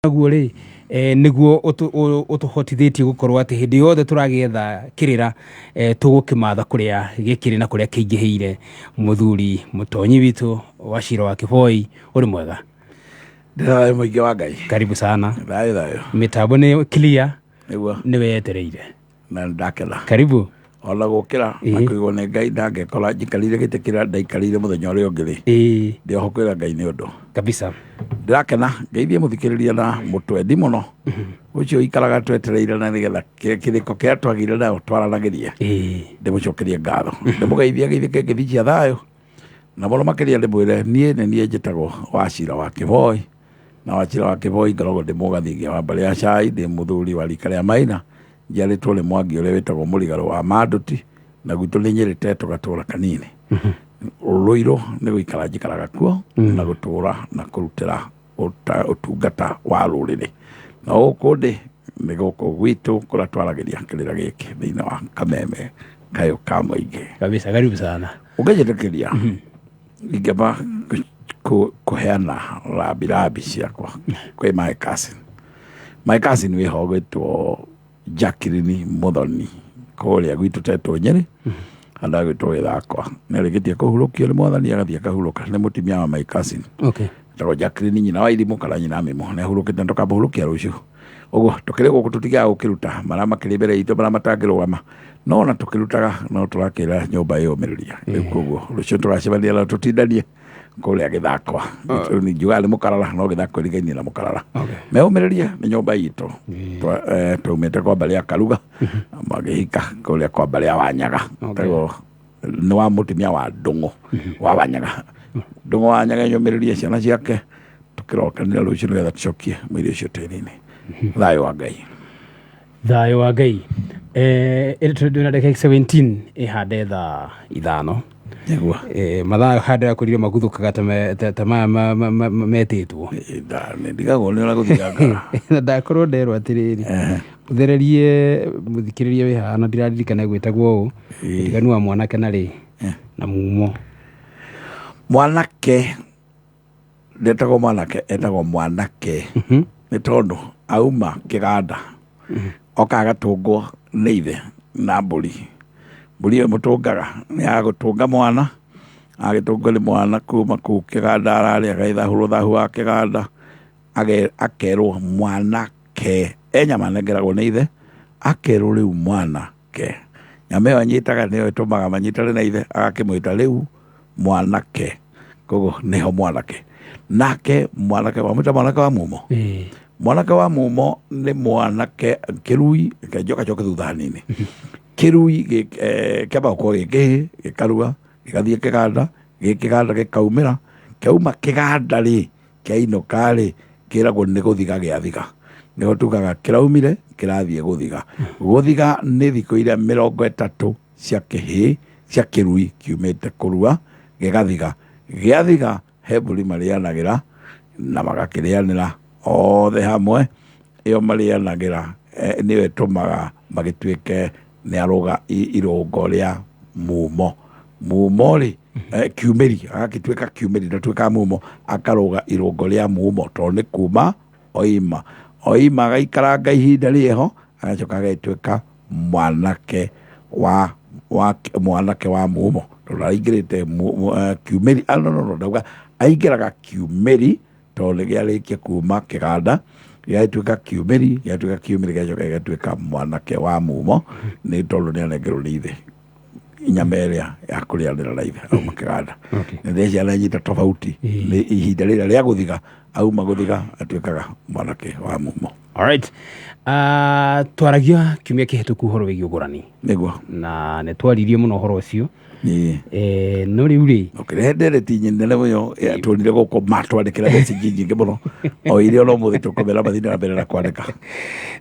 Naguo rĩ nĩguo ũtũhotithĩtie gũkorwo atĩ hĩndĩ yothe tũragĩetha kĩrĩra, tũgũkĩmatha kũrĩa gĩkĩrĩ na kũrĩa kĩingĩhĩire. Mũthuri mũtonyi witũ wa Cira wa Kĩboi, ũrĩ mwega? Ndĩ thayũ mũingĩ wa Ngai. Karibu sana. Thayũ thayũ. Mĩtambo nĩ clear. Nĩguo. Nĩ wetereire. Na ndakena. Karibu. Ona gũkĩra na kũigwo nĩ Ngai ndangĩkora njikarĩire gĩtĩ kĩrĩa ndaikarĩire mũthenya ũrĩa ũngĩ rĩ, ndĩ oho kwĩra Ngai nĩ ũndũ. Kabisa. Ndĩrakena ngeithie mũthikĩrĩria na mũtwendi mũno ũcio ikaraga twetereire na nĩgetha kĩrĩko kĩrĩa twagĩire nayo twaranagĩrie. Ndĩmũcokerie ngatho, ndĩmũgeithie geithie kĩngĩthi cia thayũ, na mũno makĩria ndĩmwĩre niĩ nĩ niĩ njĩtagwo Wachira wa Kĩboi, na Wachira wa Kĩboi ngoragwo ndĩ mũgathingia wa mbarĩ ya Cai, ndĩ mũthuri wa rika rĩa Maina, njiarĩtwo nĩ Mwangi ũrĩa wĩtagwo Mũrigarũ wa Manduti, na gwitũ nĩ Nyĩrĩ Tetũ gatũra kanini. Rũirũ nĩ gũikara njikaraga kuo na gũtũra na kũrutĩra ũtungata wa rũrĩrĩ, na gũkũ ndĩ nĩ gũkũ gwitũ kũrĩa twaragĩria kĩrĩra gĩkĩ thĩinĩ wa Kameme Kayũ ka Mũingĩ. Kabisa, karibu sana. Ũngĩnjĩtĩkĩria, ingĩamba kũheana rambirambi ciakwa kwĩ my cousin. My cousin wĩho gwĩtwo Jacqueline Muthoni kũrĩa gwitũ Tetũ Nyĩrĩ, handũ hagwĩtwo Gĩthakwa. Nĩ arĩkĩtie kũhurũkio nĩ Mwathani, agathiĩ akahurũka. Nĩ mũtumia wa my cousin. Etagwo Jacqueline, nyina wa Irimũ kana nyina wa Mĩmo. Nĩ ahurũkĩte na tũkamũhurũkia rũciũ. Ũguo tũkĩrĩ gũkũ tũtigaga gũkĩruta marĩa makĩrĩ mbere itũ, marĩa matangĩrũgama, no ona tũkĩrutaga no tũrakĩra nyũmba ĩyũmĩrĩria. Rĩu koguo rũciũ tũgacemania na tũtindanie kũrĩa Gĩthakwa. Rĩu njugaga nĩ Mũkarara, no Gĩthakwa ĩrigainie na Mũkarara. Meyũmĩrĩrie, nĩ nyũmba itũ. Twaumĩte kwa mbarĩ ya Karuga, magĩhika kũrĩa kwa mbarĩ ya Wanyaga. Koguo nĩ wa mũtumia wa Ndũng'ũ wa Wanyaga. Ndũng'ũ wa Wanyaga nyũmĩrĩrie ciana ciake, tũkĩrokanĩra rũciũ nĩgetha tũcokie mwĩrĩ ũcio tĩri-inĩ. Thayũ wa Ngai. Thayũ wa Ngai. Ĩrĩ na ndagĩka 17 ĩhande thaa 5. Nĩguo. Mathaa handũ yakũrire maguthũkaga ta maya metĩtwo. Nĩ ndigagwo nĩ ũrĩa gũthiangaga. Na ndakorwo nderwo atĩrĩrĩ, ũthererie mũthikĩrĩria wĩ haha, na ndiraririkana gwĩtagwo ũũ, ũtiganu wa mwanake na rĩ na mumo. Mwanake ndetagwo mwanake, etagwo mwanake nĩ tondũ auma kĩganda, oka agatũngwo nĩ ithe na mbũri. Mbũri ĩyo ĩmũtũngaga nĩ ya gũtũnga mwana, agĩtũngwo nĩ mwana kuma kũu kĩganda ararĩ, agĩthahũrwo thahu wa kĩganda, akerwo mwanake. E nyama anengeragwo nĩ ithe, akerwo rĩu mwanake. Nyama ĩyo anyitaga nĩyo ĩtũmaga manyitane na ithe, agakĩmwĩta rĩu mwanake. Koguo nĩho mwanake. Nake mwanake wamwĩta mwanake wa mumo. Mwanake wa mumo nĩ mwanake kĩrui, reke njoka njoke thutha hanini. Kĩrui kĩambaga gũkorwo gĩ kĩhĩ, gĩkarua, gĩgathiĩ kĩganda, gĩ kĩganda gĩkaumĩra, kĩauma kĩganda rĩ, kĩainũka rĩ, kĩragwo nĩ gũthiga gĩathiga. Nĩho tugaga kĩraumire, kĩrathiĩ gũthiga. Gũthiga nĩ thikũ iria 30 cia kĩhĩ, cia kĩrui kiumĩte kũrua, gĩgathiga. Gĩathiga, he mbũri marĩanagĩra, na magakĩrĩanĩra othe hamwe. Ĩyo marĩanagĩra nĩyo ĩtũmaga magĩtuĩke nĩ arũga irũngo rĩa mumo. Mumo rĩ, kiumĩri, agagĩtuĩka kiumĩri, ndatuĩkaga mumo, akarũga irũngo rĩa mumo, tondũ nĩ kuma oima. Oima agaikaranga ihinda rĩho, agacoka agagĩtuĩka mwanake wa, wa, mwanake wa mumo. Tondũ araingĩrĩte kiumĩri, no, no, no, ndauga, aingĩraga kiumĩri, tondũ nĩ gĩarĩkia kuma kĩganda, gĩgatuĩka kiumĩri, gĩgatuĩka kiumĩri, gĩgacoka gĩgatuĩka mwanake wa mumo, nĩ tondũ nĩ anengerwo nĩ ithe nyama ĩrĩa ya kũrĩanĩra na ithe auma kĩganda. Nĩ ndĩ ciana nyita tofauti, nĩ ihinda rĩrĩa rĩa gũthiga, auma gũthiga atuĩkaga mwanake wa mumo. Alright. Twaragia kiumia kĩhĩtũku ũhoro wĩgiĩ ũgũrani. Nĩguo. Na nĩ twaririe mũno ũhoro ũcio. No rĩu rĩ. Ũkĩrehe ndereti nene mũno, tuonire gũkũ matwandĩkĩra message nyingĩ mũno. O iria ona ũmũthĩ tũkũmera mathiĩ na mbere na kwandĩka.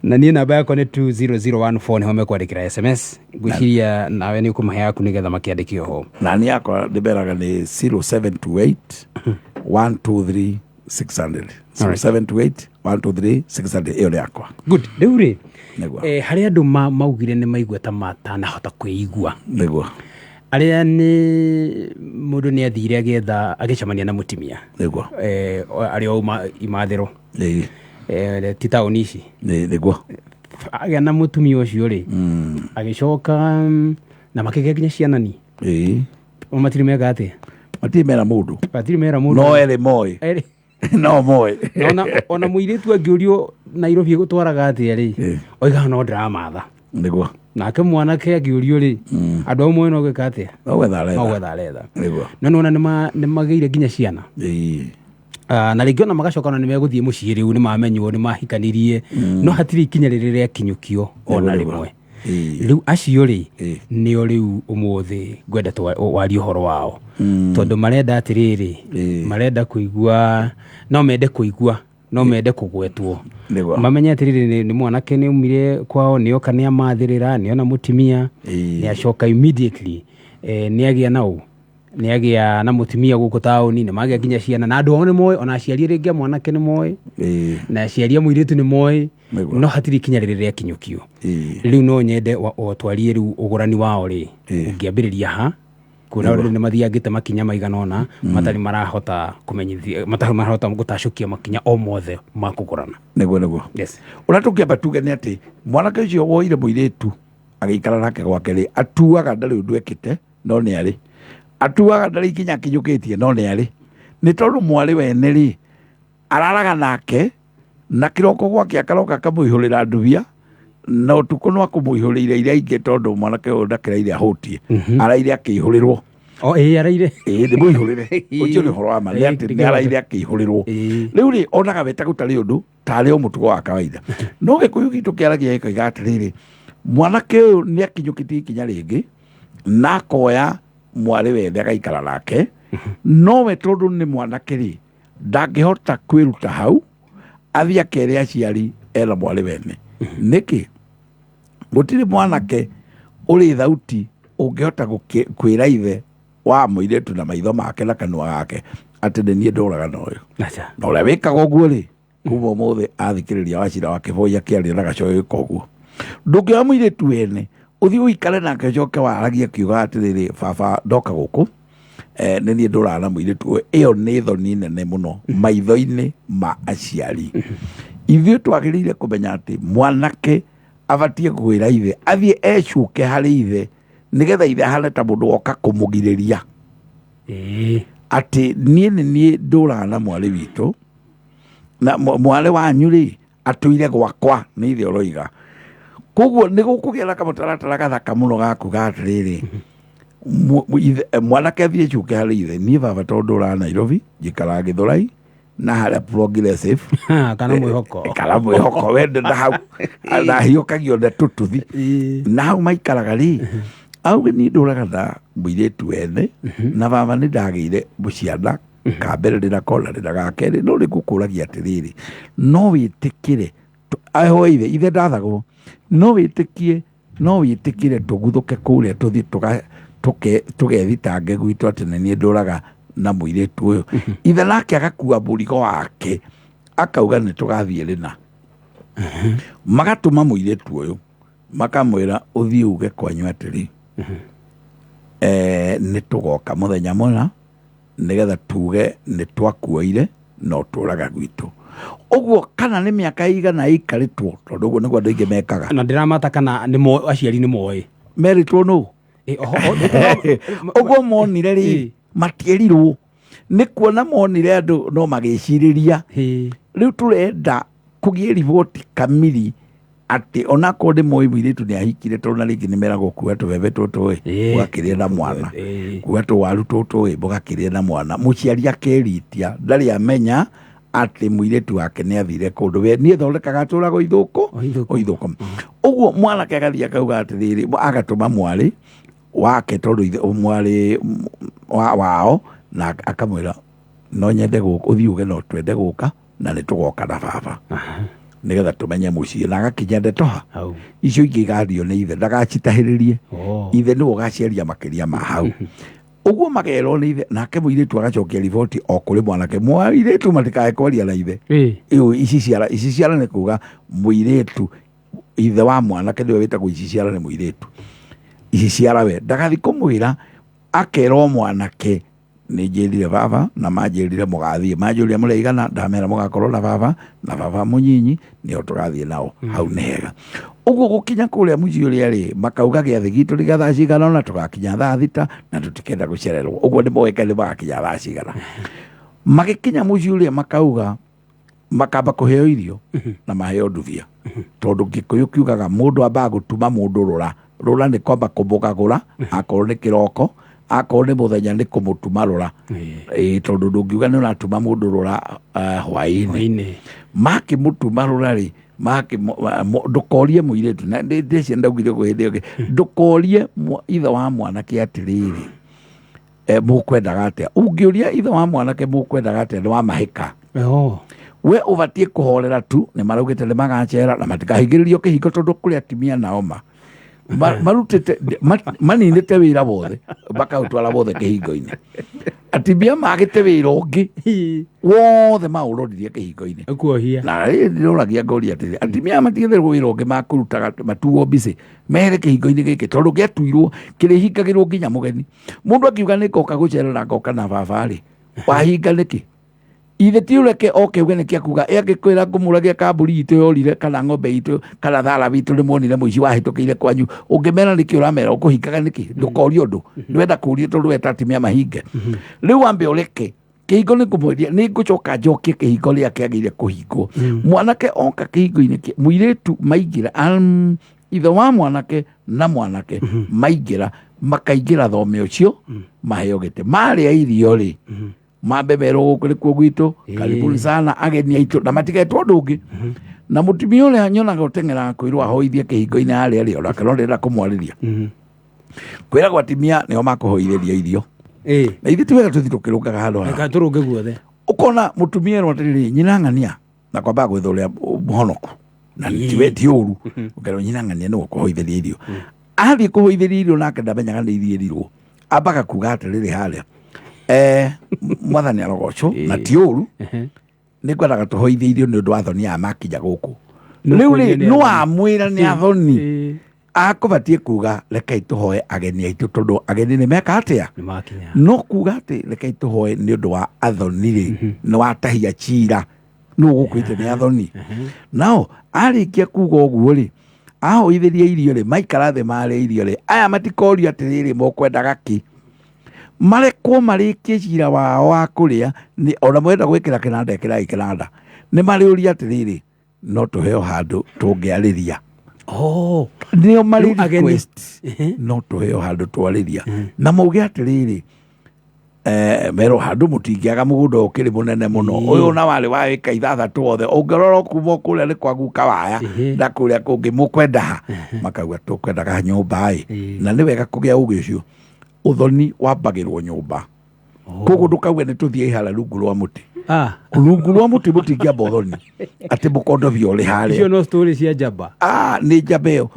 Na niĩ namba yakwa nĩ 20014 nĩho mekwandĩkĩra SMS. Ngwĩciria nawe nĩ ũkũmahe yaku nĩgetha makĩandĩke oho. Na niĩ yakwa ndĩmeraga nĩ 0728 123 600. 0728 123 600 ĩyo nĩ yakwa. Good. Rĩu rĩ, Nĩguo. Harĩ andũ maugire nĩ maigua ta matanahota kwĩigua. Nĩguo. Arĩa nĩ mũndũ nĩ athire agĩetha agĩcemania na mũtumia. Nĩguo. Arĩa auma imathĩro. Ti taũni ici. Nĩguo. Agĩa na mũtumia ũcio rĩ, agĩcoka na makĩgĩa nginya ciana ni. O matirĩ meka atĩa? Matirĩ mera mũndũ. Matirĩ mera mũndũ. No erĩ moĩ. Erĩ. No moĩ. Na ona mũirĩtu angĩũrio Nairobi ĩgũtwaraga atĩa rĩ, oigaga no ndĩramatha. Nĩguo. Nake mwanake angĩũrio rĩ, andũ amwe no gwĩka atĩa? No gwetha aretha. No gwetha aretha. Nĩguo. No nĩwona nĩmagĩire nginya ciana. Na rĩngĩ ona magacoka ona nĩmegũthiĩ mũciĩ rĩu, nĩmamenywo, nĩmahikanirie, no hatirĩ ikinya rĩrĩ rĩakinyũkio ona rĩmwe. Rĩu acio rĩ, nĩo rĩu ũmũthĩ ngwenda warie ũhoro wao, tondũ marenda atĩrĩrĩ, marenda kũigua, no mende kũigua, no mende kũgwetwo. Nĩguo. Mamenye atĩrĩrĩ, nĩ mwanake nĩ aumire kwao, nĩoka nĩamathĩrĩra, nĩona mũtumia, nĩacoka immediately, nĩagĩa na ũ, nĩagĩa na mũtumia gũkũ taũni, nĩmagĩa nginya ciana, na andũ ao nĩ moĩ, ona aciari rĩngĩ a mwanake nĩ moĩ, na aciari a mũirĩtu nĩ moĩ, no hatirĩ ikinya rĩrĩ rĩakinyũkio. Rĩu no nyende twarie rĩu ũgũrani wao rĩ, ũngĩambĩrĩria ha, kuona rĩu nĩ mathiangĩte makinya maigana ũna, matarĩ marahota kũmenyithia, matarĩ marahota gũtacũkia makinya o mothe ma kũgũrana. Nĩguo, nĩguo. Yes. Ũrĩa tũngĩamba tuge nĩ atĩ mwanake ũcio woire mũirĩtu agĩikara nake gwake rĩ, atuaga ndarĩ ũndũ ekĩte, no nĩ arĩ. Atuaga ndarĩ ikinya akinyũkĩtie, no nĩ arĩ. Nĩ tondũ mwarĩ wene rĩ, araraga nake, na kĩroko gwake akaroka akamũihũrĩra ndubia, na ũtukũ no akũmũihũrĩire iria ingĩ tondũ mwanake ũyũ ndakĩraire ahũtie. Araire akĩihũrĩrwo. O, ĩĩ, araire. Ĩĩ, nĩ mũihũrĩre. Ũcio nĩ ũhoro wa ma, nĩ atĩ nĩ araire akĩihũrĩrwo. Rĩu rĩ, onaga we ta gũtarĩ ũndũ, tarĩ o mũtugo wa kawaida. No Gĩkũyũ gitũ kĩaragia gĩkoiga atĩrĩrĩ, mwanake ũyũ nĩ akinyũkĩtie ikinya rĩngĩ, na akoya mwarĩ wene agaikara nake, nowe tondũ nĩ mwanake rĩ, ndangĩhota kwĩruta hau, athiĩ akere aciari ena mwarĩ wene. Nĩkĩ? Gũtirĩ mwanake ũrĩ thauti ũngĩhota kwĩra ithe wa mũirĩtu na maitho make na kanua gake atĩ nĩ niĩ ndũraga na ũyũ. Na ũrĩa wĩkaga ũguo rĩ, kuma ũmũthĩ athikĩrĩria Wachira wa Kĩboi akĩaria na gacoyo ĩka ũguo. Ndũngĩoya mũirĩtu wene ũthiĩ ũikare nake ũcoke waragie akiuga atĩrĩrĩ, baba ndoka gũkũ, nĩ niĩ ndũraga na mũirĩtu ũyũ. Ĩyo nĩ thoni nene mũno maitho-inĩ ma aciari. Ithuĩ twagĩrĩire kũmenya atĩ mwanake abatiĩ kwĩra ithe athiĩ ecuke harĩ ithe nĩgetha ithe ahane ta mũndũ woka kũmũgirĩria. Atĩ niĩ nĩ niĩ ndũraga na mwarĩ witũ, na mwarĩ wanyu rĩ atũire gwakwa, nĩ ithe ũroiga. Koguo nĩ gũkũgĩa na kamũtaratara gathaka mũno ga kuga atĩrĩrĩ, mwanake athiĩ ecuke harĩ ithe, niĩ baba tondũ ndũraga Nairobi, njikaraga Gĩthũrai, na harĩa progressive. Kana mwĩhoko. Kana mwĩhoko, wende na hau, na hiũkagio na tũtuthi. Na hau maikaraga rĩ, auge niĩ ndũraga na mũirĩtu wene, na baba nĩ ndagĩire mũciana, ka mbere ndĩ nako na ndĩ na ga kerĩ, no nĩ ngũkũragia atĩrĩrĩ, no wĩtĩkĩre, ahoe ithe, ithe ndathagwo, no wĩtĩkie, no wĩtĩkĩre tũguthũke kũrĩa tũthiĩ tũgethitange gwitũ atĩ nĩ niĩ ndũraga na mũirĩtu ũyũ. Ithe nake agakua mũrigo wake, akauga nĩ tũgathiĩ rĩna. Magatũma mũirĩtu ũyũ, makamwĩra ũthiĩ uge kwanyu atĩrĩ, nĩ tũgoka mũthenya mũna, nĩgetha tuge nĩ twakuoire na ũtũraga gwitũ. Ũguo kana nĩ mĩaka ĩigana ĩikarĩtwo, tondũ ũguo nĩguo andũ aingĩ mekaga. Na ndĩramata kana nĩ aciari nĩ moĩ. Merĩtwo nũ? Ũguo monire rĩ, matierirwo. Nĩ kuona monire andũ no magĩcirĩria. Rĩu tũrenda kũgĩe riboti kamiri atĩ onakorwo nĩ moĩ mũirĩtu nĩ ahikire, tondũ na rĩngĩ nĩ meragwo kuoya tũbebe tũtũ ĩ, mũgakĩrĩa na mwana. Kuoya tũwaru tũtũ ĩ, mũgakĩrĩa na mwana. Mũciari akeritia, ndarĩ amenya atĩ mũirĩtu wake nĩ athire kũndũ. We niĩ thondekaga atũraga ithũkũ, O ithũkũ. o ithũkũ. Ũguo mwanake agathiĩ akauga atĩrĩrĩ, agatũma mwarĩ wake tondũ ithe, mwarĩ wao, na akamwĩra no nyende gũka, ũthiĩ uge no twende gũka na nĩ tũgoka na baba. Nĩgetha tũmenye mũciĩ. Na agakinya ndeto ha. Hau. Icio ingĩ igario nĩ ithe, ndagacitahĩrĩrie. Ithe nĩwe ũgaciaria makĩria ma hau. Ũguo magerwo nĩ ithe, nake mũirĩtu agacokia riboti o kũrĩ mwanake. Mũirĩtu matikae kwaria na ithe. Ĩyo ici ciara, ici ciara nĩ kuga mũirĩtu, ithe wa mwanake nĩwe wĩtagwo ici ciara nĩ mũirĩtu. Ici ciara we, ndagathi kũmwĩra, akerwo mwanake Nĩ njĩrire baba na manjĩrire mũgathiĩ, manjũria mũrĩigana, ndamera mũgakorwo na baba na baba mũnyinyi, nĩo tũgathiĩ nao. Hau nĩ hega. Ũguo gũkinya kũrĩa mũciĩ ũrĩa rĩ, makauga gĩathĩ gitũ nĩ gĩa thaa cigana ũna, tũgakinya thaa 6 na tũtikenda gũcererwo. Ũguo nĩ moĩkaine magakinya thaa cigana. Magĩkinya mũciĩ ũrĩa makauga makamba kũheo irio na maheo ndubia, tondũ Gĩkũyũ kiugaga mũndũ ambaga gũtuma mũndũ rũra. Rũra nĩ kwamba kũmũgagũra, akorwo nĩ kĩroko, akorwo nĩ mũthenya nĩ kũmũtuma rũra. Ĩĩ, tondũ ndũngiuga nĩ ũratuma mũndũ rũra hwaĩ-inĩ. Hwaĩ-inĩ. Makĩmũtuma rũra rĩ, ndũkorie mũirĩtu na ndĩcio ndaugire ũguo hĩndĩ ĩyo ĩngĩ, ndũkorie ithe wa mwanake atĩrĩrĩ, mũkwendaga atĩa. Ũngĩũria ithe wa mwanake mũkwendaga atĩa, nĩ wamahĩka. We ũbatiĩ kũhorera tu, nĩ maraugĩte nĩ magacera na matikahingĩrĩrio kĩhingo, tondũ kũrĩ atumia nao ma marutĩte maninĩte wĩra wothe bakaũtwara wothe kĩhingo-inĩ. Atumia magĩte wĩra ũngĩ wothe maũroririe kĩhingo-inĩ. Kuohia. Na rĩrĩ ndĩroragia ngoria atĩrĩ, atumia matigethĩrwo wĩra ũngĩ makũrutaga, matuo mbicĩ mere kĩhingo-inĩ gĩkĩ, tondũ gĩatuirwo kĩrĩhingagĩrwo nginya mũgeni. Mũndũ akiuga nĩ ngoka gũcerera, ngoka na baba rĩ, wahinga nĩkĩ? Ithe ti ũreke oke uge nĩkĩ akuga, angĩkwĩra ngũmũragia kamburi itũ yorire, kana ng'ombe itũ, kana thara witũ nĩ muonire mũici wahĩtũkĩire kwanyu, ũngĩmera nĩkĩ ũramera ũkũhingaga nĩkĩ? Ndũkorie ũndũ, ndwenda kũrio tondũ weta atumia mahinge. Rĩu wambe ũreke kĩhingo, nĩ ngũmwendia, nĩ ngũcoka njokie kĩhingo rĩrĩa kĩagĩrĩire kũhingwo. Mwanake oka kĩhingo-inĩ mũirĩtu maingĩra, ithe wa mwanake na mwanake maingĩra, makaingĩra thome ũcio, maheo gĩtĩ, marĩa irio rĩ, mambe merwo gũkũ nĩkuo gwitũ, karibuni sana ageni aitũ, na matigetwo ũndũ ũngĩ. Na mũtumia ũrĩa nyonaga ũteng'eraga kwĩrwo ahoithie kĩhingo-inĩ harĩa rĩ, onake no ndĩrenda kũmwarĩria. Kwĩragwo atumia nĩo makũhoithĩria irio, na ithuĩ ti wega tũthiĩ tũkĩrũngaga handũ haha. Reka tũrũnge guothe. Ũkona mũtumia erwo atĩrĩrĩ, nyina ng'ania, na kwambaga gwetha ũrĩa mũhonoku na tiwe ti ũru, ũkerwo nyina ng'ania nĩwe ũkũhoithĩria irio. Athiĩ kũhoithĩria irio, nake ndamenyaga nĩ irio ĩrirwo, ambaga kuga atĩrĩrĩ harĩa, mwathani arogocwo, na ti ũru, nĩ ngwendaga tũhoithie irio nĩ ũndũ wa thoni aya makinya gũkũ. Nĩ Rĩu ũkũria rĩ, nĩ nĩ athoni. wamwĩra nĩ athoni, akũbatiĩ kuga rekei tũhoe ageni aitũ, tondũ ageni nĩ meka atĩa? Nĩ makinya. No kuga atĩ rekei tũhoe nĩ ũndũ wa athoni rĩ, nĩ watahia cira, nũ ũgũkwĩte nĩ athoni? Nao arĩkia kuga ũguo rĩ, ahoithĩria irio rĩ, maikara thĩ marĩa irio rĩ, aya matikorio atĩrĩrĩ mũkwendaga kĩ, marekwo marĩkie cira wao wa kũrĩa. Nĩ ona mwenda gwĩkĩra kĩnanda, ĩkĩrai kĩnanda. Nĩ marĩũria atĩrĩrĩ, no tũheo handũ tũngĩarĩria? Nĩo marĩ Rĩu ageni. request, no tũheo handũ twarĩria, na mauge atĩrĩrĩ, merwo handũ mũtingĩaga, mũgũnda ũkĩrĩ mũnene mũno ũyũ na warĩ wa ĩka 6 wothe, ũngĩrora kuma kũrĩa nĩ kwa guka waya na kũrĩa kũngĩ, mũkwenda ha? Makauga tũkwendaga nyũmba ĩ. Na nĩ wega kũgĩa ũgĩ ũcio, ũthoni wambagĩrwo nyũmba. Koguo ndũkauge nĩ tũthiĩ ihara rungu rwa mũtĩ. Rungu rwa mũtĩ mũtingĩamba ũthoni atĩ mũkondobia ũrĩ harĩa. Icio no story cia njamba. Ah, nĩ njamba ĩyo.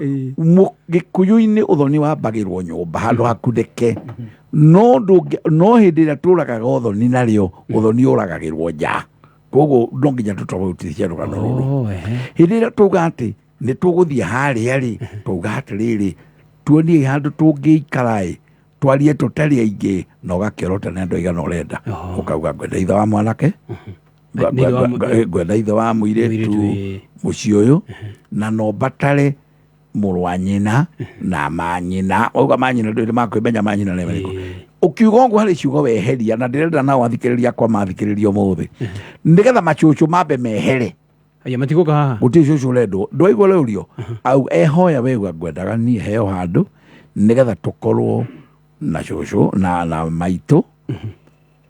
Gĩkũyũ-inĩ ũthoni wambagĩrwo nyũmba, handũ hakunĩke. No no hĩndĩ ĩrĩa tũragaga ũthoni narĩo, ũthoni ũragagĩrwo nja. Koguo no nginya tũtofauticie rũgano rũrũ. Hĩndĩ ĩrĩa tuga atĩ nĩ tũgũthiĩ harĩa rĩ, tuga atĩrĩrĩ, tuonie handũ tũngĩikara ĩ, twarie tũtarĩ aingĩ, na ũgakĩorota nĩ andũ aigana ũrenda. Ũkauga ngwenda ithe wa mwanake, Nĩ ithe wa ngwenda ithe wa mũirĩtu, Mũirĩtu, mũciĩ ũyũ, na no mbatare mũrũ wa nyina na manyina. Wauga manyina, ndũrĩ makwĩmenya manyina nĩ marĩkũ. Ũkiuga ũguo harĩ ciugo weheria, na ndĩrenda nao athikĩrĩria akwa mathikĩrĩria ũmũthĩ, nĩgetha macũcũ mambe mehere. Aya matigũka haha. Gũtirĩ cũcũ ũrendwo, ndwaigua rĩũrio au ehoya wegua, ngwendaga niĩ heo handũ nĩgetha tũkorwo na cũcũ na maitũ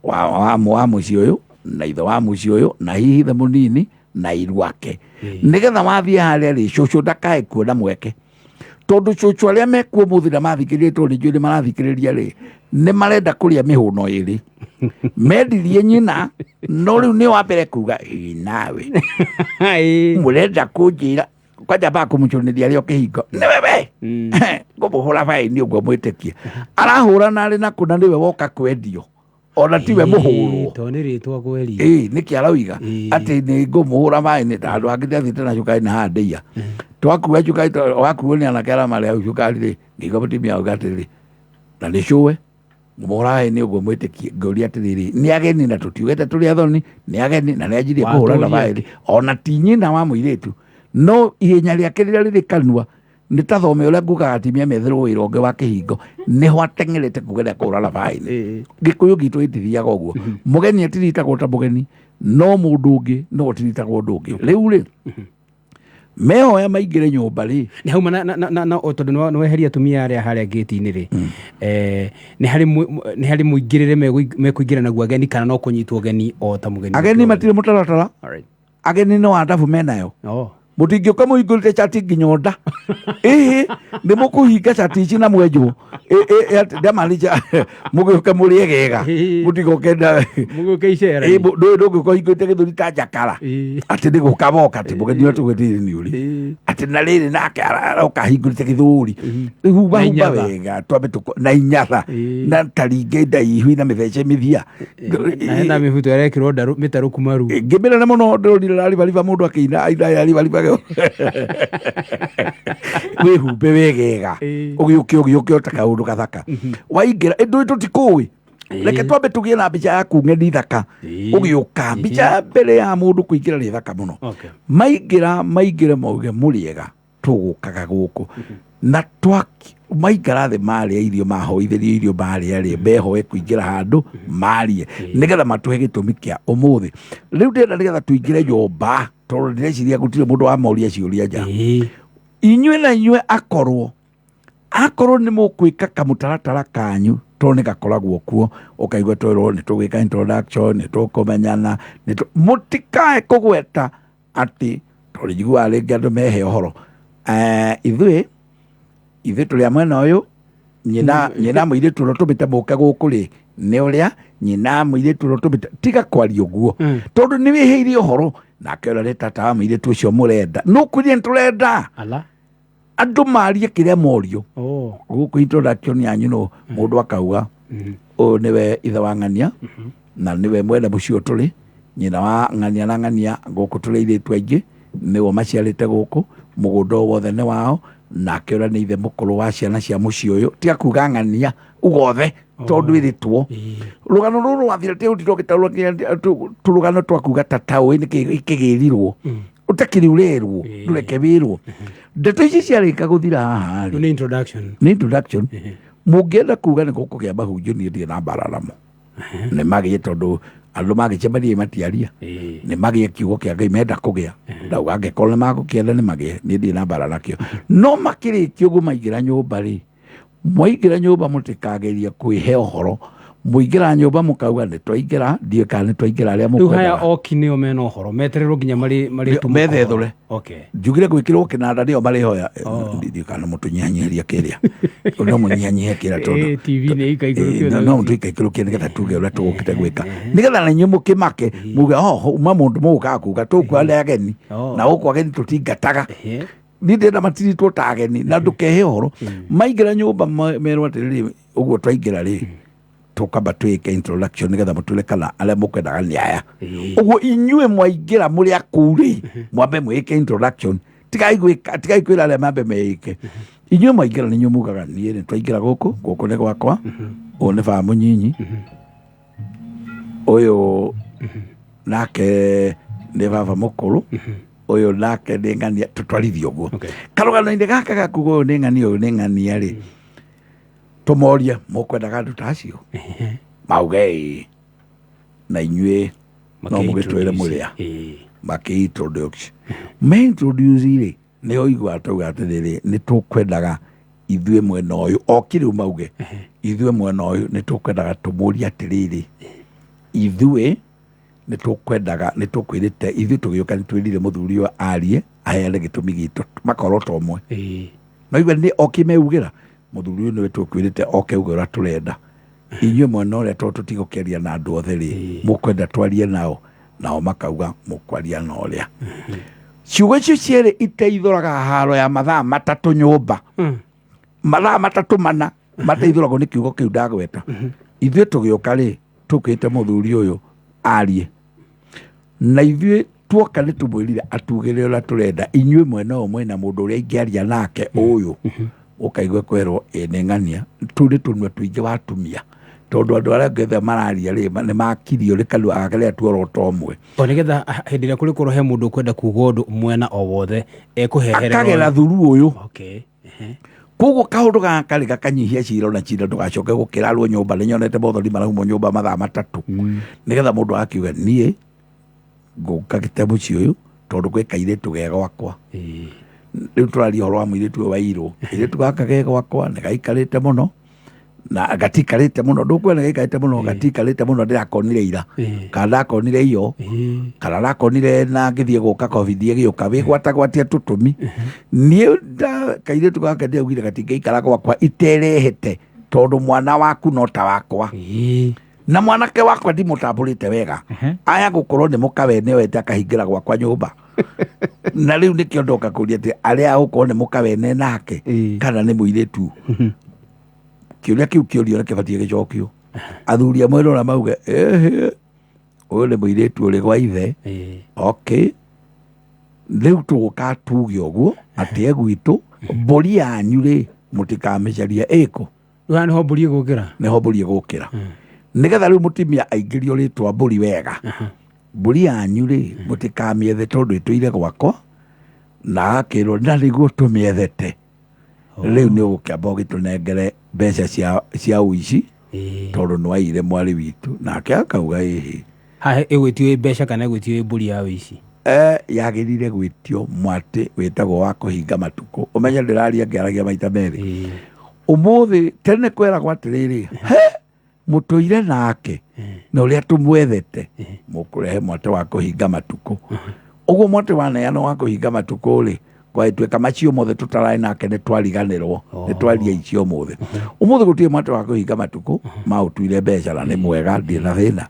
wa mũciĩ ũyũ, na ithe wa mũciĩ ũyũ, na hihi ithe mũnini na iruake, nĩgetha wathiĩ harĩa rĩ, cũcũ ndakae kuona mweke, tondũ cũcũ arĩa mekuo mũthĩ na mathikĩrĩria, tondũ nĩ njũĩ nĩ marathikĩrĩria rĩ, nĩ marenda kũrĩa mĩhũno ĩrĩ mendirie nyina, no rĩu nĩ wa mbere kuga ĩ nawe mũrenda kũnjĩra kwanja ba kũmũcũnĩria rĩo kĩhingo nĩwe we ngũmũhũra baini ũguo mwĩtĩkie arahũrana arĩ na kũna nĩwe woka kwendio, ona tiwe mũhũrwo. To nĩ rĩtwa kweri. Ĩĩ, nĩkĩ arauga atĩ nĩ ngũmũhũra maĩ? Nĩ ta handũ hangĩ ndiathiĩte na cukari na haha ndĩia twakua cukari, wakuo nĩ anake arĩa marĩ hau cukari rĩ, ngĩigua mũtumia auga atĩrĩrĩ, na nĩ cũwe. Ngũmũhũra nĩ ũguo mwĩtĩkie. Ngũria atĩrĩrĩ, nĩ ageni na tũtiugĩte tũrĩ athoni, nĩ ageni na nĩ anjirie kũhũra Watũria. thabarĩ ona ti nyina wa mũirĩtu, no ihenya rĩake rĩrĩa rĩrĩ kanua nĩ ta thome ũrĩa ngugaga atimia metherwo wĩra ũngĩ wa kĩhingo, nĩho ateng'erete kuga nĩ akũhũra thabarĩ. Gĩkũyũ gitũ gĩtithiaga ũguo. Mũgeni atiritagwo ta mũgeni, no mũndũ ũngĩ no ũtiritagwo ũndũ ũngĩ. Rĩu rĩ, mehoya maingĩre nyũmba rĩ, Nĩ hauma na o tondũ nĩ weheria atumia arĩa harĩa ngĩti-inĩ rĩ, nĩ harĩ mũingĩrĩre mekũingĩra naguo ageni, kana no kũnyitwo ũgeni o ta mũgeni Ageni ũngĩ wothe? matirĩ mũtaratara. Alright. Ageni no andabu menayo. Oh. Mũtingĩũka mũhingũrĩte cati nginya nda, ĩhĩ nĩ mũkũhinga cati ici na mwenjwo ndamaanisha mũgĩũke mũrĩe gega. Ĩĩ. Mũtigoke na Mũgũke icera. Ĩ, ndũĩ ndũngĩũka ũhingũrĩte gĩthũri ta njakara atĩ nĩ gũka moka atĩ mũgeni ũyũ tũgwĩtĩire nĩ ũrĩ atĩ na rĩrĩ nake aroka ahingũrĩte gĩthũri. Rĩu humba Na humba inyatha. wega twambe na inyatha na taringĩ ndaihu na mĩthece mĩthia. Na hena mĩbuto ĩrekĩrwo mĩtarũku maru. Ngĩmĩrana mũno, ndĩronire raribariba mũndũ akĩina aina ya ribariba. Wĩhumbe wegega. Ũgĩũke ũgĩũke o ta kaũndũ gathaka waingĩra ĩndũ tũtikũĩ. Reke twambe tũgĩe na mbica yaku ng'eni thaka. Ũgĩũka, mbica ya mbere ya mũndũ kũingĩra nĩ thaka mũno. Maingĩra, maingĩre mauge mũrĩega, tũgũkaga gũkũ na twaki. Maikara thĩ, marĩa irio, mahoithĩrio irio, marĩa rĩ, mehoe kũingĩra handũ marie nĩgetha matũhe gĩtũmi kĩa ũmũthĩ. Rĩu ndĩrenda nĩgetha tũingĩre nyũmba, tondũ ndĩreciria gũtirĩ mũndũ wamoria ciũria nja. Inyuĩ na inyuĩ akorwo nĩ mũkwĩka kamũtaratara kanyu, tondũ nĩ gakoragwo kuo, ũkaigua twerwo nĩ tũgwĩka introduction, nĩ tũkũmenyana, mũtikae kũgweta atĩ, tondũ njiguaga rĩngĩ andũ mehe ũhoro, ithuĩ tũrĩ a mwena ũyũ, nyina mũirĩtu ũrĩa ũtũmĩte mũke gũkũ rĩ nĩ ũrĩa nyina mũirĩtu ũrĩa ũtũmĩte. Tiga kwaria ũguo, tondũ nĩ wĩhĩirie ũhoro nake ũrĩa nĩ tata wa mũirĩtu ũcio mũrenda nũkwĩrire nĩ tũrenda. Ala. Andũ marie kĩrĩa morio. Gũkũ introduction yanyu no mũndũ akauga, ũyũ nĩwe ithe wa ng'ania na nĩwe mwene mũciĩ ũyũ tũrĩ, nyina wa ng'ania na ng'ania, gũkũ tũrĩ airĩtu aingĩ, nĩwe maciarĩte gũkũ, mũgũnda ũyũ wothe nĩ wao, nake ũrĩa nĩ ithe mũkũrũ wa ciana cia mũciĩ ũyũ. Tiga kuga ng'ania, uga othe tondũ ĩrĩtwo rũgano rũrũ rwathira tĩũtirwo gĩtarũ tũrũgano twa kuga tata ũĩ nĩkĩ kĩgĩrirwo ũtakĩrĩ ũrerwo. Ndũreke wĩrwo ndeto ici ciarĩka gũthira haha rĩ. Nĩ introduction. Nĩ introduction. Mũngĩenda kuga nĩ gũkũgĩa mahunjio, niĩ ndirĩ na mbara namo, nĩ magĩe, tondũ andũ magĩcemania matiaria. Nĩ magĩe kiugo kĩa Ngai menda kũgĩa, ndauga angĩkorwo nĩ magũkĩenda nĩ magĩe, niĩ ndirĩ na mbara nakĩo. No makĩrĩkia ũguo maingĩra nyũmba rĩ, mwaingĩra nyũmba mũtikagerie kwĩhe ũhoro. Mũingĩra nyũmba mũkauga nĩ twaingĩra, ndiũĩ kana nĩ twaingĩra arĩa Rĩu haya mũkwendaga. Oki nĩo mena ũhoro, metererwo nginya marĩ marĩ Methethũre. Njugire gwĩkĩrwo kĩnanda nĩo marĩhoya. Ndiũĩ kana mũtũnyihanyihĩria kĩrĩa, no mũnyihanyihie kĩrĩa tondũ TV nĩ ikaikũrũkio. No mũtũikaikũrũkie nĩgetha tuge ũrĩa tũgũkĩte gwĩka, nĩgetha na inyuĩ mũkĩmake muge oh uma mũndũ mũgũkaga kuga tũkua arĩa ageni. Na gũkũ ageni tũtingataga. Niĩ ndĩrenda matiritwo ta ageni na ndũkehe ũhoro. Maingĩra nyũmba merwo atĩrĩrĩ, ũguo twaingĩra rĩ, tũkamba twĩke introduction nĩgetha mũtwĩre kana arĩa mũkwendaga nĩ aya. Ũguo inyuĩ mwaingĩra mũrĩ akuu rĩ, mwambe mwĩke introduction. Tigai gwĩka, tigai kwĩra arĩa mambe meĩke. Inyuĩ mwaingĩra nĩ inyuĩ mugaga, niĩ nĩ twaingĩra gũkũ, gũkũ nĩ gwakwa, ũyũ nĩ baba mũnyinyi, ũyũ nake nĩ baba mũkũrũ, ũyũ nake nĩ ng'ania. Tũtwarithie ũguo. Karũgano-inĩ gaka gakuga ũyũ nĩ ng'ania, ũyũ nĩ ng'ania rĩ, tũmorie mũkwendaga andũ ta acio, mauge ĩĩ, na inyuĩ no mũgĩtwĩre mũrĩa makĩ-introduce. Me-introduce rĩ, nĩ ũigua tauga atĩrĩrĩ, nĩ tũkwendaga ithuĩ mwena ũyũ oki rĩu mauge ithuĩ mwena ũyũ nĩ tũkwendaga tũmũrie atĩrĩrĩ, ithuĩ nĩ tũkwendaga, nĩ tũkwĩrĩte, ithuĩ tũgĩũka nĩ twĩrire mũthuri ũyũ arie aheane gĩtũmi gitũ, makorwo ta ũmwe. No igua nĩ oki meugĩra mũthuri ũyũ nĩwe tũkwĩrĩte oke uge ũrĩa tũrenda. Inyuĩ mwena ũrĩa, tondũ tũtigũkĩaria na andũ othe rĩ, mũkwenda twarie nao, nao makauga mũkwaria na ũrĩa. Ciugo icio cierĩ iteithũraga haro ya mathaa 3 nyũmba. Mathaa 3 mana mateithũragwo nĩ kiugo kĩu ndagweta, ithuĩ tũgĩũka rĩ, tũkĩte mũthuri ũyũ arie na ithuĩ, tuoka nĩ tũmwĩrire atugĩre ũrĩa tũrenda. Inyuĩ mwena ũyũ mwĩna mũndũ ũrĩa ingĩaria nake ũyũ, ũkaigua kwerwo ĩ nĩ ng'ania. Tũu nĩ tũnua tũingĩ watumia. Tondũ andũ arĩa angĩ othe mararia rĩ, nĩ makirio nĩ kanua gake rĩrĩa tuoroto ũmwe. O nĩgetha hĩndĩ ĩrĩa kũrĩkorwo he mũndũ ũkwenda kuga ũndũ mwena o wothe ekũhehererwo. Akagera thuru ũyũ. Okay. Ehe. Koguo kaũndũ gaka rĩ gakanyihia cira, ona cira ndũgacoke gũkĩrarwo nyũmba. Nĩ nyonete mothoni maraumwo nyũmba mathaa 3 nĩgetha mũndũ akiuga niĩ ngũka gĩte mũciĩ ũyũ tondũ gwĩ kairĩtu ge gwakwa. Rĩu tũraria ũhoro wa mũirĩtu ũyũ wairwo. Kairĩtu gaka ge gwakwa nĩ gaikarĩte mũno na gatikarĩte mũno, ndũkuona gaikarĩte mũno, gatikarĩte mũno, ndĩrakonire ira kana ndakonire iyo kana ndakonire na ngĩthiĩ gũka covid ĩgĩũka wĩgwatagwatia tũtũmi. Niĩ kairĩtu gaka ndĩaugire gatingĩikara gwakwa iterehete tondũ mwana waku no ta wakwa. Na mwanake wakwa ndimũtambũrĩte wega. Aya gũkorwo nĩ mũkawene wete akahingĩra gwakwa nyũmba. Na rĩu nĩkĩo ndoka kũria atĩ arĩa gũkorwo nĩ mũkawene nake kana nĩ mũirĩtu. Kĩũria kĩu kĩũrio nĩ kĩbatiĩ gĩcokio. Athuri amwe rora mauge ehe, ũyũ nĩ mũirĩtu ũrĩ gwa ithe. Okay, rĩu tũgũka tuge ũguo atĩ egwitũ mbũri yanyu rĩ mũtikamĩcaria ĩkũ. Rĩu haha nĩho mbũri ĩgũkĩra. Nĩho mbũri ĩgũkĩra, nĩgetha rĩu mũtumia aingĩrio rĩtwa mbũri wega. Mbũri yanyu rĩ mũtikamĩethe tondũ ĩtũire gwakwa, na agakĩrwo na nĩguo tũmĩethete. Rĩu nĩ ũgũkĩamba ũgĩtũnengere mbeca cia ũici tondũ nĩ waiyire mwarĩ witũ, nake akauga ĩhĩ. Haha ĩgwĩtio ĩ mbeca kana ĩgwĩtio ĩ mbũri ya ũici? Yagĩrĩire gwĩtio mwatĩ wĩtagwo wa kũhinga matukũ. Ũmenye ndĩraria ngĩaragia maita merĩ. Ũmũthĩ tene kweragwo atĩrĩrĩ, he mũtũire nake na ũrĩa tũmwethete mũkũrehe mwatĩ wa kũhinga matukũ. Ũguo mwatĩ waneanwo wa kũhinga matukũ rĩ, gwagĩtuĩka macio mothe tũtararĩ nake nĩ twariganĩrwo, nĩ twaria icio ũmũthĩ. Ũmũthĩ gũtirĩ mwatĩ wa kũhinga matukũ, maũtuire mbeca na nĩ mwega, ndirĩ na thĩna.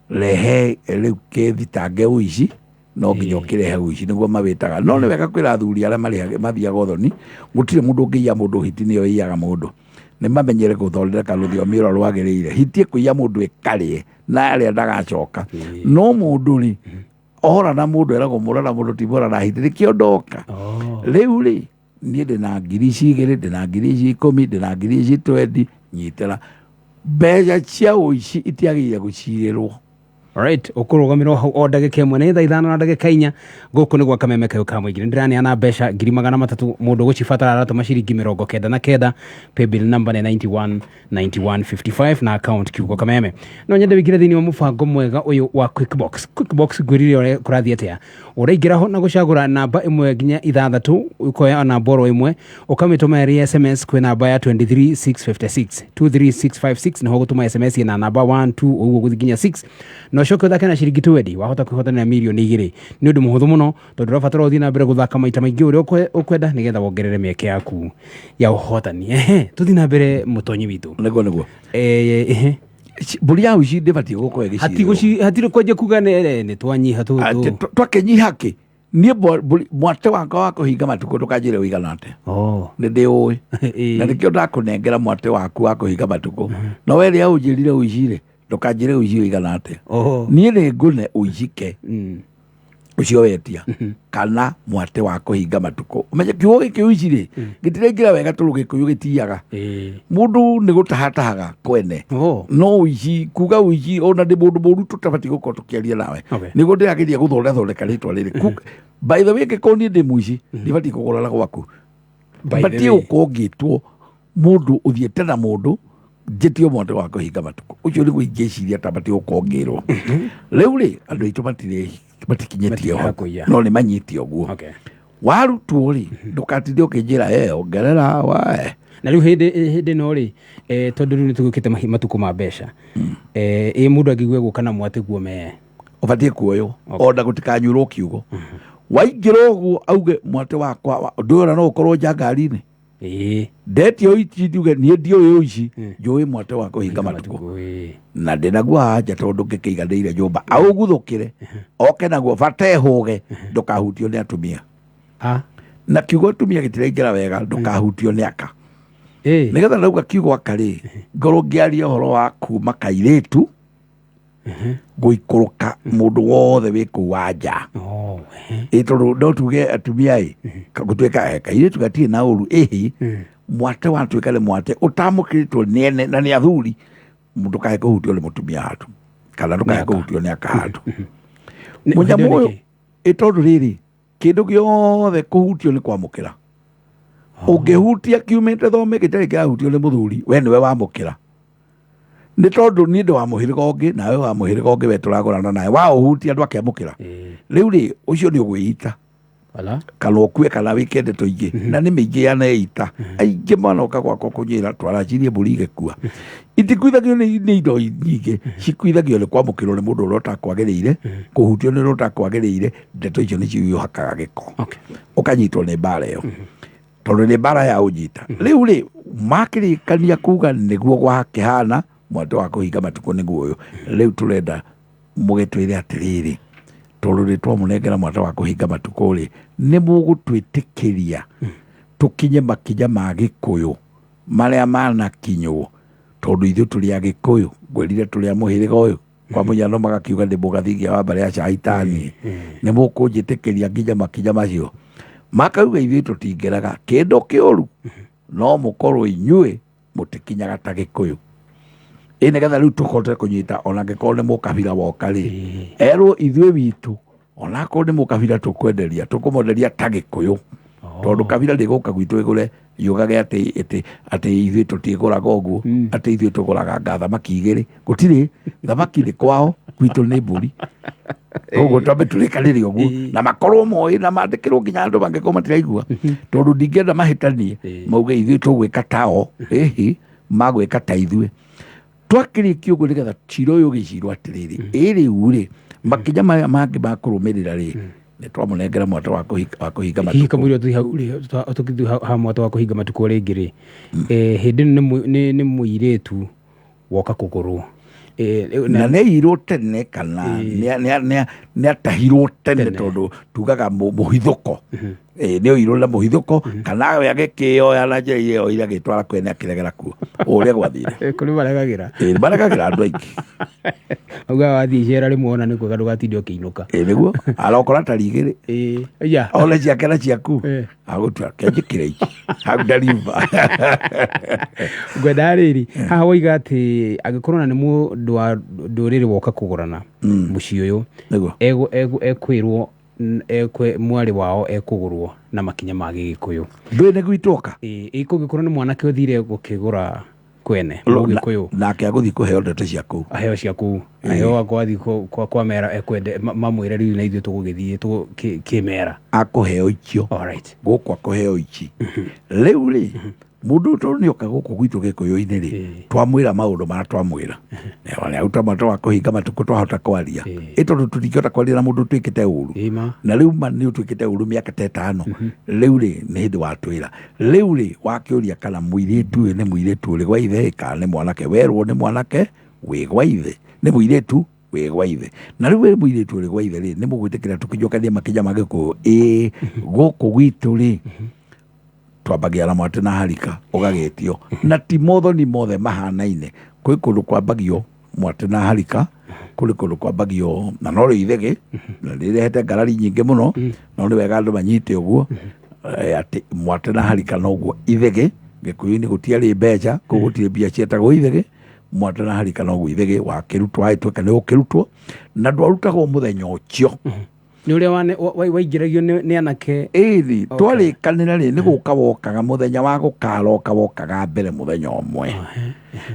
Rehe rĩu kĩthitange ũici, no nginya ũkĩrehe ũici nĩguo mawĩtaga. No nĩ wega kwĩra athuri arĩa mathiaga ũthoni, gũtirĩ mũndũ ũngĩiya mũndũ, hiti nĩyo ĩiyaga mũndũ. Nĩ mamenyere gũthondeka rũthiomi rũrĩa rwagĩrĩire. Hiti ĩkũiya mũndũ ĩkarĩe na arĩa ndagacoka. No mũndũ rĩ, ohora na mũndũ eragwo mũra na mũndũ ti mũra na hiti, nĩkĩo ndoka. Rĩu rĩ, niĩ ndĩna ngiri ici igĩrĩ, ndĩna ngiri ici 10, ndĩna ngiri ici 20, nyitĩra. Mbeca cia ũici itiagĩrĩire gũcirĩrwo. Alright, ũkũrũgamĩrwo hau o ndagĩka ĩmwe nĩ thaa 5 na ndagĩka 4. Gũkũ nĩ gwa Kameme Kayũ ka Mũingĩ. Nĩndĩraneana mbeca ngiri magana matatũ, mũndũ ũgũcibatara aratũma ciringi 99, paybill number nĩ 91 91 55 na account kiugo Kameme. No nyende wĩingĩre thĩinĩ wa mũbango mwega ũyũ wa Quickbox. Quickbox ngwĩrire ũrĩa kũrathiĩ atĩa. Ũraingĩra ho na gũcagũra namba 1 nginya 6, ũkoya namba oro ĩmwe ũkamĩtũma ĩrĩ SMS kwĩ namba ya 23656, 23656 nĩho gũtũma SMS na namba 1 2 ũguo gũthiĩ nginya 6, na ũcoke ũthake na ciringi 20, wahota kwĩhotanĩra mirioni 2. Nĩ ũndũ mũhũthũ mũno tondũ ũrabatara ũthiĩ na mbere gũthaka maita maingĩ ũrĩa ũkwenda nĩgetha wongerere mĩeke yaku ya ũhotani. Ehe, tũthiĩ na mbere mũtonyi witũ. Nĩguo, nĩguo. Ehe. Mbũri ya ũici ndĩbatiĩ gũkorwo ĩgĩcirĩrwo. Hatirĩ kwanjia kuga nĩ twanyiha Atĩ twakĩnyiha kĩ? Niĩ mwatĩ wakwa wa kũhinga matukũ ndũkanjĩre ũigana atĩa. Nĩ ndĩũĩ. Na nĩkĩo ndakũnengera mwatĩ waku wa kũhinga matukũ. No we rĩrĩa ũnjĩrire ũici rĩ, ndũkanjĩre ũici ũigana atĩa. Niĩ nĩ ngũne ũicike ũcio wetia kana mwatĩ wa kũhinga matukũ. Ũmenye kiugo gĩkĩ ũici rĩ, gĩtiraingĩra wega tondũ Gĩkũyũ gĩtiaga. Mũndũ nĩ gũtahatahaga kwene. No ũici, kuga ũici ona nĩ mũndũ mũru tũtabatiĩ gũkorwo tũkĩaria nawe. Nĩguo ndĩrageria gũthondeka rĩtwa rĩrĩ. By the way, angĩkorwo niĩ ndĩ mũici, ndibatiĩ kũgũrana gwaku. By the Batiĩ way. gũkorwo ngĩtwo mũndũ ũthiĩte na mũndũ njĩtio mwatĩ wa kũhinga matukũ. Ũcio nĩguo ingĩciria ta batiĩ gũkorwo ngĩrwo. Rĩu rĩ, andũ aitũ matikinyĩtie ho. Matikũiya. No nĩ manyite ũguo. Warutwo rĩ, ndũkatinde ũkĩnjĩra, ongerera, wae. Na rĩu hĩndĩ ĩno rĩ, tondũ rĩu nĩtũgĩũkĩte matukũ ma mbeca. Ĩ mũndũ angĩigua gũka na mwatĩ guo me. Ũbatiĩ kuoywo. Ona gũtikanyuĩrwo kiugo. Waingĩra ũguo auge mwatĩ wakwa, ũndũ ũyũ no ũkorwo nja ngari-inĩ. Ndetia ũici njuge niĩ ndiũĩ ũici, njũĩ mwatĩ wa kũhinga matukũ. Na ndĩnaguo haha nja tondũ ngĩkĩiganĩire nyũmba. Aũguthũkĩre, oke naguo bata ehũge, ndũkahutio nĩ atumia. Na kiugo atumia gĩtiraingĩra wega, ndũkahutio nĩ aka. Nĩgetha ndauga kiugo aka rĩ, ngorwo ngĩaria ũhoro wa kuma kairĩtu gũikũrũka mũndũ wothe wĩ kũu wa nja. Ĩ tondũ no tuge atumia ĩ, gũtuĩka, kairĩtu gatirĩ na ũru, ĩhĩ, mwate watuĩka nĩ mwate ũtamũkĩrĩtwo nĩ ene na nĩ athuri. Ndũkae kũhutio nĩ mũtumia handũ kana ndũkae Nĩ aka. Kũhutio nĩ aka handũ. Hĩndĩ Mũnyamũ ĩyo ũyũ nĩkĩ? Ĩ tondũ rĩrĩ, kĩndũ gĩothe kũhutio nĩ kwamũkĩra. Ũngĩhutia kiumĩte thome gĩtarĩ kĩrahutio nĩ mũthuri, we nĩwe wamũkĩra, nĩ tondũ niĩ ndĩ wa mũhĩrĩga ũngĩ nawe wa mũhĩrĩga ũngĩ, we tũragũrana nawe waũhutia ndwakĩamũkĩra. Rĩu rĩ, ũcio nĩ ũgwĩita Wala. Kana ũkue kana wĩke ndeto ingĩ na nĩ mĩingĩ yaneita. Aingĩ manoka gwakwa kũnjĩra twaracirie mbũri igĩkua. Itikuithagio nĩ indo nyingĩ, cikuithagio nĩ kwamũkĩrwo nĩ mũndũ ũrĩa ũtakwagĩrĩire, kũhutio nĩ ũrĩa ũtakwagĩrĩire. Ndeto icio nĩcio iũhakaga gĩko, ũkanyitwo nĩ mbara ĩyo, tondũ nĩ mbara ya ũnyita. Rĩu rĩ, makĩrĩkania kuga nĩguo gwakĩhana, mwatĩ wa kũhinga matukũ nĩguo ũyũ. Rĩu tũrenda mũgĩtwĩre atĩrĩrĩ, tondũ nĩ twamũnengera mwata wa kũhinga matukũ rĩ, nĩ mũgũtwĩtĩkĩria tũkinye makinya ma Gĩkũyũ marĩa manakinywo, tondũ ithuĩ tũrĩ a Gĩkũyũ, ngwĩrire tũrĩ a mũhĩrĩga ũyũ. Kwa mũhiano, magakiuga ndĩ mũgathingia wa mbarĩ ya Caitani, nĩ mũkũnjĩtĩkĩria nginya makinya macio? Makauga ithuĩ tũtingĩraga kĩndũ kĩũru, no mũkorwo inyuĩ mũtikinyaga ta Gĩkũyũ. Ĩ nĩgetha rĩu tũhote kũnyita, ona angĩkorwo nĩ mũkabira woka rĩ, erwo ithuĩ witũ, onakorwo nĩ mũkabira, tũkwenderia, tũkũmwenderia ta Gĩkũyũ, tondũ kabira ndĩgũka gwitũ ĩgũre yugage atĩ ithuĩ tũtigũraga ũguo, atĩ ithuĩ tũgũraga nga thamaki igĩrĩ. Gũtirĩ thamaki, nĩ kwao, gwitũ nĩ mbũri. Koguo twambe tũrĩkanĩre ũguo na makorwo moĩ na mandĩkĩrwo nginya andũ mangĩkorwo matiraigua, tondũ ndingĩenda mahĩtanie mauge ithuĩ tũgwĩka tao, ĩhĩ magwĩka ta ithuĩ. Twakĩrĩkia ũguo, nĩgetha cira ũyũ ũgĩcirwo atĩrĩrĩ, ĩ rĩu rĩ, makinya maya mangĩ ma kũrũmĩrĩra rĩ, nĩ twamũnengera mwata wa kũhinga Hihi matukũ. Kamũira tũthiĩ hau rĩ, tũgĩthiĩ ha mwata wa kũhinga matukũ rĩngĩ rĩ, hĩndĩ ĩno nĩ mũirĩtu woka kũgũrwo. Na nĩ airwo tene kana nĩ atahirwo tene? Tene. Tondũ tugaga mũhithũko. Ĩ, nĩ oirwo na mũhithũko kana we agĩkĩoya na njĩra ĩyo oire agĩtwara kwene akĩregera kuo, o ũrĩa gwathire. Kũrĩ maregagĩra. Ĩ, maregagĩra andũ aingĩ. Auga wathiĩ icera rĩmwe ona nĩ kwega ndũgatinde ũkĩinũka. Ĩ nĩguo arokora tari igĩrĩ, Ya. one ciake na ciaku, agũtua kenjĩkĩre ici hau ndariuma. Ngwenda rĩrĩ, haha woiga atĩ angĩkorwo na nĩ mũndũ wa ndũrĩrĩ woka kũgũrana mũciĩ ũyũ, Nĩguo. Ekwĩrwo mwarĩ wao ekũgũrwo na makinya ma Gĩgĩkũyũ. Ndũĩ nĩ gwitwoka. Ĩ kũngĩkorwo nĩ mwanake ũthire gũkĩgũra kwene Mũgĩkũyũ? Nake agũthiĩ kũheo ndeto cia kũu. Aheo cia kũu, aheo akwathiĩ kwa mera ekwende mamwĩre rĩu na ithuĩ tũgũgĩthiĩ kĩmera. Akũheo icio. Alright. Gũkũ akũheo ici. Rĩu rĩ, mũndũ ũyũ tondũ nĩoka gũkũ gwitũ Gĩkũyũ-inĩ rĩ, twamwĩra maũndũ marĩa twamwĩra nĩ mwata wa kũhinga matukũ, twahota kwaria. Ĩ tondũ tũtingĩhota kwaria na mũndũ ũtuĩkĩte ũru. Ĩma. Na rĩu ma nĩ ũtuĩkĩte ũru mĩaka ta 5 rĩu rĩ, nĩ hĩndĩ watwĩra. Rĩu rĩ, wakĩũria kana mũirĩtu ũyũ nĩ mũirĩtu ũrĩ gwa ithe kana nĩ mwanake. Werwo nĩ mwanake wĩ gwa ithe, nĩ mũirĩtu wĩ gwa ithe, na rĩu wĩ mũirĩtu ũrĩ gwa ithe rĩ, nĩ mũgwĩtĩkĩra tũkĩnjokania makinya ma Gĩkũyũ? Ĩĩ. Gũkũ gwitũ rĩ, twambagia na mwatĩ na harika ũgagĩtio, na ti mothoni mothe mahanaine. Kwĩ kũndũ kwambagio mwatĩ na harika, kũrĩ kũndũ kwambagio na no rĩo ithĩgĩ, na rĩrehete ngarari nyingĩ mũno. No nĩ wega andũ manyite ũguo, atĩ mwatĩ na harika noguo ithĩgĩ. Gĩkũyũ-inĩ gũtiarĩ mbeca, koguo gũtirĩ mbia cietagwo ithĩgĩ. Mwatĩ na harika noguo ithĩgĩ. Wakĩrutwo wagĩtuĩka nĩ ũkĩrutwo, na ndwarutagwo mũthenya ũcio. Nĩ ũrĩa waingĩragio nĩ anake. Ĩthi twarĩkanĩra rĩ, nĩ gũka wokaga mũthenya wa gũkaroka, wokaga mbere mũthenya ũmwe.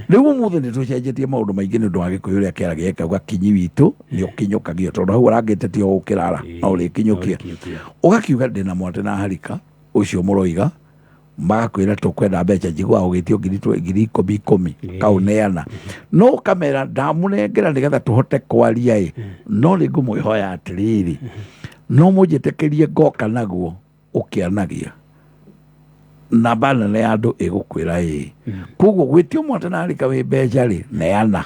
Rĩu ũmũthĩ nĩ tũcenjetie maũndũ maingĩ nĩ ũndũ wa Gĩkũyũ ũrĩa kĩaragia, gĩkauga kinyi witũ nĩ ũkinyũkagio, tondũ hau ũrangĩte ti ũgũkĩrara no ũrĩkinyũkia. Ũgakiuga ndĩna mwatĩ na harika ũcio mũroiga, magakwĩra tũkwenda mbeca, njiguaga ũgĩtio 10,000 10,000, kaũneana no ũkamera ndamũnengera nĩgetha tũhote kwaria. Ĩ no nĩ ngũmwĩhoya atĩrĩrĩ, no mũnjĩtĩkĩrie ngoka naguo ũkĩanagia namba nene ya andũ ĩgũkwĩra ĩĩ. Koguo gwĩtio mwatĩ na harika wĩ mbeca rĩ, neana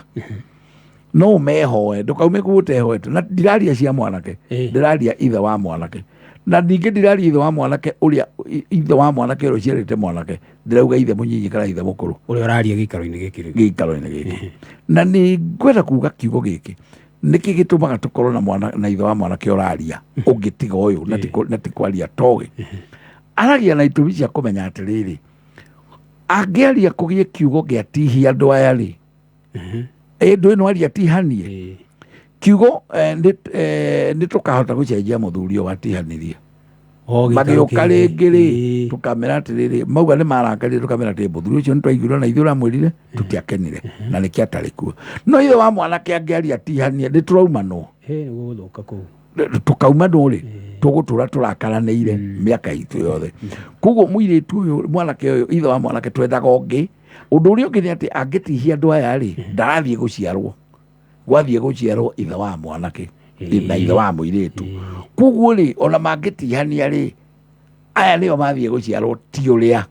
no ũmehoe, ndũkaume kuo ũtehoete. Na ndiraria cia mwanake, ndĩraria ithe wa mwanake, na ningĩ ndiraria ithe wa mwanake ũrĩa ithe wa mwanake ũrĩa ũciarĩte mwanake, ndĩrauga ithe mũnyinyi kana ithe mũkũrũ. Ũrĩa ũraria gĩikaro-inĩ gĩkĩ rĩu. Gĩikaro-inĩ gĩkĩ. Na nĩ ngwenda kuga kiugo gĩkĩ nĩkĩ gĩtũmaga tũkorwo na mwana na ithe wa mwanake ũraria ũngĩ tiga ũyũ, na ti kwaria toĩ aragia na itũmi cia kũmenya atĩrĩrĩ, angĩaria kũgĩe kiugo gĩa tihia andũ aya rĩ. Ĩ ndũĩ no aria tihanie. Kiugo nĩ tũkahota gũcenjia mũthuri ũyũ watihanirie. O gĩikaro Magĩũka kĩngĩ. rĩngĩ rĩ, tũkamera atĩrĩrĩ, mauga nĩ marakarire, tũkamera atĩrĩ, mũthuri ũcio nĩ twaiguire na ithuĩ ũramwĩrire tũtiakenire na nĩkĩo atarĩ kuo. No ithe wa mwanake angĩaria tihanie nĩ tũraumanwo. Nĩ gũgũthũka kũu. Tũkaumanwo rĩ, tũgũtũra tũrakaranĩire mĩaka itũ yothe. Koguo mũirĩtu ũyũ, mwanake ũyũ, ithe wa mwanake twendaga ũngĩ. Ũndũ ũrĩa ũngĩ nĩ atĩ angĩtihia andũ aya rĩ, ndarathiĩ gũciarwo, gwathiĩ gũciarwo ithe wa mwanake na ithe wa mũirĩtu. Koguo rĩ, ona mangĩtihania rĩ, aya nĩo mathiĩ gũciarwo, ti ũrĩa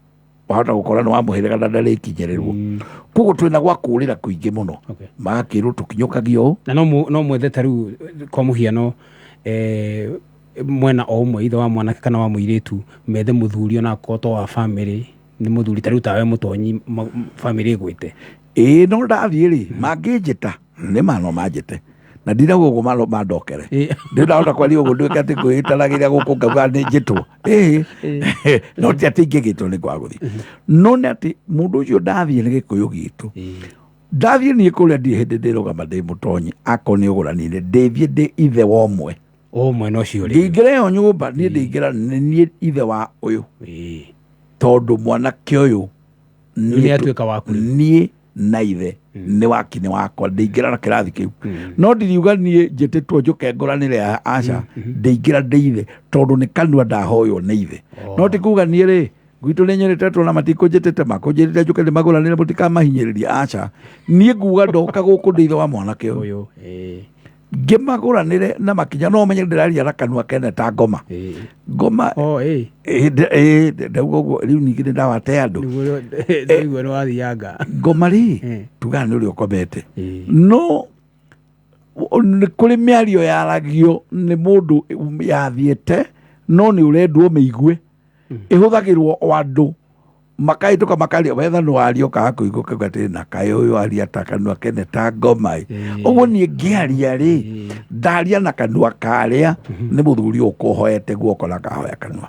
wahota gũkora nĩ wa mũhĩrĩga na ndarĩkinyĩrĩrwo. Koguo twĩna gwa kũrĩra kũingĩ mũno. Magakĩrwo tũkinyũkagio ũũ. Na no mwethe ta rĩu kwa mũhiano, mwena o ũmwe, ithe wa mwanake kana wa mũirĩtu, methe mũthuri ona akorwo to wa bamĩrĩ, nĩ mũthuri ta rĩu tawe mũtonyi, bamĩrĩ ĩgwĩte. Ĩĩ, no ndathiĩ rĩ, mangĩnjĩta nĩ ma no manjĩte na ndinauga ũguo malo mandokere. Ndinahota kwaria ũguo nduĩke atĩ ngwĩtanagĩria gũkũ ngauga nĩ njĩtwo. Ĩĩ, no ti atĩ ingĩgĩtwo nĩ kwaga gũthiĩ, no nĩ atĩ mũndũ ũcio ndathiĩ nĩ gĩkũyũ gitũ. Ndathiĩ niĩ kũrĩa ndirĩ hĩndĩ ndĩrũgama ndĩ mũtonyi, akorwo nĩ ũgũrani-inĩ ndĩthiĩ ndĩ ithe wa ũmwe. O mwena ũcio rĩ. Ndingĩra ĩyo nyũmba niĩ ndingĩra nĩ niĩ ithe wa ũyũ. Tondũ mwanake ũyũ Rĩu nĩ atuĩka waku rĩu. Niĩ na ithe nĩ waki nĩ wakwa, ndingĩra na kĩrathi kĩu. No ndiriuga niĩ njĩtĩtwo njũke ngũranĩre, aca, ndingĩra ndĩ ithe tondũ nĩ kanua ndahoywo nĩ ithe. No ti kuga niĩ rĩ gwitũ nĩ nyeretetwo na matikũnjĩtĩte, makũnjĩrĩte njũke ndĩmagũranĩre mũtikamahinyĩrĩrie, aca. Niĩ nguga ndoka gũkũ ndĩ ithe wa mwanake ũyũ. Ũyũ. Ngĩmagũranĩre na makinya, no ũmenye ndĩraria na kanua kene ta ngoma. Ngoma. O ĩĩ. Ĩĩ, ndauga ũguo rĩu ningĩ nĩ ndawate andũ. Nĩguo nĩguo nĩ wathianga. Ngoma rĩ, tugaga nĩ ũrĩa ũkomete. No nĩ kũrĩ mĩario yaragio nĩ mũndũ yathiĩte, no nĩ ũrendwo ũmĩigue. Ĩhũthagĩrwo o andũ makahĩtũka makaria wetha nĩ waria ũkaga kũigua ũkauga atĩrĩ, na kaĩ ũyũ aria ta kanua kene ta ngoma ĩ. Ũguo niĩ ngĩaria rĩ, ndaria na kanua karĩa nĩ mũthuri ũyũ ũkũhoete guoko na kahoya kanua.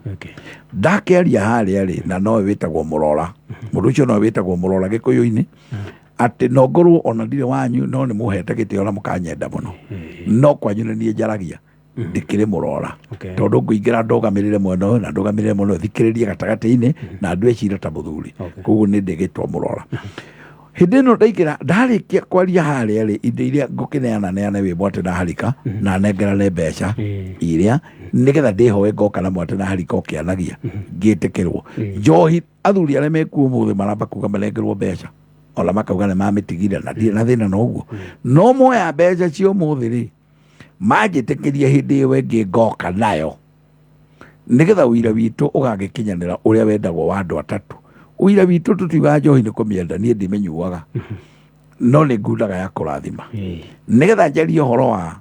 Ndakĩaria harĩa rĩ, na nowe wĩtagwo mũrora, mũndũ ũcio nowe wĩtagwo mũrora gĩkũyũ-inĩ, atĩ no ngorwo ona ndirĩ wanyu, no nĩ mũhete gĩtĩo na mũkanyenda mũno, no kwanyu nĩ niĩ njaragia, ndĩkĩrĩ mũrora. Tondũ ngũingĩra ndũgamĩrĩre mwena ũyũ na ndũgamĩrĩre mwena ũyũ, thikĩrĩrie gatagatĩ-inĩ na ndue cira ta mũthuri. Koguo nĩ ndĩgĩtwo mũrora. Hĩndĩ ĩno ndaingĩra, ndarĩkia kwaria harĩa rĩ, indo iria ngũkĩneana neane wĩ mwate na harika na nengerane mbeca iria nĩgetha ndĩhoe ngoka na mwate na harika ũkĩanagia ngĩtĩkĩrwo njohi. Athuri arĩa mekuo ũmũthĩ maramba kuga manengerwo mbeca, ona makauga nĩ mamĩtigire na ndirĩ na thĩna na ũguo, no moya mbeca cia ũmũthĩ rĩ, manjĩtĩkĩrie hĩndĩ ĩyo ĩngĩ ngoka nayo nĩgetha ũira witũ ũgagĩkinyanĩra ũrĩa wendagwo wa andũ atatũ. Ũira witũ tũtiugaga njohi nĩ kũmĩenda, niĩ ndimĩnyuaga, no nĩ ngundaga ya kũrathima nĩgetha njarie ũhoro wa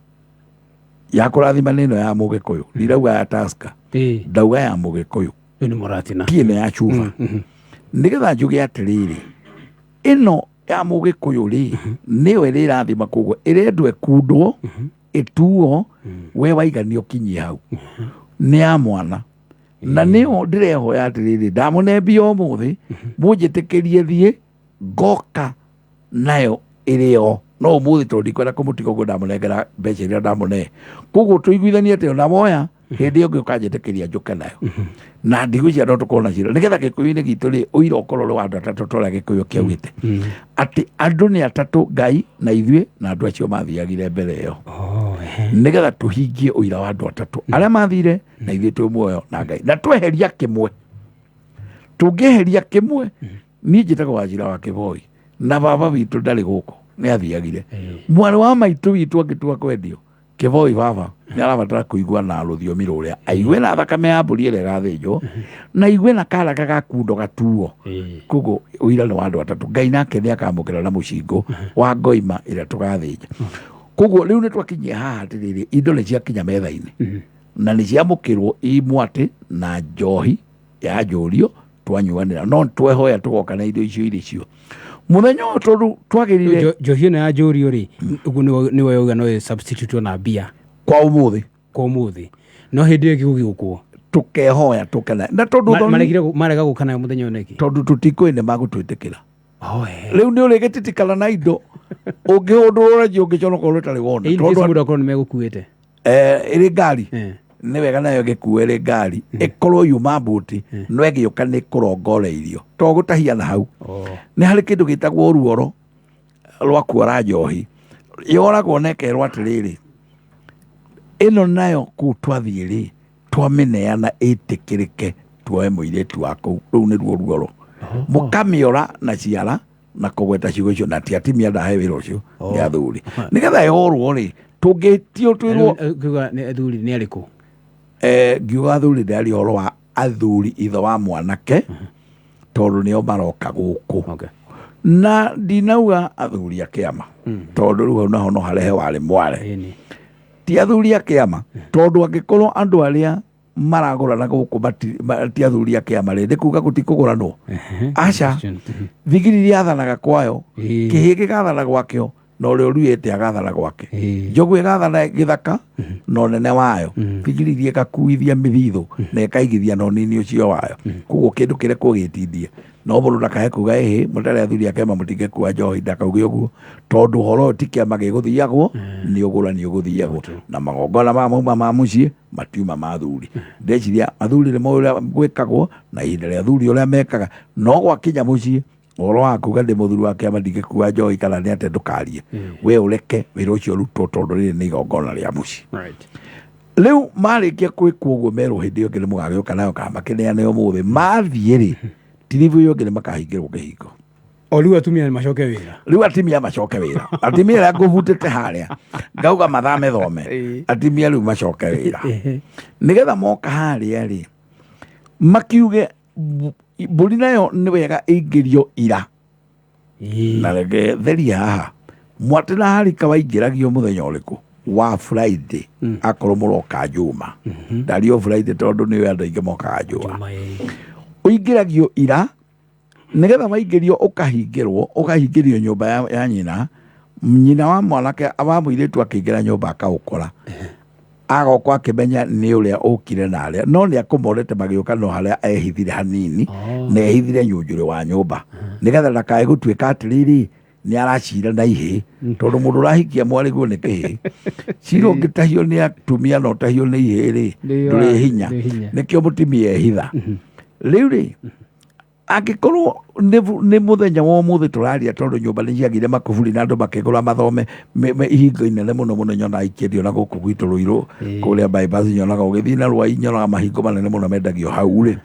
ya kũrathima. Nĩ ĩno ya mũgĩkũyũ, ndirauga ya Tusker, ndauga ya mũgĩkũyũ. Rĩu nĩ mũratina. Ti ĩno ya cuba, nĩgetha njuge atĩrĩrĩ, ĩno ya mũgĩkũyũ rĩ, nĩyo ĩrĩrathima, koguo ĩrendwo ĩkundwo ĩtuo we waigania ũkinyie hau nĩ ya mwana, na nĩyo ndĩrehoya atĩrĩrĩ, ndamũne mbia ũmũthĩ, mũnjĩtĩkĩrie thiĩ ngoka nayo ĩrĩ o no ũmũthĩ, tondũ ndikwenda kũmũtiga ũguo ndamũnengera mbeca iria ndamũne. Koguo tũiguithanie atĩ ona woya hĩndĩ ĩyo ĩngĩ ũkanjĩtĩkĩria njũke nayo na ndigwĩciria no tũkorwo na cira, nĩgetha gĩkũyũ-inĩ gitũ rĩ, ũira ũkorwo ũrĩ wa andũ atatũ, ta ũrĩa gĩkũyũ kĩaugĩte atĩ andũ nĩ atatũ, Ngai na ithuĩ na andũ acio mathiagire mbere ĩyo, Oh, ehe. nĩgetha tũhingie ũira wa andũ atatũ arĩa mathire na ithuĩ twĩ muoyo na Ngai. Na tweheria kĩmwe, tũngĩeheria kĩmwe, niĩ njĩtagwo Wajira wa Kĩboi na baba witũ ndarĩ gũkũ, nĩ athiagire. Mwarĩ wa maitũ witũ angĩtua kwendio Kĩboi, baba nĩ arabatara kũigua na rũthiomi rũrĩa aigue na thakame ya mbũri ĩrĩa ĩgathĩnjwo na aigue na karaka ga kundo gatuo. Koguo ũira nĩ wa andũ atatũ, Ngai nake nĩ akamũkĩra na mũcingo wa ngoima ĩrĩa tũgathĩnja. Koguo rĩu nĩ twakinyia haha atĩrĩrĩ, indo nĩ ciakinya metha-inĩ na nĩ ciamũkĩrwo imwatĩ na njohi ya njũrio twanyuanĩra, no twehoya tũgoka na indo icio irĩ cio mũthenya ũyũ tondũ twagĩrire. Njohi ĩno ya njũrio rĩ, ũguo nĩwe yauga no ĩ na mbia? Kwa ũmũthĩ. Kwa ũmũthĩ, no hĩndĩ ĩyo ĩngĩ gũgĩũkwo. Tũkehoya tũkena na tondũ Maregire marega gũka nayo mũthenya ũyũ nĩkĩ? Tondũ tũtikũĩ nĩ magũtwĩtĩkĩra. Oh, eh. Rĩu nĩ ũrĩgĩtitikana na indo. Ũngĩhũndũrwo renji ũngĩconoka ũrĩa ũtarĩ wona. In case Tondũ mũndũ akorwo nĩ megũkuĩte. Ĩrĩ ngari, nĩ wega nayo ĩgĩkuo ĩrĩ ngari, ĩkorwo yuma mbuti, no ĩgĩũka nĩ kũrongoreirio to gũtahia na hau. Nĩ harĩ kĩndũ gĩtagwo ruoro rwa kuora njohi, yoragwo na ĩkerwo atĩrĩrĩ, ĩno nayo kũu twathiĩ rĩ, twamĩneana ĩtĩkĩrĩke tuoe mũirĩtu wa kũu. Rũu nĩruo ruoro mũkamĩora na ciara na kũgweta ciugo icio, na ti atimia ndahe wĩra ũcio, nĩ athuri, nĩgetha yorwo rĩ, tũngĩtio twĩrwo. Rĩu, kiuga nĩ athuri nĩ arĩkũ? Ngiuga athuri, ndĩraria ũhoro wa athuri ithe wa mwanake, tondũ nĩo maroka gũkũ. Na ndinauga athuri a kĩama, tondũ rĩu hau naho no harehe warĩ mware. Ti athuri a kĩama, tondũ angĩkorwo andũ arĩa maragũrana gũkũ ti athuri a kĩama rĩ, nĩ kuga gũtikũgũranwo? Aca. Question. Thigiri yathanaga kwayo, kĩhĩ gĩgathana gwakĩo, na ũrĩa ũruĩte agathana gwake. Njogu ĩgathana gĩthaka na ũnene wayo, thigiri iria ĩgakuithia mĩthithũ na ĩkaigithia na ũnini ũcio wayo. Koguo kĩndũ kĩrekwo gĩtindie, no mũndũ ndakae kuga ĩhĩ mũtarĩ athuri a kĩama mũtingĩkua njohi, ndakauge ũguo, tondũ ũhoro ũyũ ti kĩama gĩgũthiagwo, nĩ ũgũrani ũgũthiagwo, na magongona maya mauma ma mũciĩ, matiuma ma athuri. Ndeciria athuri nĩ moĩ ũrĩa gwĩkagwo na ihinda rĩa athuri ũrĩa mekaga, no gwakinya mũciĩ, ũhoro wa kuga ndĩ mũthuri wa kĩama ndingĩkua njohi kana nĩ atĩa, ndũkarie we, ũreke wĩra ũcio ũrutwo, tondũ rĩrĩ nĩ igongona rĩa mũciĩ. Rĩu marĩkia kwĩkwo ũguo, merwo hĩndĩ ĩyo ĩngĩ nĩ mũgagĩũka nayo kana makĩneane ũmũthĩ, mathiĩ rĩ, tiribu ĩyo ĩngĩ nĩ makahingĩrwo kĩhingo. O rĩu atumia nĩ macoke wĩra. Rĩu atimia macoke wĩra, atimia arĩa ngũbutĩte harĩa ngauga mathame thome. Atimia rĩu macoke wĩra, nĩgetha moka harĩa rĩ, makiuge mbũri nayo nĩ wega ĩingĩrio ira. Na reke theria haha, mwatĩ na harika waingĩragio mũthenya ũrĩkũ? Wa Friday. Akorwo mũroka Juma, ndario Friday tondũ nĩyo andũ aingĩ mokaga Juma. Juma, ĩĩ. Ũingĩragio ira, nĩgetha waingĩrio ũkahingĩrwo, ũkahingĩrio nyũmba ya nyina. Nyina wa mwanake wa mũirĩtu akĩingĩra nyũmba akaũkora, agoka akĩmenya nĩ ũrĩa ũkire na arĩa no nĩ akũmonete magĩũka, no harĩa ehithire hanini. Na ehithire nyunjurĩ wa nyũmba, nĩgetha ndakae gũtuĩka atĩrĩrĩ nĩ aracira na ihĩ, tondũ mũndũ ũrahikia mwarĩguo nĩ kĩhĩ. Cira ũngĩtahio nĩ atumia na ũtahio nĩ ihĩ rĩ, ndũrĩ hinya. Ndũrĩ hinya. Nĩkĩo mũtumia ehitha. Rĩu rĩ, angĩkorwo nĩ mũthenya wa ũmũthĩ tũraria, tondũ nyũmba nĩ ciagire makuburi na andũ makĩgũra mathome ihingo inene mũno mũno, nyonaga ikĩendio na gũkũ gwitũ Rũirũ, kũrĩa bypass, nyonaga ũgĩthiĩ na Rwai, nyonaga mahingo manene mũno mendagio hau rĩ.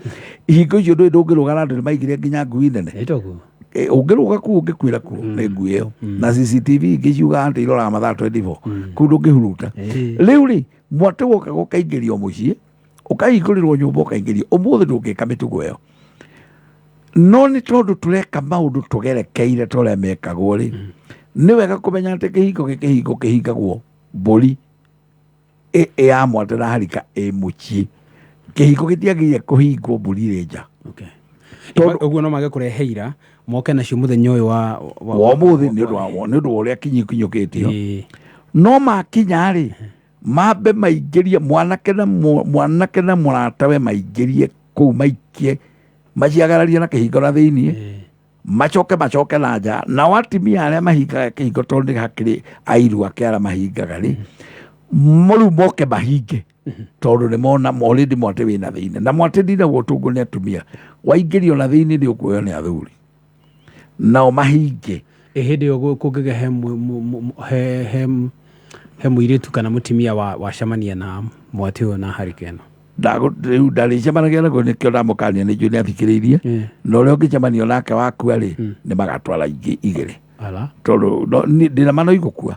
Ihingo icio ndũĩ ndũngĩrũga, na andũ nĩ maigire nginya ngui nene. Ĩ toguo. Ũngĩrũga kũu ũngĩkuĩra kuo nĩ ngui ĩyo, na CCTV ingĩ ciugaga atĩ iroraga mathaa 24 kũu, ndũngĩhuruta. Rĩu rĩ, mwatĩ woka gũkaingĩrio mũciĩ, ũkahingũrĩrwo nyũmba ũkaingĩrio. Ũmũthĩ ndũngĩka mĩtugo ĩyo, no nĩ tondũ tũreka maũndũ tũgerekeire ta ũrĩa mekagwo rĩ, nĩ wega kũmenya atĩ kĩhingo gĩkĩhingo kĩhingagwo mbũri ĩ ya mwatĩ na harika ĩ mũciĩ. Kĩhingo gĩtiagĩrĩire kũhingwo mbũri ĩrĩ nja. Ũguo no mage kũrehe ira moke nacio mũthenya ũyũ wa wa ũmũthĩ nĩ ũndũ wa ũrĩa kinyũkĩtio. No makinya rĩ, mambe maingĩrie mwanake na mwanake na mũratawe, maingĩrie kũu, maikie, maciagararie na kĩhingo na thĩiniĩ, macoke na nja. Nao atimia arĩa mahingaga kĩhingo, tondũ nĩ hakĩrĩ airu ake arĩa mahingaga rĩ, rĩu moke mahinge, tondũ nĩ mona already mwatĩ wĩna thĩinĩ. Na mwatĩ ndinagwo tũngũ nĩ atumia, waingĩrio na thĩinĩ nĩ ũkuoywo nĩ athuri nao mahinge. Ĩ hĩndĩ ĩyo kũngĩgĩa he he mũirĩtu kana mũtumia wa wacemania na mwatĩ ũyũ na harika ĩno? Rĩu ndarĩcemanagia naguo, nĩkĩo ndamũkania, nĩ njũĩ nĩ athikĩrĩirie. Na ũrĩa ũngĩcemania nake wakua rĩ, nĩ magatwara ingĩ igĩrĩ. Ala. Tondũ ndĩna mano igũkua,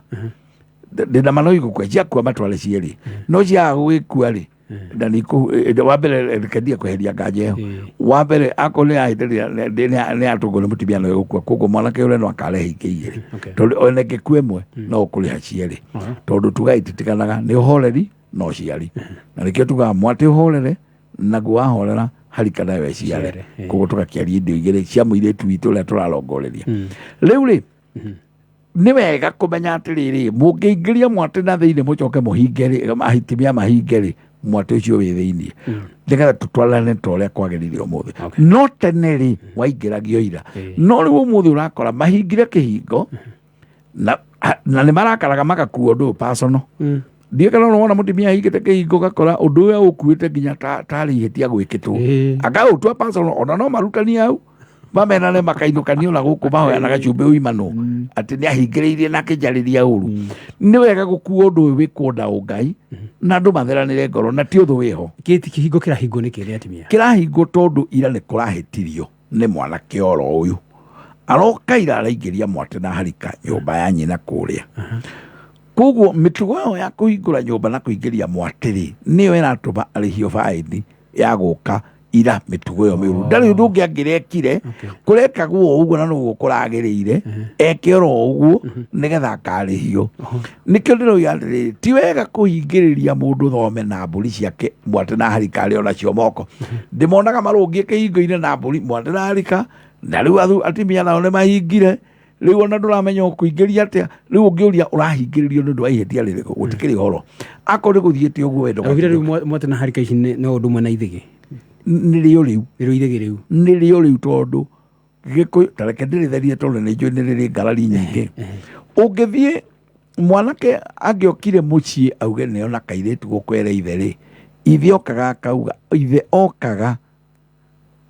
ndĩna mano igũkua, ciakua matware cierĩ, no ciaga gũgĩkua rĩ, na nĩ wa mbere reke ndie kweheria nganja ĩyo. Wa mbere, akorwo nĩ yahĩtĩria nĩ yatũngwo nĩ mũtumia, no ĩgũkua, koguo mwanake ũrĩa no akarehe ingĩ igĩrĩ. Tondũ ona ĩngĩkua ĩmwe, no ũkũrĩha cierĩ, tondũ tuga ititiganaga nĩ ũhoreri na ũciari, na nĩkĩo tugaga mwatĩ ũhorere, naguo wahorera harika nayo ĩciare. Ĩciare, Koguo tũgakĩaria indo igĩrĩ cia mũirĩtu witũ ũrĩa tũrarongoreria. Rĩu rĩ, nĩ wega kũmenya atĩrĩrĩ, mũngĩingĩria mwatĩ na thĩinĩ, mũcoke mũhinge rĩ, ahitimia mahinge rĩ, mwatĩ ũcio wĩ thĩinĩ, nĩgetha tũtwarane ta ũrĩa kwagĩrĩire ũmũthĩ. No tene rĩ, waingĩragio ira. No rĩu ũmũthĩ ũrakora mahingire kĩhingo. Na nĩ marakaraga magakua ũndũ ũyũ personal. Ndiĩ kana wona mũtumia ahingĩte kĩhingo, gakora ũndũ ũyũ ũkuĩte nginya tarĩ ihĩtia gwĩkĩtwo, akaũtua personal. Ona no marutanie hau, mamenane, makainũkanio na gũkũ mahoyanaga cumbĩ uimanwo atĩ nĩ ahingĩrĩirie na akĩnjarĩria ũru. Nĩ wega gũkua ũndũ ũyũ wĩkwo na ũngai na andũ matheranĩre ngoro, na ti ũthũ wĩho. Kĩti kĩhingo kĩrahingwo nĩ kĩrĩ atumia? Kĩrahingwo tondũ ira nĩ kũrahĩtirio nĩ mwanake oro ũyũ aroka ira, araingĩria mwate na harika nyũmba ya nyina kũrĩa. Koguo mĩtugo ĩyo ya kũhingũra nyũmba na kũingĩria mwatĩrĩ nĩyo ĩratũma arĩhio baĩni ya gũka ira, mĩtugo ĩyo mĩũru. Ndarĩ ũndũ ũngĩ angĩrekire. Kũrekagwo o ũguo na nĩguo kũragĩrĩire, eke oro ũguo nĩgetha akarĩhio. Nĩkĩo ndĩroiga atĩrĩrĩ, ti wega kũhingĩrĩria mũndũ thome na mbũri ciake mwate na harika arĩ onacio moko. Ndĩmonaga marũngiĩ kĩhingo-inĩ na mbũri mwate na harika, na rĩu atumia nao nĩ mahingire. Rĩu ona ndũramenya ũkũingĩria atĩa. Rĩu ũngĩũria ũrahingĩrĩrio nĩ ũndũ wa ihĩtia rĩrĩkũ, gũtikĩrĩ ũhoro. Akorwo nĩ gũthiĩte ũguo we. Augire rĩu mwate na harika ici no ũndũ ũmwe na ithĩgĩ. Nĩrĩo rĩu. Nĩrĩo ithĩgĩ rĩu. Nĩrĩo rĩu, tondũ gĩkũyũ, ta reke ndĩrĩtherie, tondũ nĩ njũĩ nĩ rĩrĩ ngarari nyingĩ. Ũngĩthiĩ, mwanake angĩokire mũciĩ auge nĩona kairĩtu gũkwere ithe rĩ, ithe okaga akauga, ithe okaga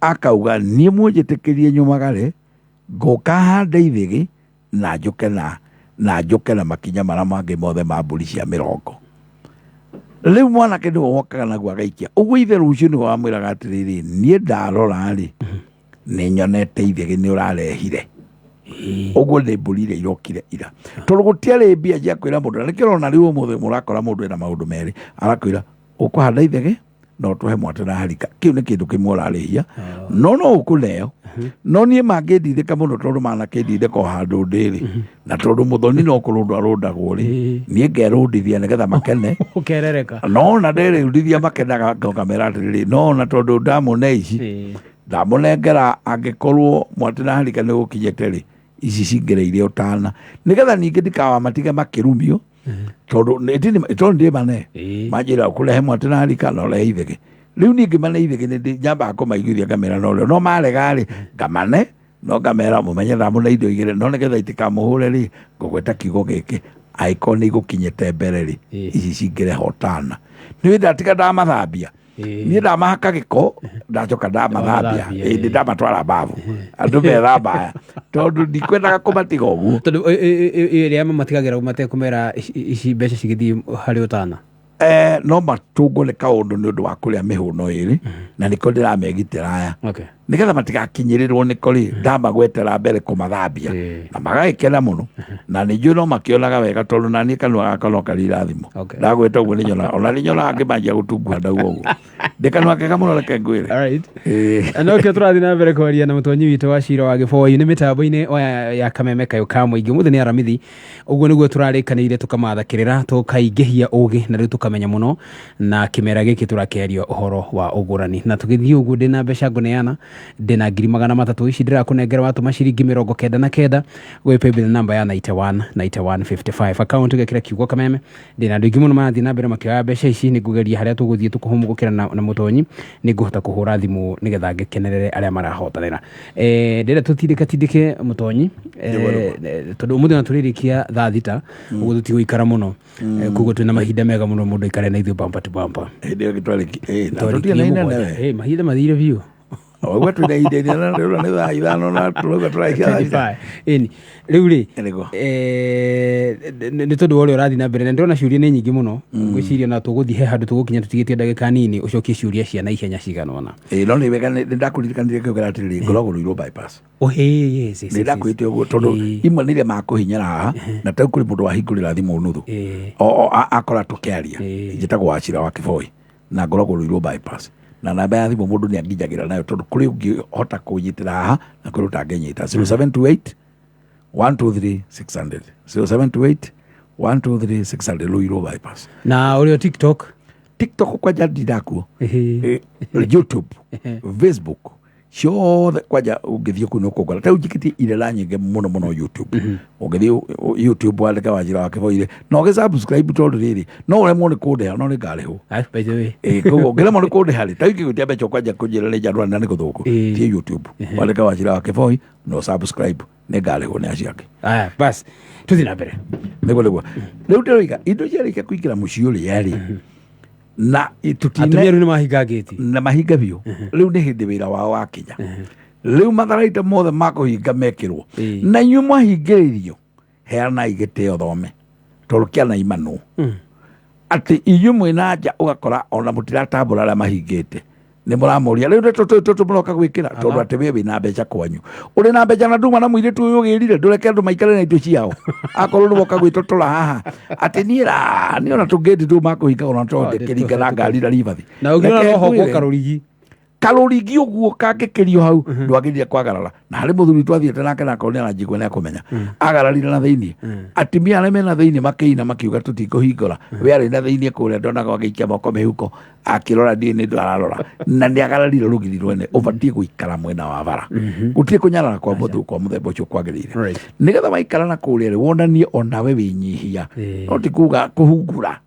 akauga, "Niĩ mũnjĩtĩkĩrie nyumagare, ngũka hande ithĩgĩ na njũke na makinya marĩa mangĩ mothe ma mbũri cia mĩrongo." Rĩu mwanake nĩwe wokaga naguo agaikia ũguo. Ithe rũciũ nĩwe wamwĩraga atĩrĩrĩ, "Niĩ ndarora rĩ, nĩ nyonete ithĩgĩ nĩ ũrarehire ũguo, nĩ mbũri iria irokire ira," tondũ gũtiarĩ mbia cia kwĩra mũndũ. Na nĩkĩo ũrona rĩu ũmũthĩ mũrakora mũndũ ena maũndũ merĩ, arakwĩra ũkũhanda ithege no tũhe mwate na harika. Kĩu nĩ kĩndũ kĩmwe ũrarĩhia, no ũkũneo. No niĩ mangĩndindĩka mũno, tondũ manakĩndindĩka o handũ ndĩrĩ, na tondũ mũthoni no kũrũndwo arũndagwo rĩ, niĩ ngerũndithia nĩgetha makene. Ũkerereka. No ona nderĩrundithia makenaga, ngamera atĩrĩrĩ, no ona tondũ ndamũne ici, ndamũnengera, angĩkorwo mwate na harika nĩ gũkinyĩte rĩ, ici cingĩrĩire ũtana, nĩgetha ningĩ ndikawamatige makĩrumio, tondũ tondũ ndĩ mane manjĩra kũrehe mwate na harika na ũrehe ithege. Rĩu niĩ ngĩmane ithege nĩ nyambaga kũmaiguithia, ngamera no rĩo no marega rĩ, ngamane no ngamera mũmenye ndamũne indo igĩrĩ, no nĩgetha itikamũhũre rĩ, ngũgweta kiugo gĩkĩ, angĩkorwo nĩ igũkinyĩte mbere rĩ, ici cingĩreha ũtana. Nĩ ndatiga ndamathambia, niĩ ndamahaka gĩko, ndacoka ndamathambia. Ndamathambia, ĩndĩ ndamatwara babu andũ methambaya, tondũ ndikwendaga kũmatiga ũguo. Tondũ ĩrĩa mamatigagĩra matekũmera ici mbeca cigĩthiĩ harĩ ũtana. No matũngwo nĩ kaũndũ nĩ ũndũ wa kũrĩa mĩhũno ĩrĩ, na nĩko ndĩramegitĩra aya, nĩgetha matigakinyĩrĩrwo nĩko rĩ, ndamagwetera mbere kũmathambia na magagĩkena mũno. Na nĩ njũĩ no makĩonaga wega, tondũ na niĩ kanua gakwa no karĩ irathimo. Ndagweta ũguo nĩ nyonaga, ona nĩ nyonaga ngĩmanjia gũtunguha ndauga ũguo, ndĩ kanua kega mũno, reke ngwĩre. Alright. No kĩo tũrathiĩ na mbere kwaria na mũtonyi witũ wa cira wa gĩboi nĩ mĩtambo-inĩ ya Kameme Kayũ ka Mũingĩ. Ũmũthĩ nĩ Aramithi, ũguo nĩguo tũrarĩkanĩire, tũkamatha kĩrĩra, tũkaingĩhia ũgĩ na rĩu tũkamenya mũno. Na kĩmera gĩkĩ tũrakĩaria ũhoro wa ũgũrani, na tũgĩthiĩ ũguo, ndĩna mbeca ngũneana, ndĩna 300,000 ici ndĩrakũnengera watũma ciringi 99 gwĩ paybill namba ya 91 91 55, account ũgekĩra kiugo Kameme. Ndĩna andũ aingĩ mũno marathiĩ na mbere makĩoya mbeca ici. Nĩ ngũgeria harĩa tũgũthiĩ tũkũhũmũkĩra na mũtonyi, nĩ ngũhota kũhũra thimũ nĩgetha ngĩkenerere arĩa marahotanĩra. Ndĩrenda tũtindĩka tindĩke mũtonyi, tondũ ũmũthĩ ona tũrĩrĩkia thaa 6 ũguo, tũtigũikara mũno. Koguo twĩna mahinda mega mũno, mũndũ aikare na ithuĩ bumper to bumper. Hĩndĩ ĩyo twarĩki na Twarĩkirie tũtirĩ na inene. 7. We. Mahinda mathire biũ. Ũguo twĩna ihinda inene, rĩu nĩ thaa 5 na tũrauga tũraikia thaa 6. 25. Ĩni rĩu rĩ, Nĩguo. Nĩ tondũ wa ũrĩa ũrathiĩ na mbere, na ndĩrona ciũria nĩ nyingĩ mũno, ngwĩciria na tũgũthiĩ he handũ tũgũkinya tũtigĩtie ndagĩka nini ũcokie ciũria cia naihenya cigana ũna. Ĩĩ, no nĩ wega nĩ ndakũririkanire kĩu kĩra atĩrĩrĩ, ngoragwo Ruiru bypass. Oh, hey, yes. Nĩ ndakwĩte ũguo tondũ imwe nĩ iria makũhinyĩra haha, na tarĩu kũrĩ mũndũ wahingũrĩra thimũ nuthu o akora tũkĩaria. Njĩtagwo Wachira wa Kĩboi na ngoragwo Ruiru bypass, na namba ya thimũ mũndũ nĩ anginyagĩra nayo, tondũ kũrĩ ũngĩhota kũnyitĩra haha na kũrĩ ũtangĩnyita: 0728 123 600, 0728 123 600, Ruiru bypass. Na ũrĩ o TikTok? TikTok kwanja ndirakuo. YouTube, Facebook. Ciothe kwanja ũngĩthiĩ kũu nĩũkũngora. Ta rĩu njikĩtie irĩra nyingĩ mũno mũno YouTube. Ũngĩthiĩ YouTube wandĩke Wachira wa Kĩboire na ũgĩ subscribe, tondũ rĩrĩ no ũremwo nĩ kũndĩha, no nĩ ngarĩhwo. Ah, by the way. Ĩĩ, koguo ũngĩremwo nĩ kũndĩha rĩ, ta rĩu ingĩgwĩtia mbeca ũkwanjia kũnjĩra nĩ njanũra na nĩ gũthũkũ. Thiĩ YouTube wandĩke Wachira wa Kĩboi na ũsubscribe, nĩ ngarĩhwo nĩ acio angĩ. Aya, bas, tuthiĩ na mbere. Nĩguo rĩu ndĩroiga indo ciarĩkia kũingĩra mũciĩ ũrĩa rĩ, na tũtine. Atumia rĩu nĩ mahinga ngĩti. Na mahinga biũ. Rĩu nĩ hĩndĩ wĩra wao wakinya. Rĩu matharaita mothe ma kũhinga mekĩrwo. Na inyuĩ mwahingĩrĩrio, heanai gĩtĩo thome, tondũ kĩanaimanwo atĩ inyuĩ mwĩna nja, ũgakora ona mũtiratambũra arĩa mahingĩte, nĩ mũramoria rĩu nĩ tũtũ tũtũ mũroka gwĩkĩra, tondũ atĩ we wĩna mbeca kwanyu, ũrĩ na mbeca na nduma na mũirĩtu ũyũ ũgĩrire, ndũreke andũ maikare na indo ciao, akorwo nĩ woka gwĩtotora haha atĩ niĩ ra niĩ ona tũngĩndi tũu makũhinga ona to ndĩkĩringa na ngari na ribathi. Na ũngĩona Reke no hongwo ngwĩre, karũrigi. Karũrigi ũguo kangĩkĩrio hau, ndwagĩrĩire kwagarara. Na harĩ mũthuri twathiĩte nake, na akorwo nĩ aranjigua nĩ akũmenya, agararire na thĩiniĩ, atumia arĩa mena thĩiniĩ makĩina makiuga tũtikũhingũra. We arĩ na thĩiniĩ kũrĩa, ndonaga agĩikia moko mĩhuko akĩrora, ndiĩ nĩ ararora, na nĩ agararire rũgiri rwene. Ũbatiĩ gũikara mwena wa bara, gũtirĩ kũnyarara kwa mũthũ kwa mũthemba ũcio kwagĩrĩire. Nĩgetha waikara na kũrĩa rĩ, wonanie onawe wĩnyihia. No ti kuga kũhungura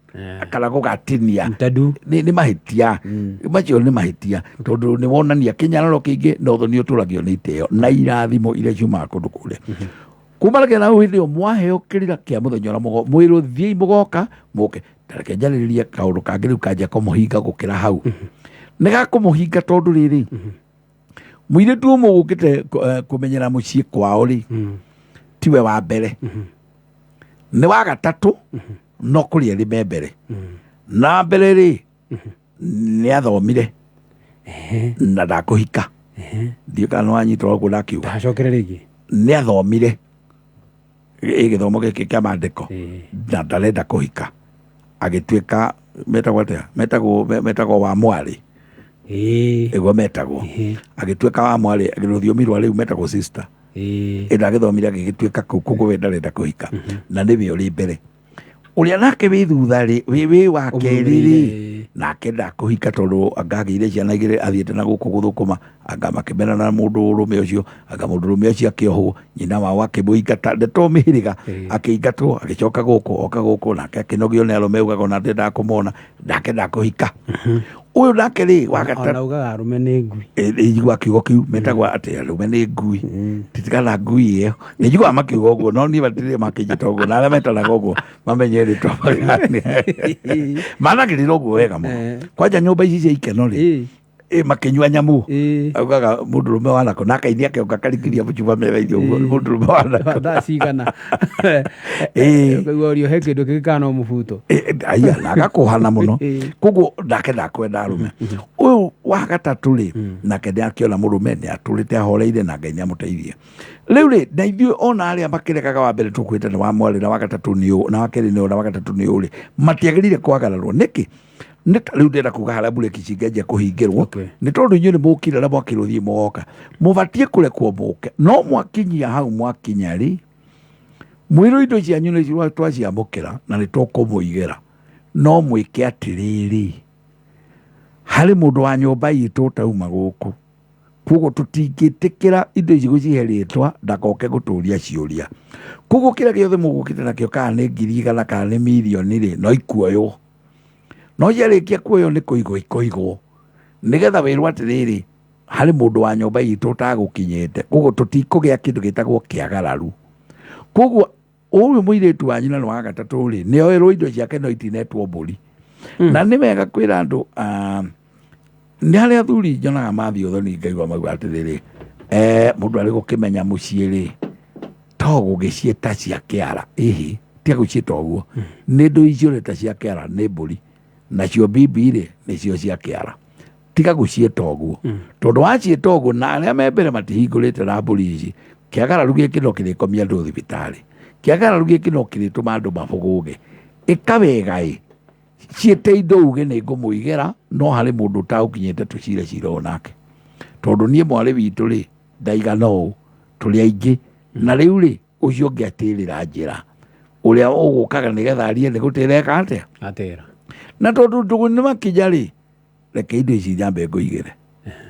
kana gũgatinia. Mtadu. Nĩ mahĩtia macio, nĩ mahĩtia, tondũ nĩ wonania kĩnyararo kĩingĩ na ũthoni ũtũragio nĩ itĩo na irathimo iria ciumaga kũndũ kũrĩa. Kumanagia na hau, hĩndĩ ĩyo mwaheo kĩrĩra kĩa mũthenya ũrĩa mwĩrwo thiĩi mũgoka mũke. Ta reke njarĩrĩrie kaũndũ kangĩ rĩu kanjia kũmũhinga gũkĩra hau. Nĩ gakũmũhinga tondũ rĩrĩ, mũirĩtu ũmwe ũgũkĩte kũmenyera mũciĩ kwao rĩ, tiwe wa mbere, nĩ wa gatatũ, no kũrĩ erĩ me mbere. Na mbere rĩ, nĩ athomire na ndakũhika. Ndiũ kana nĩwanyita ũguo ndakiuga. Ndacokere rĩngĩ. Nĩ athomire ĩ gĩthomo gĩkĩ kĩa maandĩko na ndarenda kũhika, agĩtuĩka metagwo atĩa, metagwo wa mwarĩ. Ĩguo metagwo, agĩtuĩka wa mwarĩ, rũthiomi rwa rĩu metagwo sister. Ĩndĩ agĩthomire agĩgĩtuĩka kũu, koguo we ndarenda kũhika na nĩwe ũrĩ mbere. Ũrĩa nake wĩ thutha rĩ, wĩ wa kerĩ rĩ, nake ndakũhika tondũ anga agĩire ciana igĩrĩ, athiĩte na gũkũ gũthũkũma, anga makĩmenana na mũndũ ũrũme ũcio, anga mũndũ ũrũme ũcio akĩohwo, nyina wao akĩmũingata, ndeto mĩhĩrĩga, akĩingatwo, agĩcoka gũkũ, oka gũkũ nake akĩnogio nĩ arũme, ugaga ona ndendaga kũmona, nake ndakũhika. Ũyũ nake rĩ, wa gatatũ, Ona ugaga arũme nĩ ngui. Njiguaga kiugo kĩu metagwo atĩ arũme nĩ ngui, titigana ngui ĩyo. Nĩ njiguaga makiuga ũguo, no niĩ matirĩ makĩnjĩta ũguo, na arĩa metanaga ũguo mamenye rĩtwa managĩrĩra ũguo wega mũno. Kwanja nyũmba ici cia ikeno rĩ, makĩnyua nyamu, augaga mũndũrũme wanako, na akaini akĩonga karikiria mũcuba metha-inĩ ũguo, mũndũrũme wanako. Thaa cigana? Ũkaigua ũrio he kĩndũ kĩngĩ kana no mũbuto. Aya na agakũhana mũno. Koguo nake ndakwenda arũme. Ũyũ wa gatatũ rĩ, nake nĩ akĩona mũrũme, nĩ atũrĩte ahoreire na Ngai nĩ amũteithie. Rĩu rĩ, na ithuĩ ona arĩa makĩregaga wa mbere tũkwĩte nĩ wa mwarĩ, na wa gatatũ nĩ ũũ, na wa kerĩ nĩ ũũ, na wa gatatũ nĩ ũũ rĩ, matiagĩrĩire kwagararwo nĩkĩ? Nĩ rĩu ndĩrenda kuga harĩa mburĩki cingĩanjia kũhingĩrwo. Nĩ tondũ inyuĩ nĩ mũkire na mwakĩrwo thiĩ mũgoka, mũbatiĩ kũrekwo mũke, no mwakinyia hau mwakinya rĩ, mwĩrwo indo cianyu nĩ twaciamũkĩra na nĩ tũkũmũigĩra, no mwĩke atĩrĩrĩ, harĩ mũndũ wa nyũmba itũ ũtauma gũkũ, koguo tũtingĩtĩkĩra indo ici gũcihe rĩtwa ndakoke gũtũria ciũria. Koguo kĩrĩa gĩothe mũgũkĩte nakĩo, kana nĩ 100,000 kana nĩ mirioni rĩ, no ikuoywo, no ciarĩkia kuoywo nĩ kũigwo ikũigwo, nĩgetha wĩrwo atĩrĩrĩ, harĩ mũndũ wa nyũmba itũ ũtagũkinyĩte, koguo tũtikũgĩa kĩndũ gĩtagwo kĩagararu. Koguo ũyũ mũirĩtu wanyu na nĩ wa gatatũ rĩ, nĩ oerwo indo ciake no itinetwo mbũri. Na nĩ wega kwĩra andũ, nĩ harĩ athuri nyonaga mathiĩ ũthoni, ngaigua mauga atĩrĩrĩ, mũndũ arĩ gũkĩmenya mũciĩ rĩ, to gũgĩciĩta cia kĩara, ĩhĩ tia gũciĩta ũguo, nĩ ndũ iciũrĩte cia kĩara nĩ mbũri, nacio bibi rĩ nĩcio cia kĩara, tiga gũciĩta ũguo, tondũ waciĩta ũguo na arĩa me mbere matihingũrĩte na mbũri ici, kĩagararu gĩkĩ no kĩrĩkomia andũ thibitarĩ, kĩagararu gĩkĩ no kĩrĩtũma andũ mabũgũge. Ĩka wega ĩ, ciĩte indo uge nĩ ngũmũigĩra, no harĩ mũndũ ũtaũkinyĩte tũcire cira ũyũ nake, tondũ niĩ mwarĩ witũ rĩ ndaigana ũũ, tũrĩ aingĩ, na rĩu rĩ ũcio ũngĩ atĩrĩra njĩra ũrĩa ũgũkaga nĩgetha arie nĩ gũtĩra eka atĩa. Atĩra. Na tondũ ndũgũ nĩ makinya rĩ, reke indo ici nyambe ngũigĩre,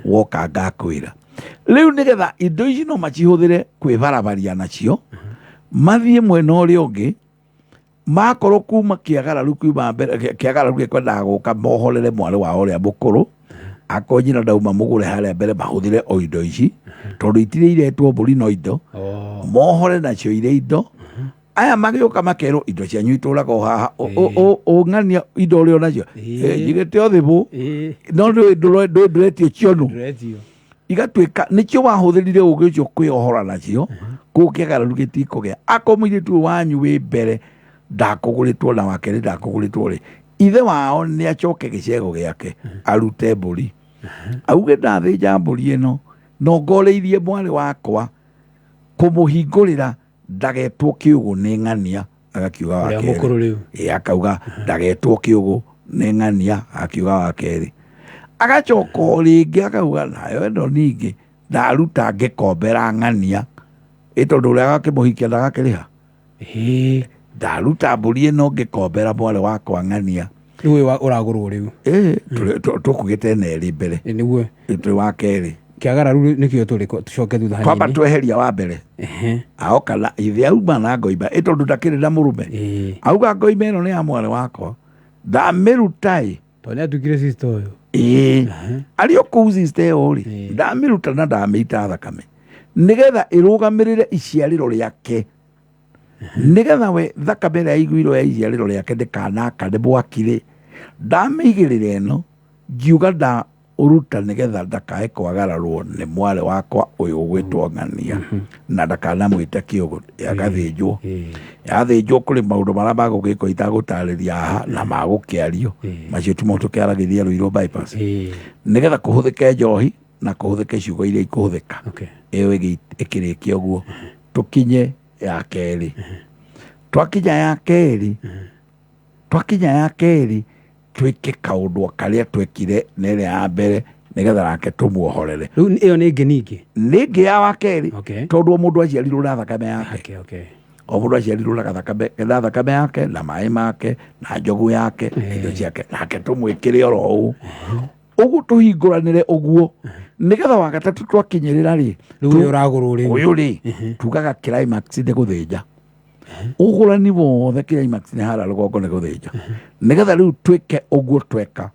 woka ngakwĩra. Rĩu nĩgetha indo ici no macihũthĩre kwĩbarabaria nacio, mathiĩ mwena ũrĩa ũngĩ, makorwo kuma kĩagararu, kuma mbere kĩagararu gĩkwendaga gũka mohorere mwarĩ wao ũrĩa mũkũrũ, akorwo nyina ndauma mũgũre harĩa mbere, mahũthĩre o indo ici tondũ itirĩ iretwo mbũri no indo. Mohore nacio irĩ indo. Aya magĩũka makerwo indo cianyu itũraga o haha. Ũng'ania indo ũrĩ o nacio. Njigĩte o thimũ. No ndũretio cionũ. Ndũretio. Igatuĩka nĩkĩo wahũthĩrire ũgĩ ũcio kwĩohora nacio kũu kĩagararu gĩtikũgĩa. Akorwo mũirĩtu ũyũ wanyu wĩ mbere ndakũgũrĩtwo na wa kerĩ ndakũgũrĩtwo rĩ, ithe wao nĩ acoke gĩcego gĩake arute mbũri, auge ndathĩnja mbũri ĩno nongoreirie mwarĩ wakwa kũmũhingũrĩra ndagetwo kĩũgũ nĩ ng'ania, agakiuga wa Ũrĩa kerĩ. Mũkũrũ rĩu. Ĩ, akauga ndagetwo kĩũgũ nĩ ng'ania, akiuga wa kerĩ. Agacoka o rĩngĩ akauga nayo ĩno ningĩ ndaruta ngĩkombera ng'ania, ĩ tondũ ũrĩa agakĩmũhikia ndagakĩrĩha. Ndaruta mbũri ĩno ngĩkombera mwarĩ wakwa ng'ania. Rĩu ũyũ ũragũrwo rĩu. Ĩ, tũkugĩte ĩno ĩrĩ mbere. Ĩ, nĩguo. Ĩ, twĩ wa kerĩ. Kĩagararu nĩkĩo tũrĩ tũcoke thutha Twamba hanini. tweheria wa mbere. Aoka na ithe auma na ngoimba, ĩ tondũ ndakĩrĩ na mũrũme. Auga ngoimba ĩno nĩ ya mwarĩ wakwa, ndamĩruta ĩ. Tondũ nĩatuĩkire sister ũyũ. Ĩĩ, arĩ o kũu sister ĩyo rĩ, ndamĩruta na ndamĩita thakame nĩgetha ĩrũgamĩrĩre iciarĩro rĩake, nĩgetha we thakame ĩrĩa yaiguirwo ya iciarĩro rĩake ndĩkanakane mwaki rĩ, ndamĩigĩrĩra ĩno ngiuga nda ũruta nĩgetha ndakae kwagararwo nĩ mwarĩ wakwa ũyũ ũgwĩtwo ng'ania na ndakanamwĩte kĩũgũ. Yagathĩnjwo, yathĩnjwo kũrĩ maũndũ marĩa magũgĩkwo itagũtarĩria haha na magũkĩario macio timo tũkĩaragĩria Ruiru bypass, nĩgetha kũhũthĩke njohi na kũhũthĩke ciugo iria ikũhũthĩka. Ĩyo ĩkĩrĩkia ũguo tũkinye ya kerĩ. Twakinya ya kerĩ, twakinya ya kerĩ twĩke kaũndũ o karĩa twekire na ĩrĩa ya mbere nĩgetha nake tũmuohorere. Rĩu ĩyo nĩ ĩngĩ ningĩ. Nĩ ĩngĩ ya wa kerĩ. Tondũ o mũndũ aciarirwo na thakame yake. O mũndũ aciarirwo na thakame yake na maĩ make na njogu yake na indo ciake, nake tũmwĩkĩre oro ũũ ũguo, tũhingũranĩre ũguo nĩgetha wa gatatũ twakinyĩrĩra rĩ, Rĩu ũyũ ũragũrwo rĩu. Ũyũ rĩ, tugaga climax nĩ gũthĩnja ũgũrani wothe. Climax nĩ harĩa rũgongo nĩ gũthĩnja, nĩgetha rĩu twĩke ũguo tweka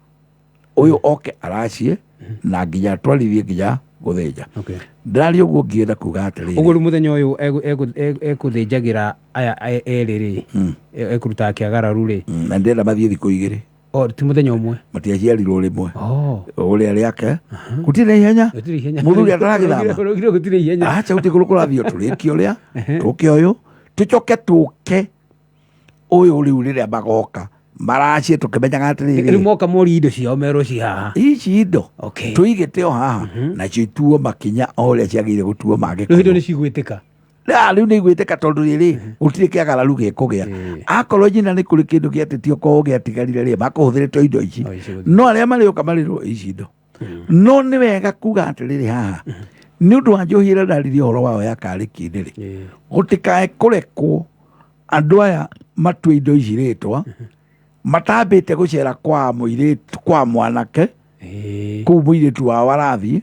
ũyũ oke aracie na nginya twarithie nginya gũthĩnja. Ndĩraria ũguo ngĩenda kuga atĩrĩrĩ, Ũguo rĩu mũthenya ũyũ ekũthĩnjagĩra aya erĩ rĩ, ekũrutaga kĩagararu rĩ? Na ndĩrenda mathiĩ thikũ 2. O ti mũthenya ũmwe? Matiaciarirwo rĩmwe. Oh. Ũrĩa rĩake gũtirĩ na ihenya. Gũtirĩ ihenya. Mũthuri ataragĩthama. Ũraugire gũtirĩ ihenya. Acha, gũtirĩ kũndũ kũrathiĩ, tũrĩkie ũrĩa tũke ũyũ, tũcoke tũke ũyũ rĩu rĩrĩa magoka maracie tũkĩmenyaga Rĩu atĩrĩrĩ, moka mori indo ciao merwo ci haha. Ici indo tũigĩte o haha nacio ituo makinya o ũrĩa ciagĩrĩire gũtuo Rĩu indo mangĩkorwo. nĩ cigwĩtĩka. Ah, rĩu nĩ igwĩtĩka tondũ rĩrĩ gũtirĩ kĩagararu gĩkũgĩa. Akorwo nyina nĩ kũrĩ kĩndũ gĩatĩtio korwo gĩatigarire rĩ, makũhũthĩrĩte indo ici. O ici gũthiĩ. No arĩa marĩũka marĩrwo ici indo. No nĩ wega kuga atĩrĩrĩ, haha nĩ ũndũ wa njohi ĩrĩa ndaririe ũhoro wayo ya karĩki-inĩ rĩ, gũtikae kũrekwo andũ aya matue indo ici rĩtwa matambĩte gũcera kwa mũirĩtu, kwa mwanake kũu mũirĩtu wao arathiĩ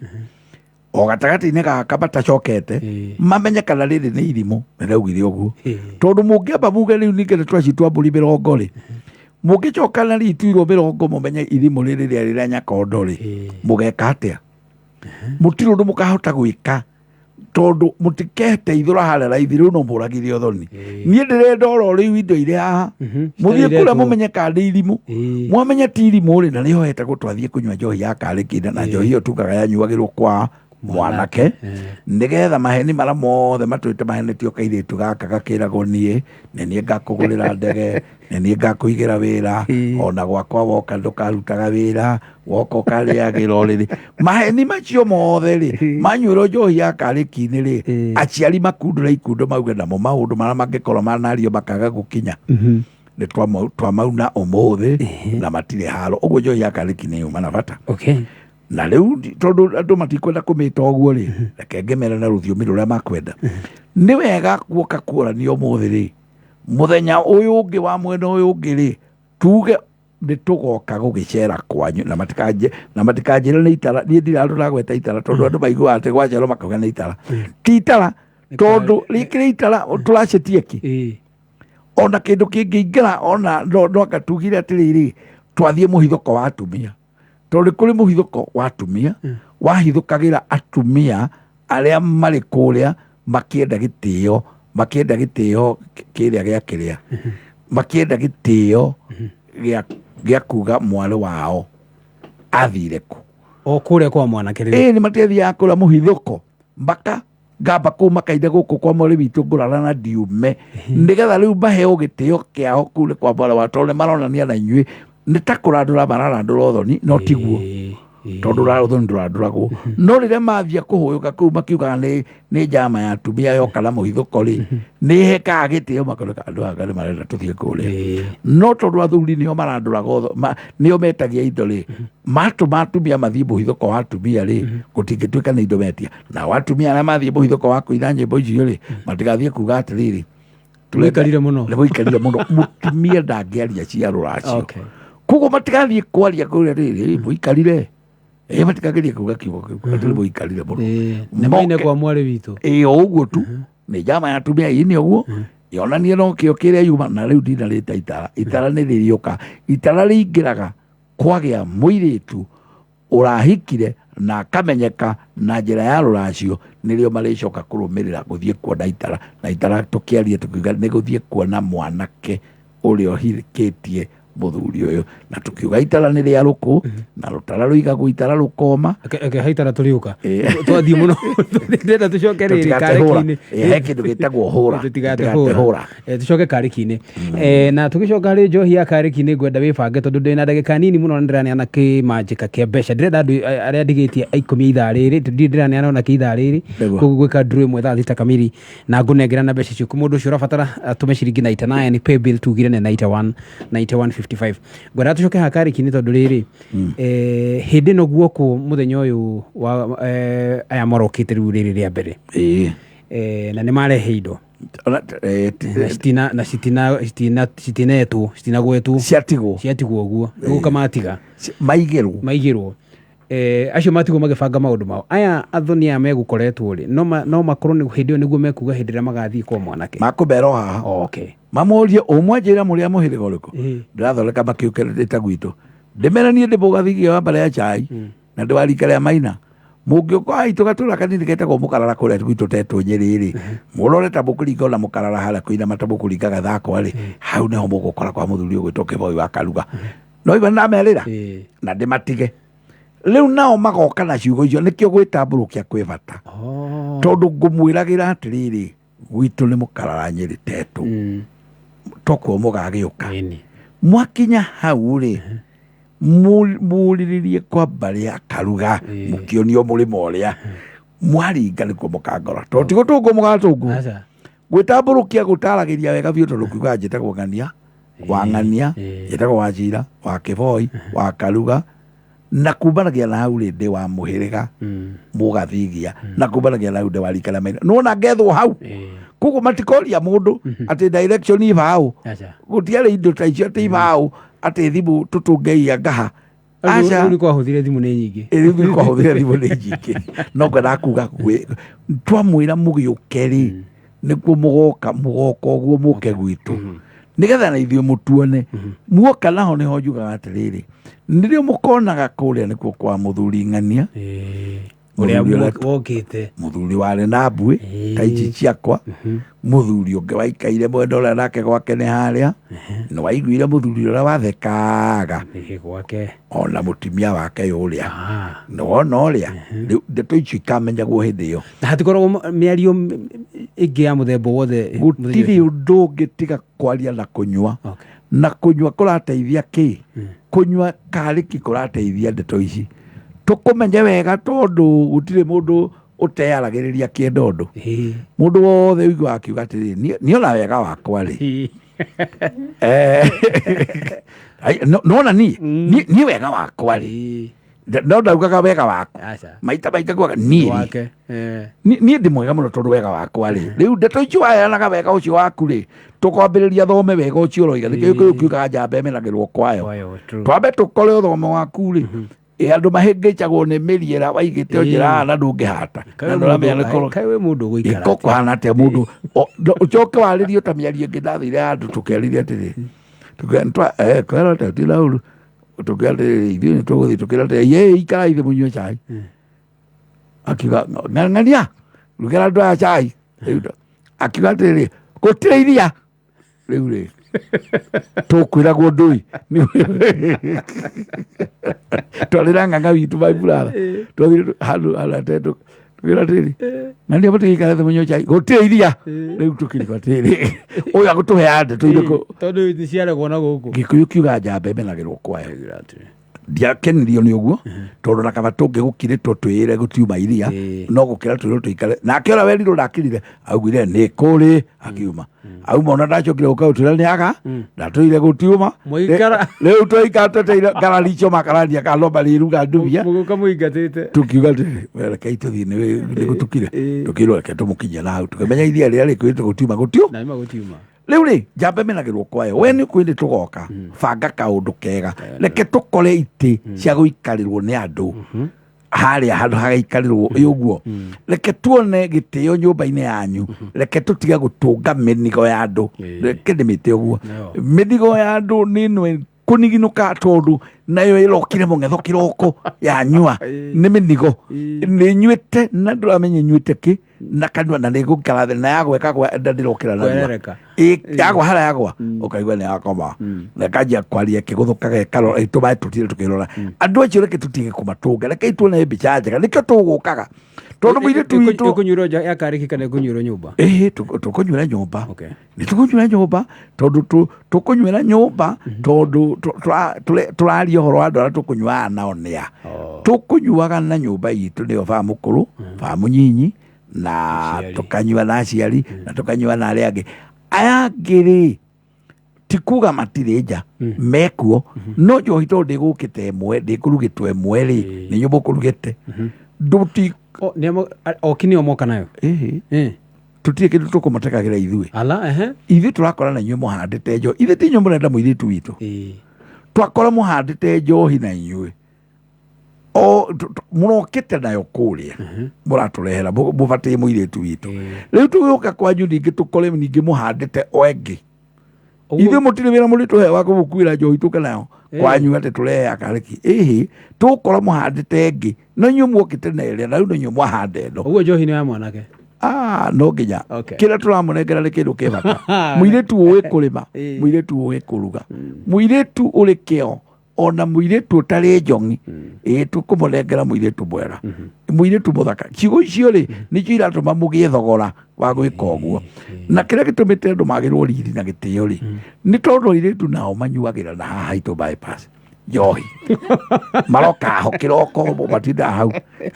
o gatagatĩ-inĩ gaka matacokete, mamenye kana rĩrĩ nĩ irimũ. Nĩ ndaugire ũguo tondũ mũngĩamba muge rĩu ningĩ nĩ twacitwa mbũri 80 rĩ, mũngĩcoka na rĩtuirwo 80, mũmenye irimũ rĩrĩ rĩarĩ rĩa nyakondo rĩ, mũgeka atĩa? Mũtirĩ ũndũ mũkahota gwĩka tondũ mũtiketeithũra harĩa raithi. Rĩu no mũragire ũthoni. Niĩ ndĩrenda oro rĩu indo irĩ haha mũthiĩ kũrĩa Citairĩtwo. mũmenye kana nĩ irimũ. Mwamenya ti irimũ rĩ, na nĩho hetagwo twathiĩ kũnyua njohi ya karĩkinda, na njohi ĩyo tugaga yanyuagĩrwo kwa mwanake nĩgetha maheni marĩa mothe matwĩte mahenetio kairĩtu gaka gakĩragwo niĩ nĩ niĩ ngakũgũrĩra ndege, nĩ niĩ ngakũigĩra wĩra, ona gwakwa woka ndũkarutaga wĩra, woka ũkarĩagĩra ũrĩrĩ. Maheni macio mothe rĩ, manyuĩrwo njohi ya karĩki-inĩ rĩ, aciari makundũra ikundo mauge namo maũndũ marĩa mangĩkorwo manario makaga gũkinya nĩ twamauna ũmũthĩ na matirĩ haro. Ũguo njohi ya karĩki nĩ yuma na bata. Na rĩu tondũ andũ matikwenda kũmĩta ũguo rĩ, reke ngĩmere na rũthiomi rũrĩa makwenda. Nĩ wega guoka kuoranio ũmũthĩ rĩ, mũthenya ũyũ ũngĩ wa mwena ũyũ ũngĩ rĩ, tuge Nĩ tũgoka gũgĩcera kwanyu na matikanje na matikanjĩre nĩ itara. Niĩ ndirĩ handũ ndagweta itara, tondũ andũ maiguaga atĩ gwacerwo makauga nĩ itara. Ti itara, tondũ rĩkĩrĩ itara tũracetie kĩ? Ona kĩndũ kĩngĩingĩra ona no anga tugire atĩrĩrĩ, twathiĩ mũhithũko wa atumia, tondũ nĩ kũrĩ mũhithũko wa atumia wahithũkagĩra atumia arĩa marĩ kũrĩa makĩenda gĩtĩo, makĩenda gĩtĩo kĩrĩa gĩa kĩrĩa makĩenda gĩtĩo gĩa kuga mwarĩ wao athire kũ. O kũrĩa kwa mwanake rĩu. Ĩĩ, nĩ matiathiaga kũrĩa mũhithũko maka ngamba kũu makainde gũkũ kwa mwarĩ witũ ngũrara na ndiume, nĩgetha rĩu maheo gĩtĩo kĩao kũu nĩ kwa mwarĩ wao, tondũ nĩ maronania na inyuĩ nĩ ta kũrandũra mararandũra ũthoni, no tiguo. Tondũ ũthoni ndũrandũragwo, no rĩrĩa mathiĩ kũhũyũka kũu makiugaga nĩ njama ya atumia yoka na mũhithũko rĩ, nĩ hekaga gĩtĩo, makoneka andũ aya nĩ marenda tũthiĩ kũrĩa. No tondũ athuri nĩo marandũraga nĩo metagia indo rĩ, matũma atumia mathiĩ mũhithũko wa atumia rĩ, gũtingĩtuĩka nĩ indo metia. Nao atumia arĩa mathiĩ mũhithũko wa kũina nyĩmbo icio rĩ, matigathiĩ kuga atĩrĩrĩ, Mũikarire mũno. Nĩ mũikarire mũno. Mũtumia ndangĩaria cia rũracio. Koguo matigathiĩ kwaria kũrĩa rĩrĩ mũikarire, ĩ matikageria kuga kiugo kĩu atĩ mũikarire mũno. Nĩ maine kwa mwarĩ witũ. Ĩ, o ũguo tu nĩ njama ya atumia ĩni ũguo yonanie no kĩo kĩrĩa yuma na rĩu ndinarĩta itara. Itara nĩ rĩrĩũka. Itara rĩingĩraga kwagĩa mũirĩtu ũrahikire na akamenyeka na njĩra ya rũracio, nĩrĩo marĩcoka kũrũmĩrĩra gũthiĩ kuona itara. Na itara tũkĩaria tũkiuga nĩ gũthiĩ kuona mwanake ũrĩa ũhikĩtie mũthuri ũyũ, na tũkiuga itara nĩ rĩa rũkũ na rũtara rũigagwo itara rũkoma. Reke haitara tũrĩũka. Twathiĩ mũno, ndĩrenda tũcoke rĩrĩ Tũtigatehũra. karĩki-inĩ. Ĩ, he kĩndũ gĩtagwo hũra. Tũtigatehũra. Tũtigatehũra. Tũcoke karĩki-inĩ. Na tũgĩcoka harĩ njohi ya karĩki-inĩ, ngwenda wĩbange tondũ ndĩna ndagĩka nini mũno na ndĩraneana kĩmanjĩka kĩa mbeca. Ndĩrenda andũ arĩa ndigĩtie a 10 a ithaa rĩrĩ, ndirĩ ndĩraneana ona kĩ ithaa rĩrĩ. Koguo gwĩka draw ĩmwe thaa 6 kamiri na ngũnengera na mbeca icio kwĩ mũndũ ũcio ũrabatara atũme ciringi 99, paybill tugire nĩ 91 9155. Ngwenda tũcoke haha karĩki-inĩ tondũ rĩrĩ, hĩndĩ ĩno guokwo mũthenya ũyũ wa aya marokĩte rĩu rĩrĩ rĩa mbere, na nĩ marehe indo. Ona, Na citina na citina citina citinetwo, citinagwetwo. Ciatigwo. Ciatigwo ũguo nĩgũka matiga. Maigĩrwo. Maigĩrwo. Acio matigwo magĩbanga maũndũ mao. Aya athoni aya megũkoretwo rĩ, no makorwo nĩ hĩndĩ ĩyo nĩguo mekuga hĩndĩ ĩrĩa magathiĩ kwa mwanake. Makũmera o haha. Mamũrie ũmwanjĩra mũrĩ a mũhĩrĩga ũrĩkũ. Ndĩrathondeka makĩũkĩrĩte gwitũ, ndĩmere niĩ ndĩ mũgathigia wa mbare ya chai na ndĩ wa rika rĩa maina. Mũngĩũka haitũ gatũra kanini getagwo Mũkarara kũrĩa gwitũ tetwo Nyĩrĩ rĩ, mũrore ta mũkũringa ona Mũkarara harĩa kũinama ta mũkũringa gathakwa rĩ, hau nĩho mũgũkora kwa mũthuri ũgwĩtwo Kĩboi wa Karuga. No igua nĩndamerĩra na ndĩmatige rĩu nao magoka na ciugo icio. Nĩkĩo gwĩtambũrũkia kwĩ bata. Tondũ ngũmwĩragĩra atĩrĩrĩ, gwitũ nĩ Mũkarara Nyĩrĩ tetũ, tokuo mũgagĩũka. Mwakinya hau rĩ, mũrĩrĩrie kwa mbarĩ ya Karuga, mũkĩonio mũrĩmo ũrĩa mwaringa nĩkuo mũkangora, tondũ ti gũtũngwo mũgatũngwo. Gwĩtambũrũkia gũtaragĩria wega biũ, tondũ kiuga njĩtagwo Ng'ania wa Ng'ania, njĩtagwo wa Njira wa Kĩboi wa Karuga, na kumanagia na hau rĩ ndĩ wa mũhĩrĩga mũgathigia, na kumanagia na hau ndĩ wa rika rĩa maina. Nĩwona ngethwo hau, koguo matikoria mũndũ atĩ direction ibaũ. Gũtiarĩ indo ta icio atĩ ibaũ, atĩ thimũ tũtũngeia ngaha. Aca. Rĩu nĩ kwahũthire thimũ nĩ nyingĩ. Rĩu nĩ kwahũthĩra thimũ nĩ nyingĩ, no ngwendaga kuga twamwĩra mũgĩũke rĩ, nĩkuo mũgoka, mũgoka ũguo mũke gwitũ nĩgetha na ithuĩ mũtuone. Muoka naho nĩho njugaga atĩrĩrĩ, nĩrĩo mũkonaga kũrĩa nĩkuo kwa mũthuri Ng'ania. Ũrĩa Mũthuri ũrĩa wokĩte. Mũthuri warĩ na mbuĩ ta ici ciakwa, mũthuri ũngĩ waikaire mwena ũrĩa nake gwake nĩ harĩa nĩ waiguire mũthuri ũrĩa wathekaga. Nĩ gwake. Ona mũtumia wake ũrĩa nĩ wona ũrĩa rĩu ndeto icio ikamenyagwo hĩndĩ ĩyo. Na hatikoragwo mĩario ĩngĩ ya mũthemba wothe mũthenya Gũtirĩ ũcio? ũndũ ũngĩ tiga kwaria na kũnyua. Na kũnyua kũrateithia kĩ? Kũnyua karĩki kũrateithia ndeto ici tũkũmenye wega, tondũ gũtirĩ mũndũ ũteyaragĩrĩria kĩenda ũndũ. Mũndũ wothe ũiguaga akiuga atĩrĩrĩ, niĩ ona wega wakwa rĩ, nona niĩ wega wakwa rĩ. No ndaugaga wega waku. Aca. Maita maita kuaga niĩ rĩ, Wake. Eh. Niĩ ndĩ mwega mũno tondũ wega wakwa rĩ, rĩu ndeto icio waheanaga wega ũcio waku rĩ, tũkwambĩrĩria thome wega ũcio ũroiga nĩkĩo gĩkũyũ kiugaga njamba ĩmenagĩrwo kwayo. Kwayo, true. Twambe tũkore ũthomo waku rĩ, ĩ andũ mahĩngĩcagwo nĩ mĩri ĩrĩa waigĩte ũnjĩra na ndũngĩhata Kaĩ na wĩ ndũramenya mũndũ- nĩ kũro- kaĩ wĩ mũndũ ũgũikara ĩko atĩa? kũhana atĩa mũndũ ũcoke warĩrio ta mĩario ĩngĩ ndathire handũ tũkerire atĩrĩ kwĩra atĩa ti lauru tũkĩra atĩrĩrĩ ithuĩ nĩ tũgũthiĩ tũkĩra atĩrĩ yĩ ikara ithe mũnyue cai. Akiuga, "Ng'ania rugĩra andũ aya cai." Rĩu akiuga atĩrĩrĩ, "Gũtirĩ iria." Rĩu rĩ tũkwĩragwo ndũi twarĩra ng'ang'a witũ my brother, twathire handũ handũ tũkĩra atĩrĩrĩ, "Ng'ania mũtigĩikare thĩ mũnyue cai, gũtirĩ iria." Rĩu tũkĩrigwo atĩrĩrĩ, ũyũ agũtũhe ndeto irĩkũ? Tondũ nĩ ciaregwo na gũkũ. Gĩkũyũ kiuga njamba ĩmenagĩrwo kwayo. Ndiakenirio nĩ ũguo tondũ na kaba tũngĩgũkirĩtwo twĩre gũtiuma iria, no gũkĩra twĩrwo tũikare nake ũrĩa werirwo ndakirire, augire nĩ kũrĩ akiuma auma, ona ndacokire gũka gũtwĩra nĩ aga ndatũire gũtiuma. Mũikara. Rĩu twaikara tweteire ngarari icio makarania kana no marĩruga ndubia. Mũgũka mũingatĩte. Tukiuga atĩrĩ, "We, rekei tũthiĩ nĩ gũtukire." Tũkĩrwo reke tũmũkinyie na hau tũkĩmenya iria rĩrĩa rĩkwĩrĩtwo gũtiuma gũtiu. Na nĩma gũtiuma. Rĩu rĩ, njamba ĩmenagĩrwo kwayo. We nĩ kwĩndĩ tũgoka banga kaũndũ kega, reke tũkore itĩ cia gũikarĩrwo nĩ andũ harĩa handũ hagaikarĩrwo ĩ ũguo, reke tuone gĩtĩo nyũmba-inĩ yanyu, reke tũtige gũtũnga mĩnigo ya andũ. Reke ndĩmĩte ũguo. No. Mĩnigo ya andũ nĩ ĩno kũniginũka tondũ nayo ĩrokire mũng'etho kĩroko yanyua nĩ mĩnigo nĩ nyuĩte na ndũramenya nyuĩte kĩ na kanua na nĩgũikara thĩ na yagwa ĩkagwa nda ndĩrokĩra narua. Kwerereka. Ĩ, yagwa harĩa yagwa ũkaigua nĩ yakoma na ĩkanjia kwaria ĩkĩgũthũkaga ĩkarora ĩtũmae tũtire tũkĩrora andũ acio. Reke tũtige kũmatũnga, reke tuone mbica njega, nĩkĩo tũgũkaga tondũ mũirĩtu witũ Ĩkũnyuĩrwo nja ya karĩki kana ĩkũnyuĩrwo nyũmba? Ĩhĩ, tũkũnyuĩra nyũmba. Okay. Nĩ tũkũnyuĩra nyũmba tondũ tũkũnyuĩra nyũmba tondũ tũraria ũhoro wa andũ arĩa tũkũnyuaga nao nĩa. Oh. Tũkũnyuaga na nyũmba itũ nĩyo baba mũkũrũ, baba mũnyinyi na Aciari. tũkanyua na aciari na tũkanyua na arĩa angĩ. Aya angĩ rĩ, ti kuga matirĩ nja, mekuo, no njohi tondũ ndĩgũkĩte ĩmwe, ndĩkũrugĩtwo ĩmwe rĩ, nĩ nyũmba ũkũrugĩte ndũti. O, oki nĩo moka nayo? Ĩhĩ. Tũtirĩ kĩndũ tũkũmatekagĩra ithuĩ. Ala, ehe. Ithuĩ tũrakora na inyuĩ mũhandĩte njohi, ithuĩ ti inyuĩ mũrenda mũirĩtu witũ. Twakora mũhandĩte njohi na inyuĩ o mũrokĩte nayo kũrĩa mũratũrehera mũbatiĩ mũirĩtu witũ. Rĩu tũgĩũka kwanyu ningĩ tũkore ningĩ mũhandĩte o ĩngĩ. Ithuĩ mũtirĩ wĩra mũrĩtũhe wa kũmũkuĩra njohi tũke nayo kwanyu atĩ tũrehe akareki ĩhĩ, tũgũkora mũhandĩte ĩngĩ no inyuĩ muokĩte na ĩrĩa na rĩu no inyuĩ mwahanda ĩno. Ũguo njohi nĩ ya mwanake? Ah, no nginya. Okay. Kĩrĩa tũramũnengera nĩ kĩndũ kĩ bata, mũirĩtu ũĩ kũrĩma, mũirĩtu ũĩ kũruga, mũirĩtu ũrĩ kĩo, ona mũirĩtu ũtarĩ njong'i. Ĩ tũkũmũnengera mũirĩtu mwega, mũirĩtu mũthaka. Ciugo icio rĩ nĩcio iratũma mũgĩe thogora wa gwĩka ũguo, na kĩrĩa gĩtũmĩte andũ magĩrwo riri na gĩtĩo rĩ nĩ tondũ airĩtu nao manyuagĩra na haha haitũ bypass njohi, maroka ho kĩroko, matindaga hau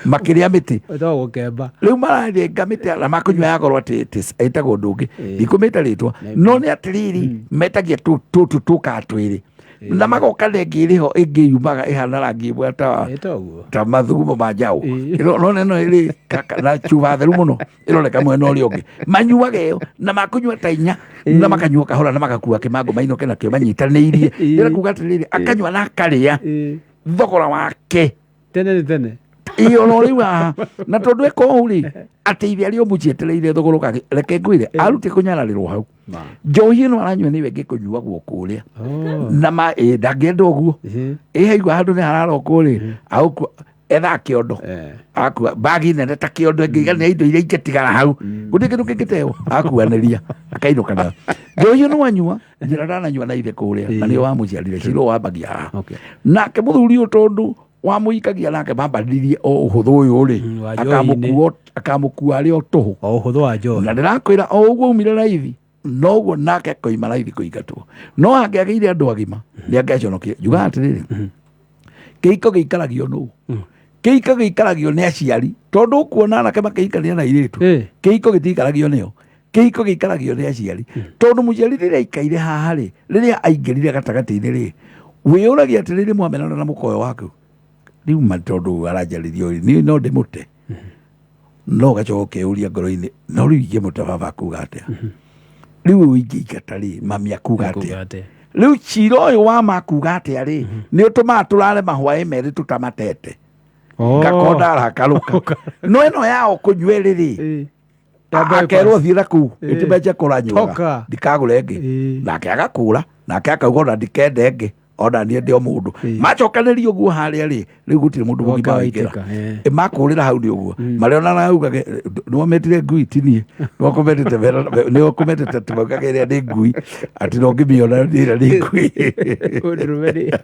makĩrĩa mĩtĩ. Ĩtagwo gũkemba. Rĩu mararenga mĩtĩ na makũnyua ya goro atĩ ĩtagwo ũndũ ũngĩ, ndikũmĩta rĩtwa, no nĩ atĩrĩrĩ, metagia tũtũ tũkaga twĩrĩ na magoka na ĩngĩ ĩrĩ ho ĩngĩ yumaga ĩhana rangi ĩmwe ta Ĩta ũguo. Ta mathugumo ma njaũ. Nona ĩno ĩrĩ na cuba theru mũno ĩroneka mwena ũrĩa ũngĩ, manyuaga ĩyo na makũnyua ta inya na makanyua kahora na magakua kĩmango mainũke nakĩo manyitanĩirie. Ndĩrenda kuga atĩrĩrĩ, akanyua na akarĩa thogora wake. Tene nĩ tene. Ĩ ona rĩu haha na tondũ eka ũũ rĩ, atĩ ithe arĩ o mũcietereire thogora ũkagĩ, reke ngwĩre arutie kũnyararĩrwo hau. Ma. Njohi ĩno aranyua nĩyo ĩngĩ kũnyuagwo kũrĩa. Oh. Na ma ĩ ndangĩenda ũguo. Ĩ haigua handũ nĩ hararokwo rĩ, agũkua ethaa kĩondo. Akua bagi nene ta kĩondo ĩngĩigania indo iria ingĩtigara hau, gũtirĩ kĩndũ kĩngĩteo, akuanĩria akainũka nayo njohi ĩno anyua njĩra ndananyua na ithe kũrĩa na nĩo wamũciarire ciro wambagia haha. Nake mũthuri ũyũ tondũ wamũikagia nake mambanĩrie o ũhũthũ ũyũ rĩ, Wa njohi-inĩ. akamũkua arĩ o tũhũ. O ũhũthũ wa njohi. Na ndĩrakwĩra o ũguo umire raithi noguo nake akoima raithi kũingatwo, no angĩagĩire andũ agima nĩ angĩaconokire. Njugaga atĩrĩrĩ, kĩhiko gĩikaragio nũ? Kĩhiko gĩikaragio nĩ aciari, tondũ ũkuona anake makĩhikania na airĩtu. Kĩhiko gĩtiikaragio nĩo, kĩhiko gĩikaragio nĩ aciari, tondũ mũciari rĩrĩa aikaire haha rĩ, rĩrĩa aingĩrire gatagatĩ-inĩ rĩ, wĩyũragia atĩrĩrĩ, mwamenana na mũkoyo waku Rĩu ma tondũ aranjarĩria ũyũ niĩ no ndĩmũte, no ũgacoka ũkeyũria ngoro-inĩ, no rĩu ingĩmũte baba akuga atĩa? Rĩu ũyũ ingĩingata rĩ, mami akuga atĩa? Kuga atĩa? Rĩu cira ũyũ wa makuga atĩa rĩ, nĩ ũtũmaga tũrare mahwaĩ merĩ tũtamatete. Oh. Ngakorwo ndarakarũka, no ĩno yao kũnyua ĩrĩ rĩ, Ĩĩ. Ya bypass. akerwo thiĩ na kũu Ĩĩ. ĩtimenje kũranyuaga, Toka. ndikagũre ĩngĩ. Nake agakũra, nake akauga ona ndikende ĩngĩ, ona niĩ ndĩ o mũndũ. Macokanĩria ũguo harĩa rĩ, rĩu gũtirĩ mũndũ Woka mũgima waingĩra. waitĩka, eh. Ĩ, makũrĩra hau nĩ ũguo marĩonana augage nĩwametire ngui tinie, nĩwakometete tũmaugage ĩrĩa nĩ ngui, atĩ no ngĩmĩona ĩrĩa nĩ ngui. Ũndũrũme nĩ-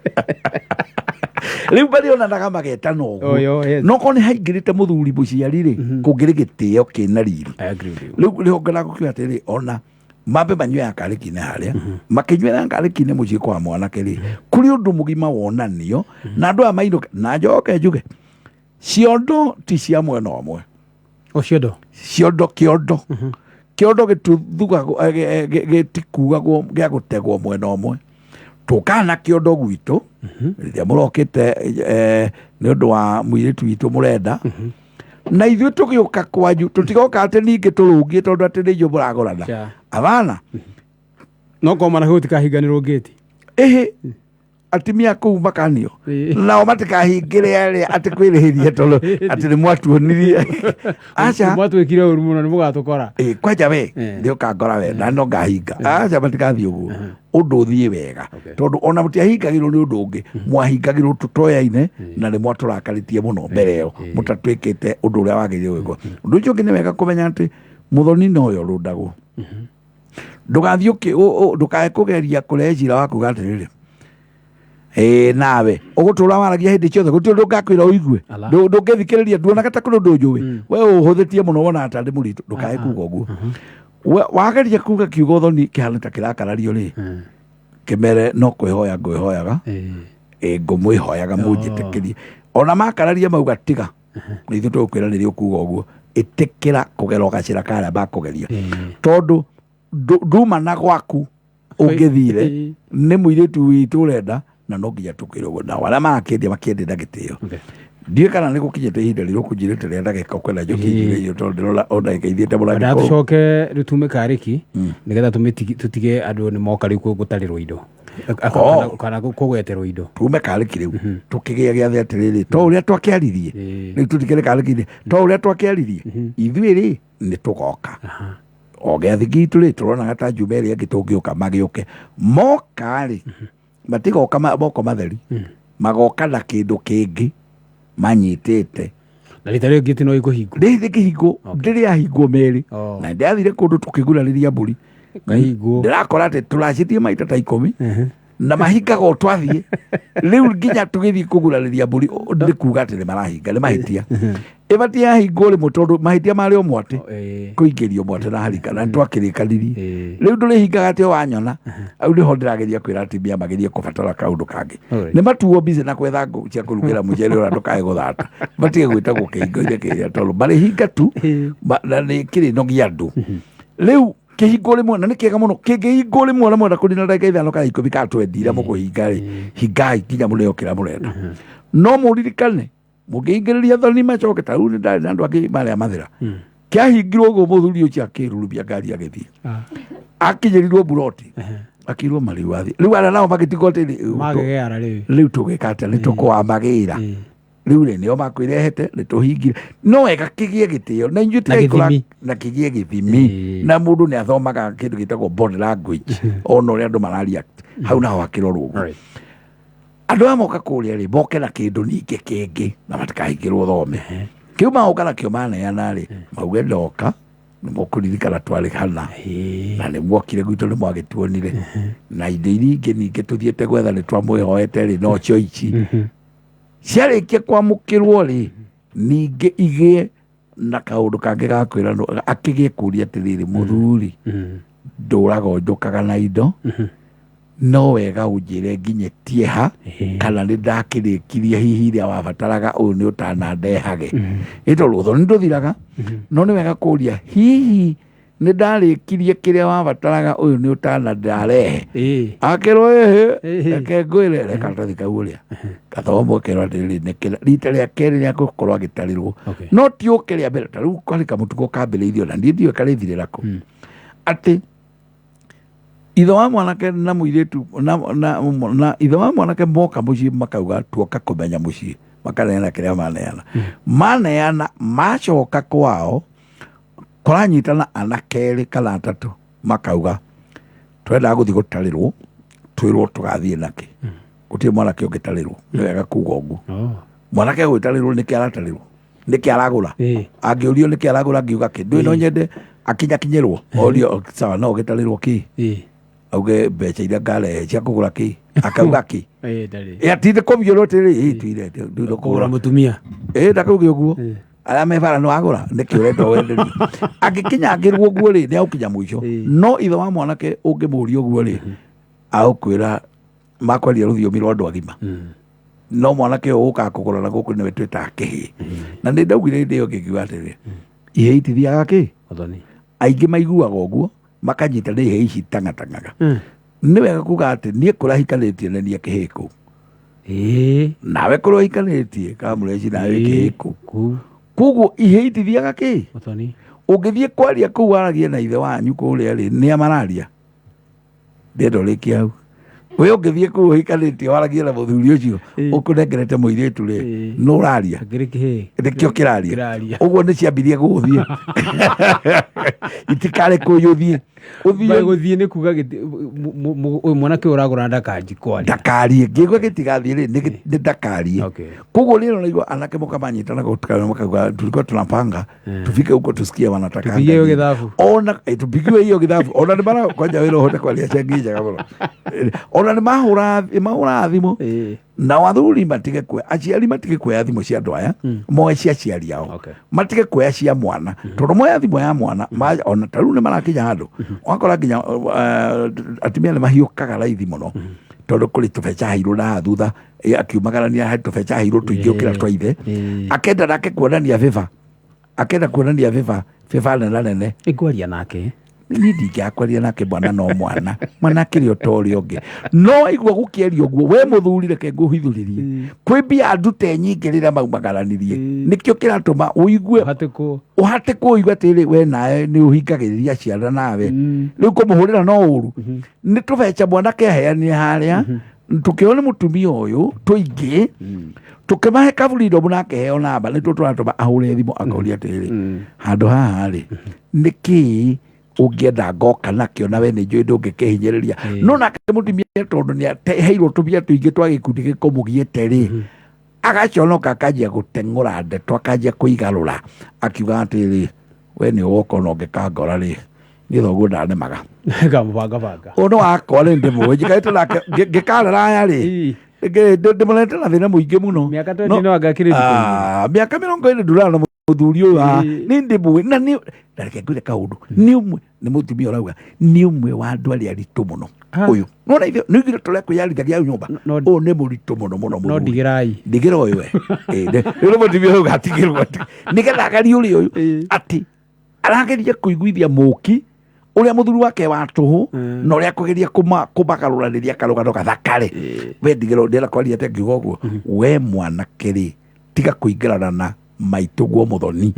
Rĩu marĩonanaga magetana ũguo. Oyo, yes. No korwo nĩ haingĩrĩte mũthuri mũciari rĩ, kũngĩrĩ gĩtĩo kĩna riri. I agree with you. Rĩu nĩho ngena gũkiuga atĩrĩ, ona mambe manyue ya karĩki-inĩ harĩa makĩnyuĩra karĩki-inĩ mũciĩ kwa mwanake rĩ, kũrĩ ũndũ mũgima wonanio na andũ aya mainũke. Na njoke njuge ciondo ti cia mwena ũmwe. Ũcio ndo. Ciondo, kĩondo, kĩondo gĩtuthugagwo, gĩtikuagwo gĩa gũtegwo mwena ũmwe. Tũkaga na kĩondo gwitũ rĩrĩa mũrokĩte, nĩ ũndũ wa mũirĩtu witũ mũrenda, na ithuĩ tũgĩũka kwanyu tũtigoka atĩ ningĩ tũrũngie tondũ atĩ nĩ inyuĩ mũragũrana. Sure. Abana. No koma na gũtikahinganĩrwo ngĩti. Ĩhĩ, atumia kũu makanio nao matikahingĩre arĩa atĩ kwĩrĩhĩria tondũ atĩ nĩ mwatuonirie. Aca. Mwatwĩkire ũru mũno, nĩ mũgatũkora. Ĩ, kwanja we nĩ ũkangora we na no ngahinga. Aca, matikathiĩ ũguo, ũndũ ũthiĩ wega. Tondũ ona mũtiahingagĩrwo nĩ ũndũ ũngĩ, mwahingagĩrwo tũtoyaine na nĩ mwatũrakarĩtie mũno mbere ĩyo mũtatwĩkĩte ũndũ ũrĩa wagĩrĩire gwĩkwo. Ũndũ ũcio ũngĩ, nĩ wega kũmenya atĩ mũthoni noyo rũndagwo. Ndũgathiĩ ndũkae kũgeria kũrehe cira wa kuga atĩrĩrĩ, ĩĩ nawe ũgũtũra waragia hĩndĩ ciothe, gũtirĩ ũndũ ngakwĩra ũigue. Ala. Ndũngĩthikĩrĩria, nduonaga ta kũrĩ ũndũ njũĩ, we ũhũthĩtie mũno, wonaga ta ndĩ mũritũ. Ndũkae kuga ũguo. We wageria kuga kiugo thoni kĩhana ta kĩrakarario rĩ, kĩmere no kwĩhoya ngwĩhoyaga. Ĩ, ngũmwĩhoyaga mũnjĩtĩkĩrie. Ona makararia mauga tiga, nĩ ithuĩ tũgũkwĩra rĩrĩa ũkuga ũguo, ĩtĩkĩra kũgera gacĩra karĩa makũgeria, tondũ nduma na gwaku ũngĩthire nĩ mũirĩtu witũ ũrenda, na no nginya tũkwĩre ũguo. Nao arĩa marakĩendia makĩendia na gĩtĩo. Ndiũĩ kana nĩ gũkinyĩte ihinda rĩrĩa ũkũnjĩrĩte rĩa ndagĩka ũkwenda njokie njuge irio, tondũ ndĩrona o ndagĩka ithiĩte mũrangĩko. Ndatũcoke rĩu tume karĩki nĩgetha tũtige andũ nĩ moka rĩu gũtarĩrwo indo. Oh. Kana kũgweterwo indo. Tume karĩki rĩu tũkĩgĩa gĩathĩ atĩrĩrĩ, to ũrĩa twakĩaririe. Rĩu tũtikĩrĩ karĩki-inĩ, to ũrĩa twakĩaririe ithuĩ rĩ, nĩ tũgoka o gĩathĩ gitũ rĩ, tũronaga ta njuma ĩrĩa ĩngĩ tũngĩũka. Magĩũke, moka rĩ, matigoka moko matheri, magoka na kĩndũ kĩngĩ manyitĩte. Na rita rĩu ngĩti no ikũhingwo. Rĩrĩ kĩhingo ndĩrĩahingwo merĩ. Oh. Na ndĩrathire kũndũ tũkĩgurarĩria mbũri. Kahingwo. Ndĩrakora atĩ tũracitie maita ta 10 na mahingaga o twathiĩ. Rĩu nginya tũgĩthiĩ kũgurarĩria mbũri, nĩ kuga atĩ nĩ marahinga, nĩ mahĩtia ĩbatie yahingwo rĩmwe, tondũ mahĩtia marĩ o mwatĩ kũingĩrio mwatĩ na harika na twakĩrĩkanirie. Rĩu ndũrĩhingaga atĩ o wanyona au. Nĩho ndĩrageria kwĩra atumia magerie kũbatara kaũndũ kangĩ. Nĩ matuo busy na kwetha ngũ cia kũrugĩra mũcere ũrĩa, ndũkae gũthata, matige gwĩtagwo kĩhingo-inĩ kĩrĩa, tondũ marĩhinga tu. Na nĩ kĩrĩnogia andũ. Rĩu kĩhingo rĩmwe na nĩ kĩega mũno kĩngĩhingwo rĩmwe na mwenda kũnina ndagĩka 5 kana 10 kana 20 iria mũkũhinga rĩ, hingai nginya mũneo kĩrĩa mũrenda. No mũririkane mũngĩhingĩrĩria thoni macoke ta rĩu nĩ ndarĩ na andũ angĩ marĩa mathĩra kĩahingirwo ũguo, mũthuri ũcio akĩrurumia ngari agĩthiĩ. Akinyĩrirwo buroti, akĩirwo marĩu athiĩ. Rĩu arĩa nao magĩtigwo atĩrĩ, Magegeara rĩu. Rĩu tũgĩka atĩa? Nĩ tũkũwamagĩra rĩu rĩ, nĩo makwĩrehete, nĩ tũhingire. No wega kĩgĩe gĩtĩo na inyuĩ Na tigai kũra- gĩthimi. Na kĩgĩe gĩthimi. Na mũndũ nĩ athomaga kĩndũ gĩtagwo body language, ona ũrĩa andũ mararia hau naho hakĩrorwo ũguo. Andũ aya moka kũrĩa rĩ, moke na kĩndũ ningĩ kĩngĩ na matikahingĩrwo thome kĩu magoka nakĩo maneana rĩ, mauge ndoka nĩ mũkũririkana twarĩ hana na nĩ muokire gwitũ, nĩ mwagĩtuonire na indo iria ingĩ ningĩ tũthiĩte gwetha, nĩ twamwĩhoete rĩ, no cio ici ciarĩkia kwamũkĩrwo rĩ, ningĩ igĩe na kaũndũ kangĩ ga kwĩranwo, akĩgĩe kũria atĩrĩrĩ, mũthuri, ndũraga njũkaga na indo, no wega ũnjĩre nginyĩtie ha, kana nĩ ndakĩrĩkirie hihi iria wabataraga, ũyũ nĩ ũtanandehage. Ĩ tondũ ũthoni ndũthiraga, no nĩ wega kũria hihi Nĩ ndarĩkirie kĩrĩa wabataraga, ũyũ nĩ ũtana ndarehe. Akĩrwo ĩhĩ. Reke ngwĩre, re karatathi kau ũrĩa gathomwo, kerwo atĩrĩrĩ, nĩ rita rĩa kerĩ rĩa gũkorwo agĩtarĩrwo. No ti ũke rĩa mbere. Ta rĩu karĩ kamũtugo kambĩrĩirio na niĩ ndiũĩ karĩthirĩra kũ, atĩ ithe wa mwanake na mũirĩtu na ithe wa mwanake moka mũciĩ, makauga tuoka kũmenya mũciĩ, makaneana kĩrĩa maneana, maneana macoka kwao, kũranyitana anake erĩ kana atatũ, makauga twendaga gũthiĩ gũtarĩrwo, twĩrwo tũgathiĩ nakĩ. Gũtirĩ mwanake ũngĩtarĩrwo, nĩ wega kuga ũguo. Mwanake gwĩtarĩrwo nĩkĩ? Aratarĩrwo nĩkĩ? Aragũra? Angĩũrio nĩkĩ aragũra, angiuga kĩ? Ndũĩ, no nyende akinyakinyĩrwo orio, sawa, no ũgĩtarĩrwo kĩ? Auge mbeca iria ngarehe cia kũgũra kĩ? Akauga kĩ? Ndarĩ. Atinde kũbiũrwo atĩrĩ, ĩ tuire ndũire kũgũra mũtumia. Ĩ ndakauge ũguo. Arĩa me bara nĩ wagũra nĩkĩ ũrenda wenderio? Angĩkinyangĩrwo ũguo rĩ, nĩ agũkinya mũico. No ithe wa mwanake ũngĩmũria ũguo rĩ, agũkwĩra makwaria rũthiomi rwa andũ agima. No mwanake ũyũ ũkaga kũgũra na gũkũ nĩwe twĩtaga kĩhĩ. Na nĩ ndaugire hĩndĩ ĩyo ngĩkiuga atĩrĩ, ihĩ itithiaga kĩ. Ũthoni. Aingĩ maiguaga ũguo makanyita nĩ ihĩ ici tang'atang'aga. Nĩ wega kuga atĩ niĩ kũrahikanĩtie nĩ niĩ kĩhĩ kũu. Nawe kũrĩa ũhikanĩtie kamũreci, nawe wĩ kĩhĩ kũu. Kuu. Koguo ihĩ itithiaga kĩ. Ũthoni. Ũngĩthiĩ kwaria kũu, waragie na ithe wanyu kũrĩa rĩ, nĩa mararia? Ndĩrenda ũrĩkie hau. We ũngĩthiĩ kũu ũhikanĩtie, waragie na mũthuri ũcio ũkũnengerete mũirĩtu rĩ, nũ ũraria? Akĩrĩ kĩhĩ. Nĩkĩo kĩraria. Kĩraria. Ũguo nĩ ciambirie gũgũthiĩ, itikarĩ kũi ũthiĩ. Bai Ũthiĩ. Gũthiĩ nĩ kuga ũyũ mwanake ũyũ ũragũra ndakanji kwaria. Ndakarie. Ngĩigua gĩtigathiĩ rĩ, nĩ ndakarie. Koguo rĩrĩ ũraigua anake moka manyitana gũtukana, makauga tulikuwa tunapanga tufike huko tusikie wanataka. Tupigie hiyo githabu. Ona tupigiwe hiyo githabu. Ona nĩ mara kwanja wĩra ũhote kwaria cengi njega mũno. Ona nĩ mahũra mahũra thimũ. Na athuri matige kuoya, aciari matige kuoya thimũ cia andũ aya, moe cia aciari ao. Matige kuoya cia mwana, tondũ moya thimũ ya mwana ona ta rĩu nĩ marakinya handũ ũgakora nginya atumia nĩ mahiũkaga raithi mũno, tondũ kũrĩ tũbeca aheirwo na haha thutha, akiumagarania harĩ tũbeca aheirwo tũingĩ gũkĩra twa ithe. Akenda nake kuonania bĩba, akenda kuonania bĩba, bĩba nena nene. Ĩngwaria nake. Niĩ ndingĩakwaria nake. Mwana no mwana, mwana akĩrĩ o ta ũrĩa ũngĩ. No aigua gũkĩaria ũguo, we mũthuri, reke ngũhithũrĩrie, kwĩ mbia ndute nyingĩ rĩrĩa maumagaranirie, nĩkĩo kĩratũma ũigue Ũhatĩkwo. Ũhatĩkwo ũigue atĩrĩ, we nawe nĩ ũhingagĩrĩria ciana, nawe rĩu kũmũhũrĩra no ũru. Nĩ tũbeca mwanake aheanire harĩa, tũkĩo nĩ mũtumia ũyũ tũingĩ, tũkĩmahe kaburidomu na akĩheo namba, nĩtuo tũratũma ahũre thimũ akoria atĩrĩrĩ, handũ haha rĩ, nĩ kĩĩ ũngĩenda ngoka nakĩo? Na we nĩ njũĩ ndũngĩkĩhinyĩrĩria. No nake mũtumia, tondũ nĩ aheirwo tũbia tũingĩ twa gĩkundi gĩkũmũgiĩte rĩ, agaconoka, akanjia gũteng'ũra ndeto, akanjia kũigarũra, akiuga atĩrĩ, we nĩ ũgoka ona ũngĩkangora rĩ, niĩ thoguo ndanemaga. Kamũbanga banga. Ũndũ wakwa rĩ, ndĩmũĩ njikarĩte nake ngĩkarera aya rĩ. Ndĩmũrete na thĩna mũingĩ mũno. Mĩaka 20 no anga akĩrĩ thikũ nyingĩ. Ah, mĩaka 20 ndurana na mũthuri ũyũ. Nĩ ndĩmũĩ na nĩ na reke ngwĩre kaũndũ, nĩ ũmwe, nĩ mũtumia ũrauga nĩ ũmwe wa andũ arĩa aritũ mũno. Ũyũ nona ithuĩ nĩ ithuĩ tũrĩa kwĩyarithagia hau nyũmba. Ũyũ nĩ mũritũ mũno mũno. No Mũthuri. Ndigĩrai. Ndigĩra ũyũ we. Rĩu nĩ mũtumia ũyũ gatigĩrwo nĩgetha agarie ũrĩa ũyũ atĩ arageria kũiguithia mũki ũrĩa mũthuri wake wa tũhũ na ũrĩa kũgeria kũmagarũranĩria karũgano gathakare. We ndigĩra, ndĩrenda kwaria atĩa ngiuga ũguo? We mwanake rĩ, tiga kũingĩrana na maitũguo mũthoni.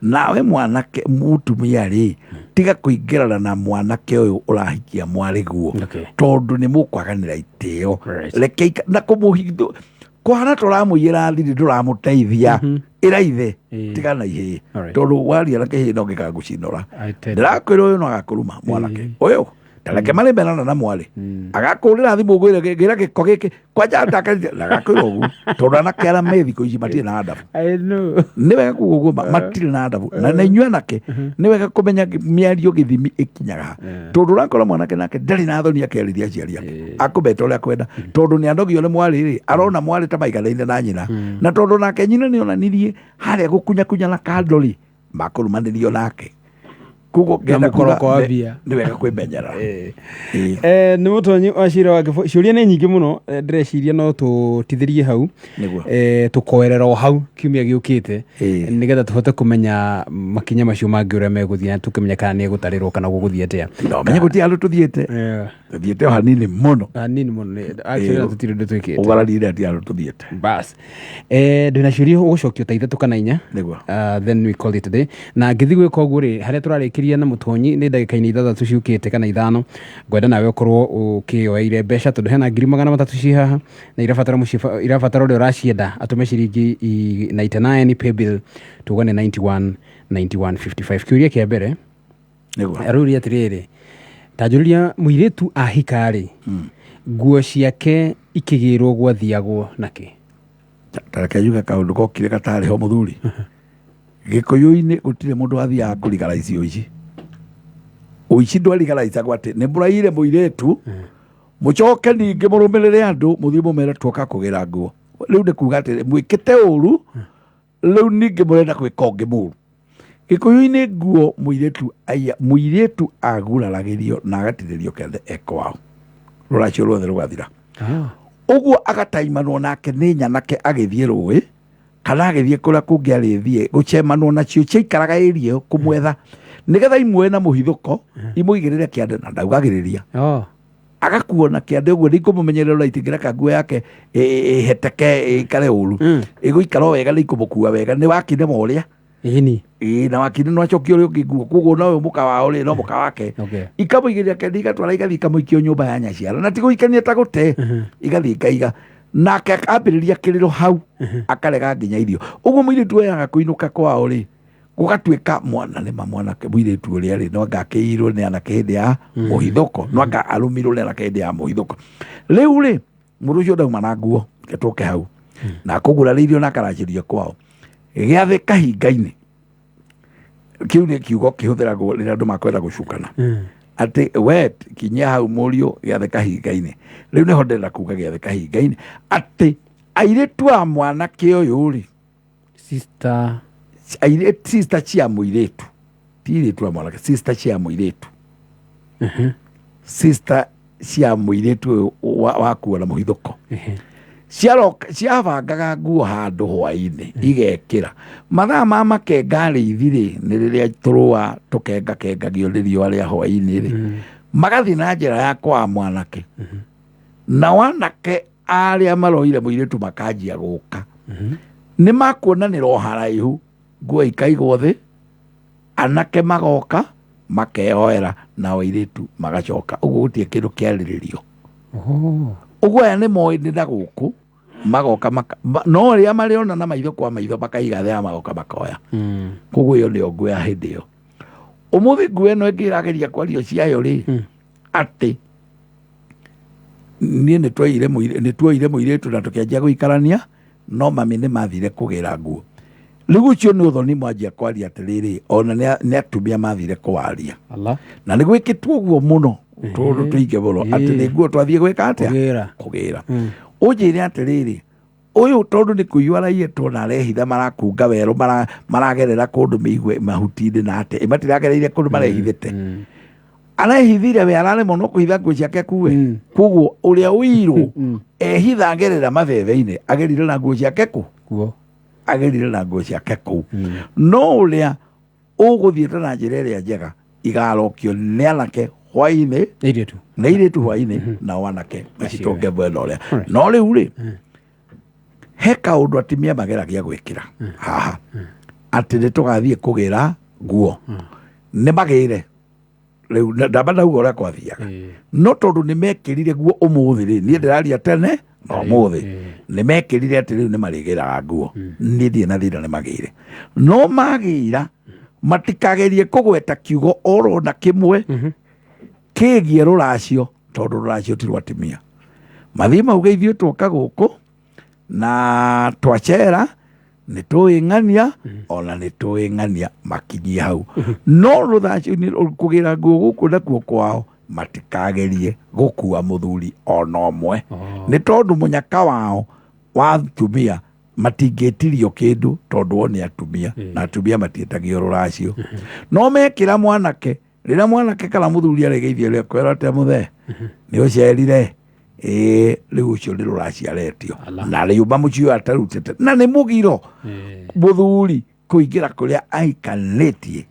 Nawe mwanake, mũtumia rĩ, tiga kũingĩrana na mwanake ũyũ ũrahikia mwarĩguo, tondũ nĩ mũkwaganĩra itĩo. Reke na kũmũhitho kũhana tũramũiyĩra thiri, ndũramũteithia. Ĩra ithe tigana ihĩĩ, tondũ waria na kĩhĩĩ no gĩkagũcinũra. I tell you. Ndĩrakwĩra ũyũ no agakũruma mwanake ũyũ. Tareke marĩ menana na mwarĩ, agakũrĩra thimũ, ngwĩre ngĩra gĩko gĩkĩ kwanja ndakarire, na agakwĩra ũguo, tondũ anake arĩa me thikũ ici matirĩ na adabu. I know. Nĩ wega kuga ũguo, matirĩ na adabu. Na inyuĩ anake, nĩ wega kũmenya mĩario gĩthimi ĩkinyaga ha, tondũ ũrakora mwanake nake ndarĩ na thoni akĩarĩria aciari ake, akũmeta ũrĩa akwenda, tondũ nĩ anogio nĩ mwarĩ rĩ, arona mwarĩ ta maiganaine na nyina. Na tondũ nake nyina nĩ onanirie harĩa gũkunyakunya na kando rĩ, makũrumanĩrio nake. Koguo ngenda mũkoroko kuga wa nĩ mbia. nĩ wega kwĩmenyerera. Eh. Ĩĩ. Nĩ mũtonyi wa cira wa Kĩbũ- ciũria nĩ nyingĩ mũno, ndĩreciria no tũtithĩrie hau. Nĩguo. Tũkoerera o hau kiumia gĩũkĩte, Ĩĩ. nĩgetha tũhote kũmenya makinya macio mangĩ ũrĩa megũthiĩ na tũkĩmenya kana nĩ egũtarĩrwo kana gũgũthiĩ atĩa. No menye gũtirĩ handũ tũthiĩte. Tũthiĩte o hanini mũno. Hanini mũno actually Ĩĩ. na tũtirĩ ũndũ twĩkĩte. Ũgararire hatirĩ handũ tũthiĩte. Bas, ndĩna ciũria ũgũcokio ta ithatũ kana inya. Nĩguo. Then we call it a day. Na ngĩthiĩ gwĩka ũguo rĩ, harĩa tũrarĩkĩria na mũtonyi nĩ ndagĩka-inĩ ithathatũ ciũkĩte kana ithano, ngwenda nawe ũkorwo ũkĩyoeire mbeca, tondũ hena 300,000 ciĩ haha na irabatara irabatara ũrĩa ũracienda atũme ciringi 99 paybill tuga nĩ 91 91 55. Kĩũria kĩa mbere, Nĩguo. arauria atĩrĩrĩ, tanjũrĩria mũirĩtu ahika rĩ, nguo ciake ikĩgĩrwo gwathiagwo nakĩ? Tareke njuge kaũndũ gokire gatarĩ ho mũthuri. Gĩkũyũ-inĩ gũtirĩ mũndũ wathiaga kũrigaraici ũici. Ũici ndwarigaraicago atĩ nĩ mũraire mũirĩtu, mũcoke ningĩ mũrũmĩrĩre andũ mũthiĩ mũmere tuoka kũgĩra nguo. Rĩu nĩ kuga atĩ mwĩkĩte ũru, rĩu ningĩ mũrenda gwĩka ũngĩ mũru. Gĩkũyũ-inĩ nguo mũirĩtu aiya, mũirĩtu aguraragĩrio na agatinĩrio kĩande e kwao. Rũracio ruothe rũgathira. Ũguo agataimanwo nake nĩ nyanake agĩthiĩ rũĩ kana agĩthiĩ kũrĩa kũngĩ arĩthiĩ gũcemanwo nacio ciaikaraga ĩria ĩyo kũmwetha nĩgetha imwe na mũhithũko imũigĩrĩre kĩande na ndaugagĩrĩria. Agakuo na kĩande ũguo nĩ ikũmũmenyerera ona itingĩreka nguo yake ĩheteke ĩikare ũru. Ĩgũikara o wega nĩ ikũmũkua wega nĩ wakine ma ũrĩa. Ĩni. Ĩĩ, na wakine no acokie ũrĩa ũngĩ nguo, koguo no ũyũ mũka wao rĩ no mũka wake. Ikamũigĩrĩra kĩande igatwara igathiĩ ikamũikio nyũmba ya nyaciara na ti gũikania ta gũte, igathiĩ ikaiga nake ambĩrĩria kĩrĩro hau akarega nginya irio. Ũguo mũirĩtu oyaga kũinũka kwao rĩ gũgatuĩka mwana nĩ ma mwanake mũirĩtu ũrĩa rĩ no anga akĩirwo nĩ anake hĩndĩ ya mũhithũko, no anga arũmirwo nĩ anake hĩndĩ ya mũhithũko. Rĩu rĩ mũndũ ũcio ndauma na nguo tũke hau na akũgurarĩirio na akaracĩrio kwao gĩathĩ kahinga-inĩ. Kĩu nĩ kiugo kĩhũthĩragwo rĩrĩa andũ makwenda gũcukana. Atĩ we kinyia hau mũriũ gĩathĩ kahinga-inĩ. Rĩu nĩho ndĩrenda kuga gĩathĩ kahinga-inĩ atĩ airĩtu a mwanake ũyũ rĩ, Sister. Airĩtu, sister cia mũirĩtu, ti airĩtu a mwanake, sister cia mũirĩtu. Sister cia mũirĩtu ũyũ wakuo na mũhithũko. Ciaroka, ciabangaga nguo handũ hwainĩ igekĩra. Mathaa ma makenga rĩithi rĩ, nĩ rĩrĩa tũrũa tũkengakengagio nĩ riũa rĩa hwainĩ rĩ. Magathiĩ na njĩra ya kwa mwanake. Na wanake arĩa maroire mũirĩtu makanjia gũka. Nĩ makuonanĩra o haraihu, nguo ikaigwo thĩ, anake magoka, makeoera, nao airĩtu magacoka. Ũguo gũtirĩ kĩndũ kĩarĩrĩrio. Ũguo aya nĩ moĩ nĩ na gũkũ, magoka no rĩrĩa marĩona na maitho kwa maitho makaiga thĩ, magoka makoya. Koguo ĩyo nĩyo nguo ya hĩndĩ ĩyo. Ũmũthĩ nguo ĩno ĩngĩ ĩrageria kwario ciayo rĩ, atĩ niĩ nĩ tuoire mũirĩtu na tũkĩanjia gũikarania, no mami nĩ mathire kũgĩra nguo. Rĩu ũcio nĩ ũthoni mwanjia kwaria atĩrĩrĩ, ona nĩ atumia mathire kwaria. Allah. Na nĩ gwĩkĩtwo ũguo mũno, tũndũ tũingĩ mũno, atĩ nĩ nguo twathiĩ gwĩka atĩa? Kũgĩra. Kũgĩra. Ũnjĩre atĩrĩrĩ, ũyũ tondũ nĩ kũiywo araiyĩtwo na arehitha marakunga werũ, maragerera kũndũ mĩigwe mahuti-inĩ na atĩa, matiragereire kũndũ marehithĩte. Arehithire we araremwo no kũhitha nguo ciake kuwe. Koguo ũrĩa ũirwo ehitha agerera mabebe-inĩ, agerire na nguo ciake kũ? Kuo. Agerire na nguo ciake kũu. No ũrĩa ũgũthiĩte na njĩra ĩrĩa njega igarokio nĩ anake hwainĩ, Nĩ airĩtu. nĩ airĩtu hwainĩ, nao anake macitũnge mwena ũrĩa. Alright. No rĩu rĩ, he kaũndũ atumia mageragia gwĩkĩra haha, atĩ nĩ tũgathiĩ kũgĩra nguo. Nĩ magĩre. Rĩu ndamba ndauga ũrĩa kwathiaga. No tondũ nĩ mekĩrire guo ũmũthĩ rĩ, niĩ ndĩraria tene na ũmũthĩ. Nĩ mekĩrire atĩ rĩu nĩ marĩgĩraga nguo. Niĩ ndirĩ na thĩna nĩ magĩre. No magĩra matikagerie kũgweta kiugo oro na kĩmwe kĩgiĩ rũracio, tondũ rũracio ti rwa atumia. Mathiĩ mauge ithuĩ twoka gũkũ na twacera nĩ tũĩ ng'ania, ona nĩ tũĩ ng'ania makinyie hau. No rũracio nĩ kũgĩra nguo gũkũ nakuo kwao matikagerie gũkua mũthuri ona ũmwe. Nĩ tondũ mũnyaka wao wa atumia Matingĩtirio kĩndũ tondũ o nĩ atumia, na atumia matiĩtagio rũracio. No mekĩra mwanake, rĩrĩa mwanake kana mũthuri aregeithio rĩa kwĩra atĩa mũthee nĩ ũcerire, ĩĩ, rĩu ũcio nĩ rũracio aretio. Ala. Na rĩuma mũciĩ ũyũ atarutĩte na nĩ mũgiro mũthuri kũingĩra kũrĩa aikanĩtie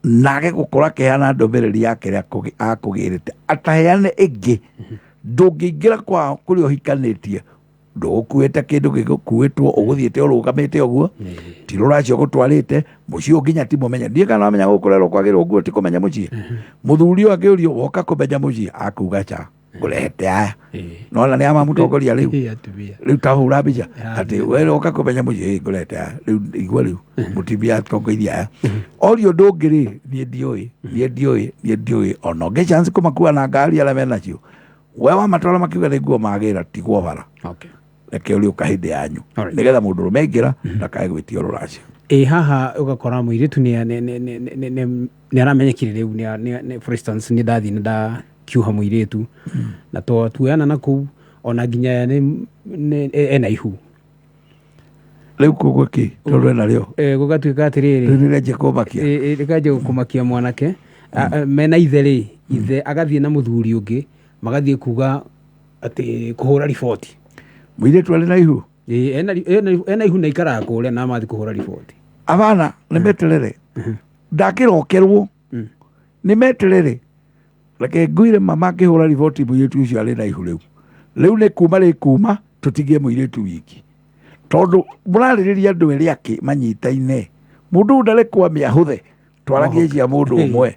nage gũkorwo akĩheana ndũmĩrĩri yake ĩrĩa akũgĩrĩte, ataheane ĩngĩ. Ndũngĩingĩra kwao kũrĩa ũhikanĩtie ndũgũkuĩte kĩndũ gĩgũkuĩtwo, ũgũthiĩte ũrũgamĩte ũguo, ti rũracio gũtwarĩte mũciĩ ũyũ nginya ti mũmenye. Ndiĩ kana wamenya gũkũ rero kwagĩrwo nguo ti kũmenya mũciĩ. Mũthuri ũyũ akĩũrio woka kũmenya mũciĩ, akuga ca ngũrehete aya. Nona nĩ ama mũtongoria rĩu. Atumia. Rĩu ta hũra mbica Ya, atĩ we woka kũmenya mũciĩ, ĩ, ngũrehete aya rĩu, igua rĩu mũtumia atongoirie aya orio ũndũ ũngĩ rĩ, niĩ ndiũĩ, niĩ ndiũĩ, niĩ ndiũĩ ona ũngĩ chance kũmakua na ngari arĩa menacio, we wamatwara makiuga nĩ nguo magĩra, tigwo bara. Reke ũrĩũka hĩndĩ yanyu nĩgetha mũndũ ũrũme aingĩra ndakae gwĩtio rũracio. Ĩ haha ũgakora mũirĩtu nĩ aramenyekire rĩu for instance nĩ ndathiĩ nĩ ndakiuha mũirĩtu na to tuoyana na kũu ona nginya ena ihu. Rĩu koguo kĩ tondũ ena rĩo? Gũgatuĩka atĩrĩrĩ, rĩu nĩrĩanjia kũmakia. Rĩkanjia gũkũmakia mwanake. Mena ithe rĩ, ithe agathiĩ na mũthuri ũngĩ, magathiĩ kuga atĩ kũhũra riboti. Mũirĩtu arĩ na ihu? Ĩ, ena ihu na ikaraga kũrĩa na mathiĩ kũhũra riboti. Abana nĩ meterere ndakĩrokerwo, nĩ meterere, reke ngwire ma makĩhũra riboti mũirĩtu ũcio arĩ na ihu rĩu, rĩu nĩ kuma rĩ kuma tũtigie mũirĩtu wiki, tondũ mũrarĩrĩria andũ erĩ akĩ manyitaine, mũndũ ũyũ ndarĩ kwame ahũthe, twaragie cia mũndũ ũmwe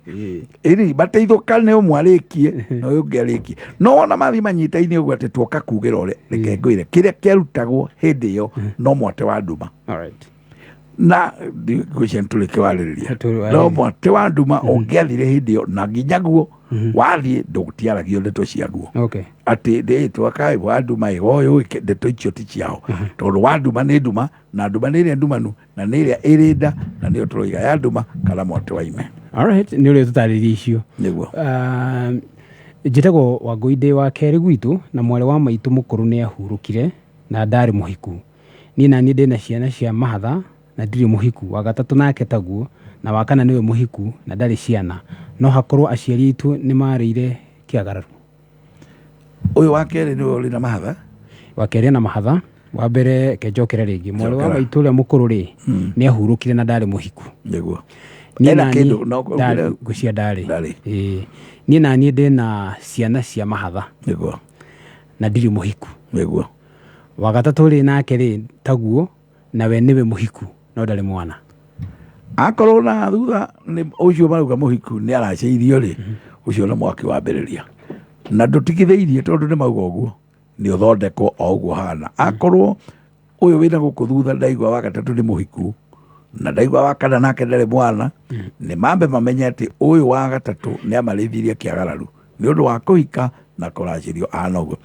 ĩrĩ mateithũkane, ũmwe arĩkie na ũyũ ũngĩ arĩkie. No wona mathiĩ manyitaine ũguo atĩ tuoka kugĩra ũrĩa, reke ngwĩre kĩrĩa kĩarutagwo hĩndĩ ĩyo no mwate wa nduma. Na ngwĩciria nĩtũrĩkĩwarĩrĩria. Tũrĩ- No mwate wa nduma ũngĩathire hĩndĩ ĩyo na nginya guo wathiĩ ndũtiaragio ndeto ciaguo atĩ ndĩtwa kaĩ wa nduma ĩgoyũ, ndeto icio ti ciao, tondũ wa nduma nĩ nduma, na nduma nĩ ĩrĩa ndumanu na nĩ ĩrĩa ĩrĩ nda, na nĩyo tũroiga ya nduma kana mwate wa ime. Alright, nĩ ũrĩa tũtarĩria icio. Nĩguo. Njĩtagwo Wangũi, ndĩ wa kerĩ gwitũ na mwarĩ wa maitũ mũkũrũ nĩ ahurũkire na ndarĩ mũhiku. Niĩ naniĩ ndĩna ciana cia mahatha na ndirĩ mũhiku. Wa gatatũ nake taguo, na wa kana nĩwe mũhiku na ndarĩ ciana. No hakorwo aciari aitũ nĩ marĩire kĩagararu? Ũyũ wa kerĩ nĩwe ũrĩ na mahatha? Wa kerĩ na mahatha. Wa mbere kenjokera rĩngĩ, mwarĩ wa Njokera. maitũ ũrĩa mũkũrũ rĩ, nĩ ahurũkire na ndarĩ mũhiku. Niĩ Ena naniĩ kĩndũ, no ndarĩ, ngwĩciria ndarĩ. Ndarĩ. Ĩĩ. Niĩ naniĩ ndĩna ciana cia mahatha na ndirĩ mũhiku. Wa gatatũ rĩ, nake rĩ, taguo, nawe nĩwe mũhiku no ndarĩ mwana. Akorwo na thutha nĩ ũcio marauga mũhiku nĩ aracĩirio rĩ, ũcio nĩ mwaki wambĩrĩria na ndũtigithĩirie, tondũ nĩ mauga ũguo nĩ ũthondekwo o ũguo hana. Akorwo ũyũ wĩna gũkũ thutha, ndaigua wa gatatũ nĩ mũhiku na ndaigua wa kana nake ndarĩ mwana, nĩ mambe mamenye atĩ ũyũ wa gatatũ nĩ amarĩithirie kĩagararu nĩ ũndũ wa kũhika na kũracĩrio ahana ũguo.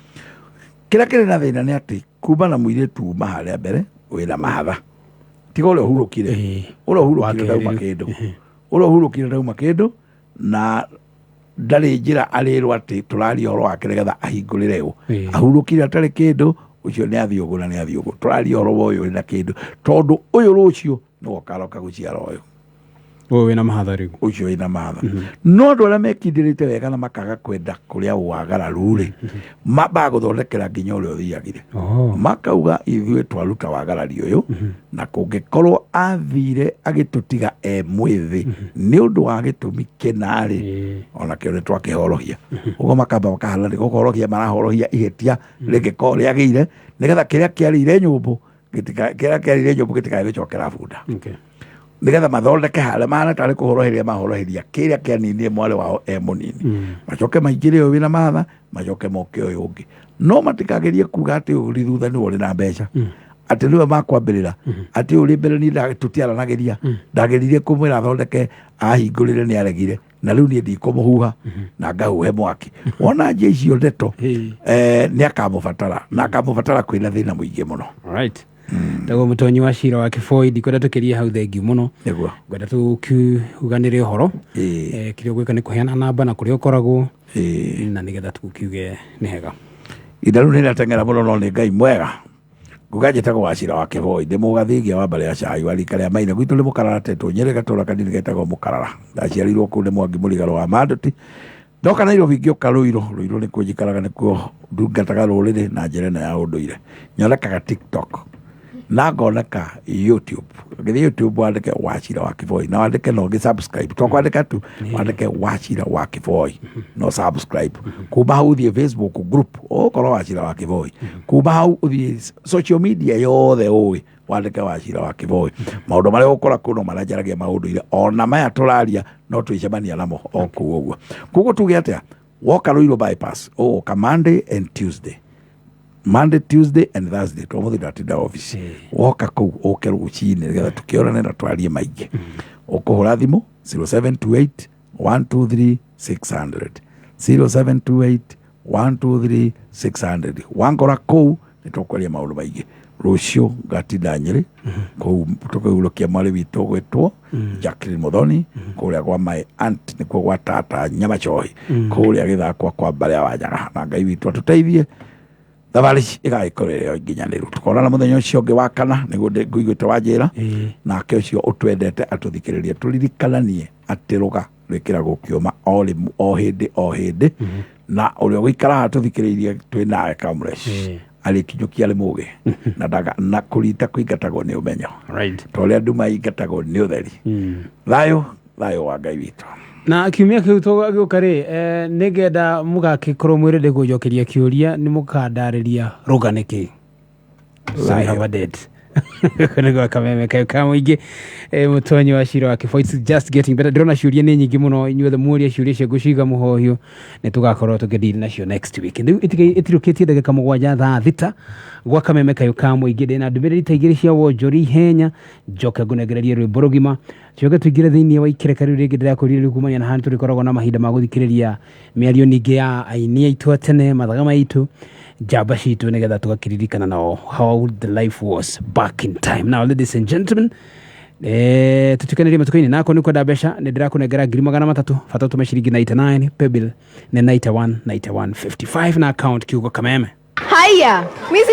Kĩrĩa kĩrĩ na thĩna nĩ atĩ kuma na mũirĩtu uma harĩa mbere wĩna mahatha, tiga ũrĩa ũhurũkire. Ũrĩa ũhurũkire Wa ndauma kerĩ. kĩndũ, ũrĩa ũhurũkire ndauma kĩndũ na ndarĩ njĩra arĩrwo atĩ tũraria ũhoro wake nĩgetha ahingũrĩre ũ. Ahurũkire atarĩ kĩndũ, ũcio nĩ athiĩ ũguo na nĩ athiĩ ũguo. Tũraria ũhoro wa ũyũ wĩna kĩndũ, tondũ ũyũ rũciũ nĩwe ũkaroka gũciara ũyũ. Ũyũ wĩna mahatha rĩu. Ũcio wĩna mahatha. No andũ arĩa mekindĩrĩte wega na makaga kwenda kũrĩa wagararu rĩ, mambaga gũthondekera nginya ũrĩa ũthiagire. Makauga ithuĩ twaruta wagarari ũyũ, na kũngĩkorwo athire agĩtũtiga e mwĩthĩ nĩ ũndũ wa gĩtũmi kĩna rĩ, onakĩo nĩ twakĩhorohia. Ũguo makamba makahana nĩ kũhorohia marahorohia ihĩtia rĩngĩkorwo rĩagĩire, nĩgetha kĩrĩa kĩarĩire nyũmbũ kĩrĩa kĩarĩire nyũmbũ gĩtikae gũcokera bunda. Nĩgetha mathondeke harĩa mahana tarĩ kũhoroheria mahoroheria kĩrĩa kĩaninire mwarĩ wao e mũnini, macoke maingĩre ũyũ wĩna mahatha, macoke moke ũyũ ũngĩ. No matikagerie kuga atĩ ũyũ ũrĩ thutha nĩwe ũrĩ na mbeca, atĩ nĩwe makwambĩrĩra, atĩ ũyũ ũrĩ mbere niĩ tũtiaranagĩria, ndageririe kũmwĩra athondeke ahingũrĩre nĩ aregire, na rĩu niĩ ndikũmũhuha na ngahuhe mwaki. Wona njia icio ndeto, nĩ akamũbatara na akamũbatara kwĩna thĩna mũingĩ mũno. Alright. Tagwo mũtonyi wa cira wa Kĩboi, ndikwenda tũkĩrie hau, thengiũ mũno. Ngwenda tũkiuganĩre ũhoro. Kĩrĩa ũgwĩka nĩ kũheana namba na kũrĩa ũkoragwo na nĩgetha tũkiuge nĩ hega. Ihinda rĩu nĩ rĩrateng'era mũno, no nĩ Ngai mwega. Nguga njĩtagwo Wacira wa Kĩboi, ndĩ mũgathigia wa mbarĩ ya Cai wa rika rĩa Maina. Gwitũ nĩ Mũkarara tetwo Nyĩrĩ, gatũra kanini getagwo Mũkarara. Ndaciarirwo kũu nĩ Mwangi Mũrigarũ wa Manduti. Ndoka Nairobi ngĩũka Rũirũ. Rũirũ nĩkuo njikaraga, nĩkuo ndungataga rũrĩrĩ na njĩra ĩno ya ũndũire. Nyonekaga TikTok na ngoneka YouTube. Ũngĩthiĩ YouTube wandĩke Wachira wa Kĩboi na wandĩke na ũngĩ subscribe, to kwandĩka tu, wandĩke Wachira wa Kĩboi no subscribe. Kuma hau ũthiĩ Facebook group ũkorwo Wachira wa Kĩboi. Kuma hau ũthiĩ social media yothe ũĩ wandĩke Wachira wa Kĩboi. Maũndũ marĩa ũgũkora kũu no marĩa njaragia maũndũire, ona maya tũraria no twĩcemania namo o kũu ũguo. Koguo tuge atĩa, woka Ruiru bypass ũgũka Monday and Tuesday, Monday, Tuesday and Thursday, to mũthĩ ndatinda office. Woka kũu ũke rũcinĩ nĩgetha tũkĩonane na twarie maingĩ. Ũkũhũra thimũ 0728 123 600, 0728 123 600. Wankora kũu nĩ tũkwaria maũndũ maingĩ. Rũciũ ngatinda Nyĩrĩ kũu tũkĩhurũkia mwarĩ witũ gwĩtwo Jacqueline Muthoni kũrĩa kwa my aunt, nĩkuo gwa tata Nyamacohi kũrĩa gĩthakwa kwa mbarĩ ya Wanyaga. Na Ngai witũ atũteithie thabarĩ ĩgagĩkorwo ĩrĩ o nginyanĩru. Tũkonana mũthenya ũcio ũngĩ wa kana nĩguo ngũiguĩte wanjĩra. Nake ũcio ũtwendete atũthikĩrĩrie, tũririkananie atĩ rũga rwĩkĩragwo kĩũma o rĩmu o hĩndĩ o hĩndĩ, na ũrĩa ũgũikara tũthikĩrĩirie twĩ nawe Kamresh arĩkinyũkia arĩ mũgĩ na na kũrita kũingatagwo nĩ ũmenyo ta ũrĩa nduma ingatagwo nĩ ũtheri. Thayũ, thayũ wa Ngai witũ. Na kiumia kĩu tũgĩũka rĩ, nĩngenda mũgakĩkorwo mwĩrĩ gũnjokeria kĩũria, nĩ mũkandarĩria rũga nĩkĩ. So we have a date nĩguo kameme kayo ka mũingĩ. Mũtonyi wa Cira wa Kĩboi, it's just getting better. Ndĩrona ciũria nĩ nyingĩ mũno. Inyuothe muoria ciũria cia ngũciga mũhohio, nĩ tũgakorwo tũkĩdeal nacio next week. Rĩu ĩtirũkĩtie ndagĩka 7 thaa 6 gwa kameme kayo ka mũingĩ. Ndĩna ndũmĩrĩri ta 2 cia wonjori ihenya, njoke ngũnengererie rwĩmbo rũgima, coke tũingĩre thĩinĩ wa ikereka rĩu rĩngĩ ndĩrakwĩrire. Rĩu kumania na haha tũrĩkoragwo na mahinda ma gũthikĩrĩria mĩario ningĩ ya aini aitũ a tene, mathaga maitũ, njamba citũ, nĩgetha tũgakĩririkana nao how the life was back in time. Now, ladies and gentlemen, tũtuĩkanĩrie matuka-inĩ nako nĩ kwenda mbeca. Nĩ ndĩrakũnengera 300,000, bata ũtũme ciringi 99. Paybill nĩ 91 91 55 na account kiugo Kameme. Haya, mimi.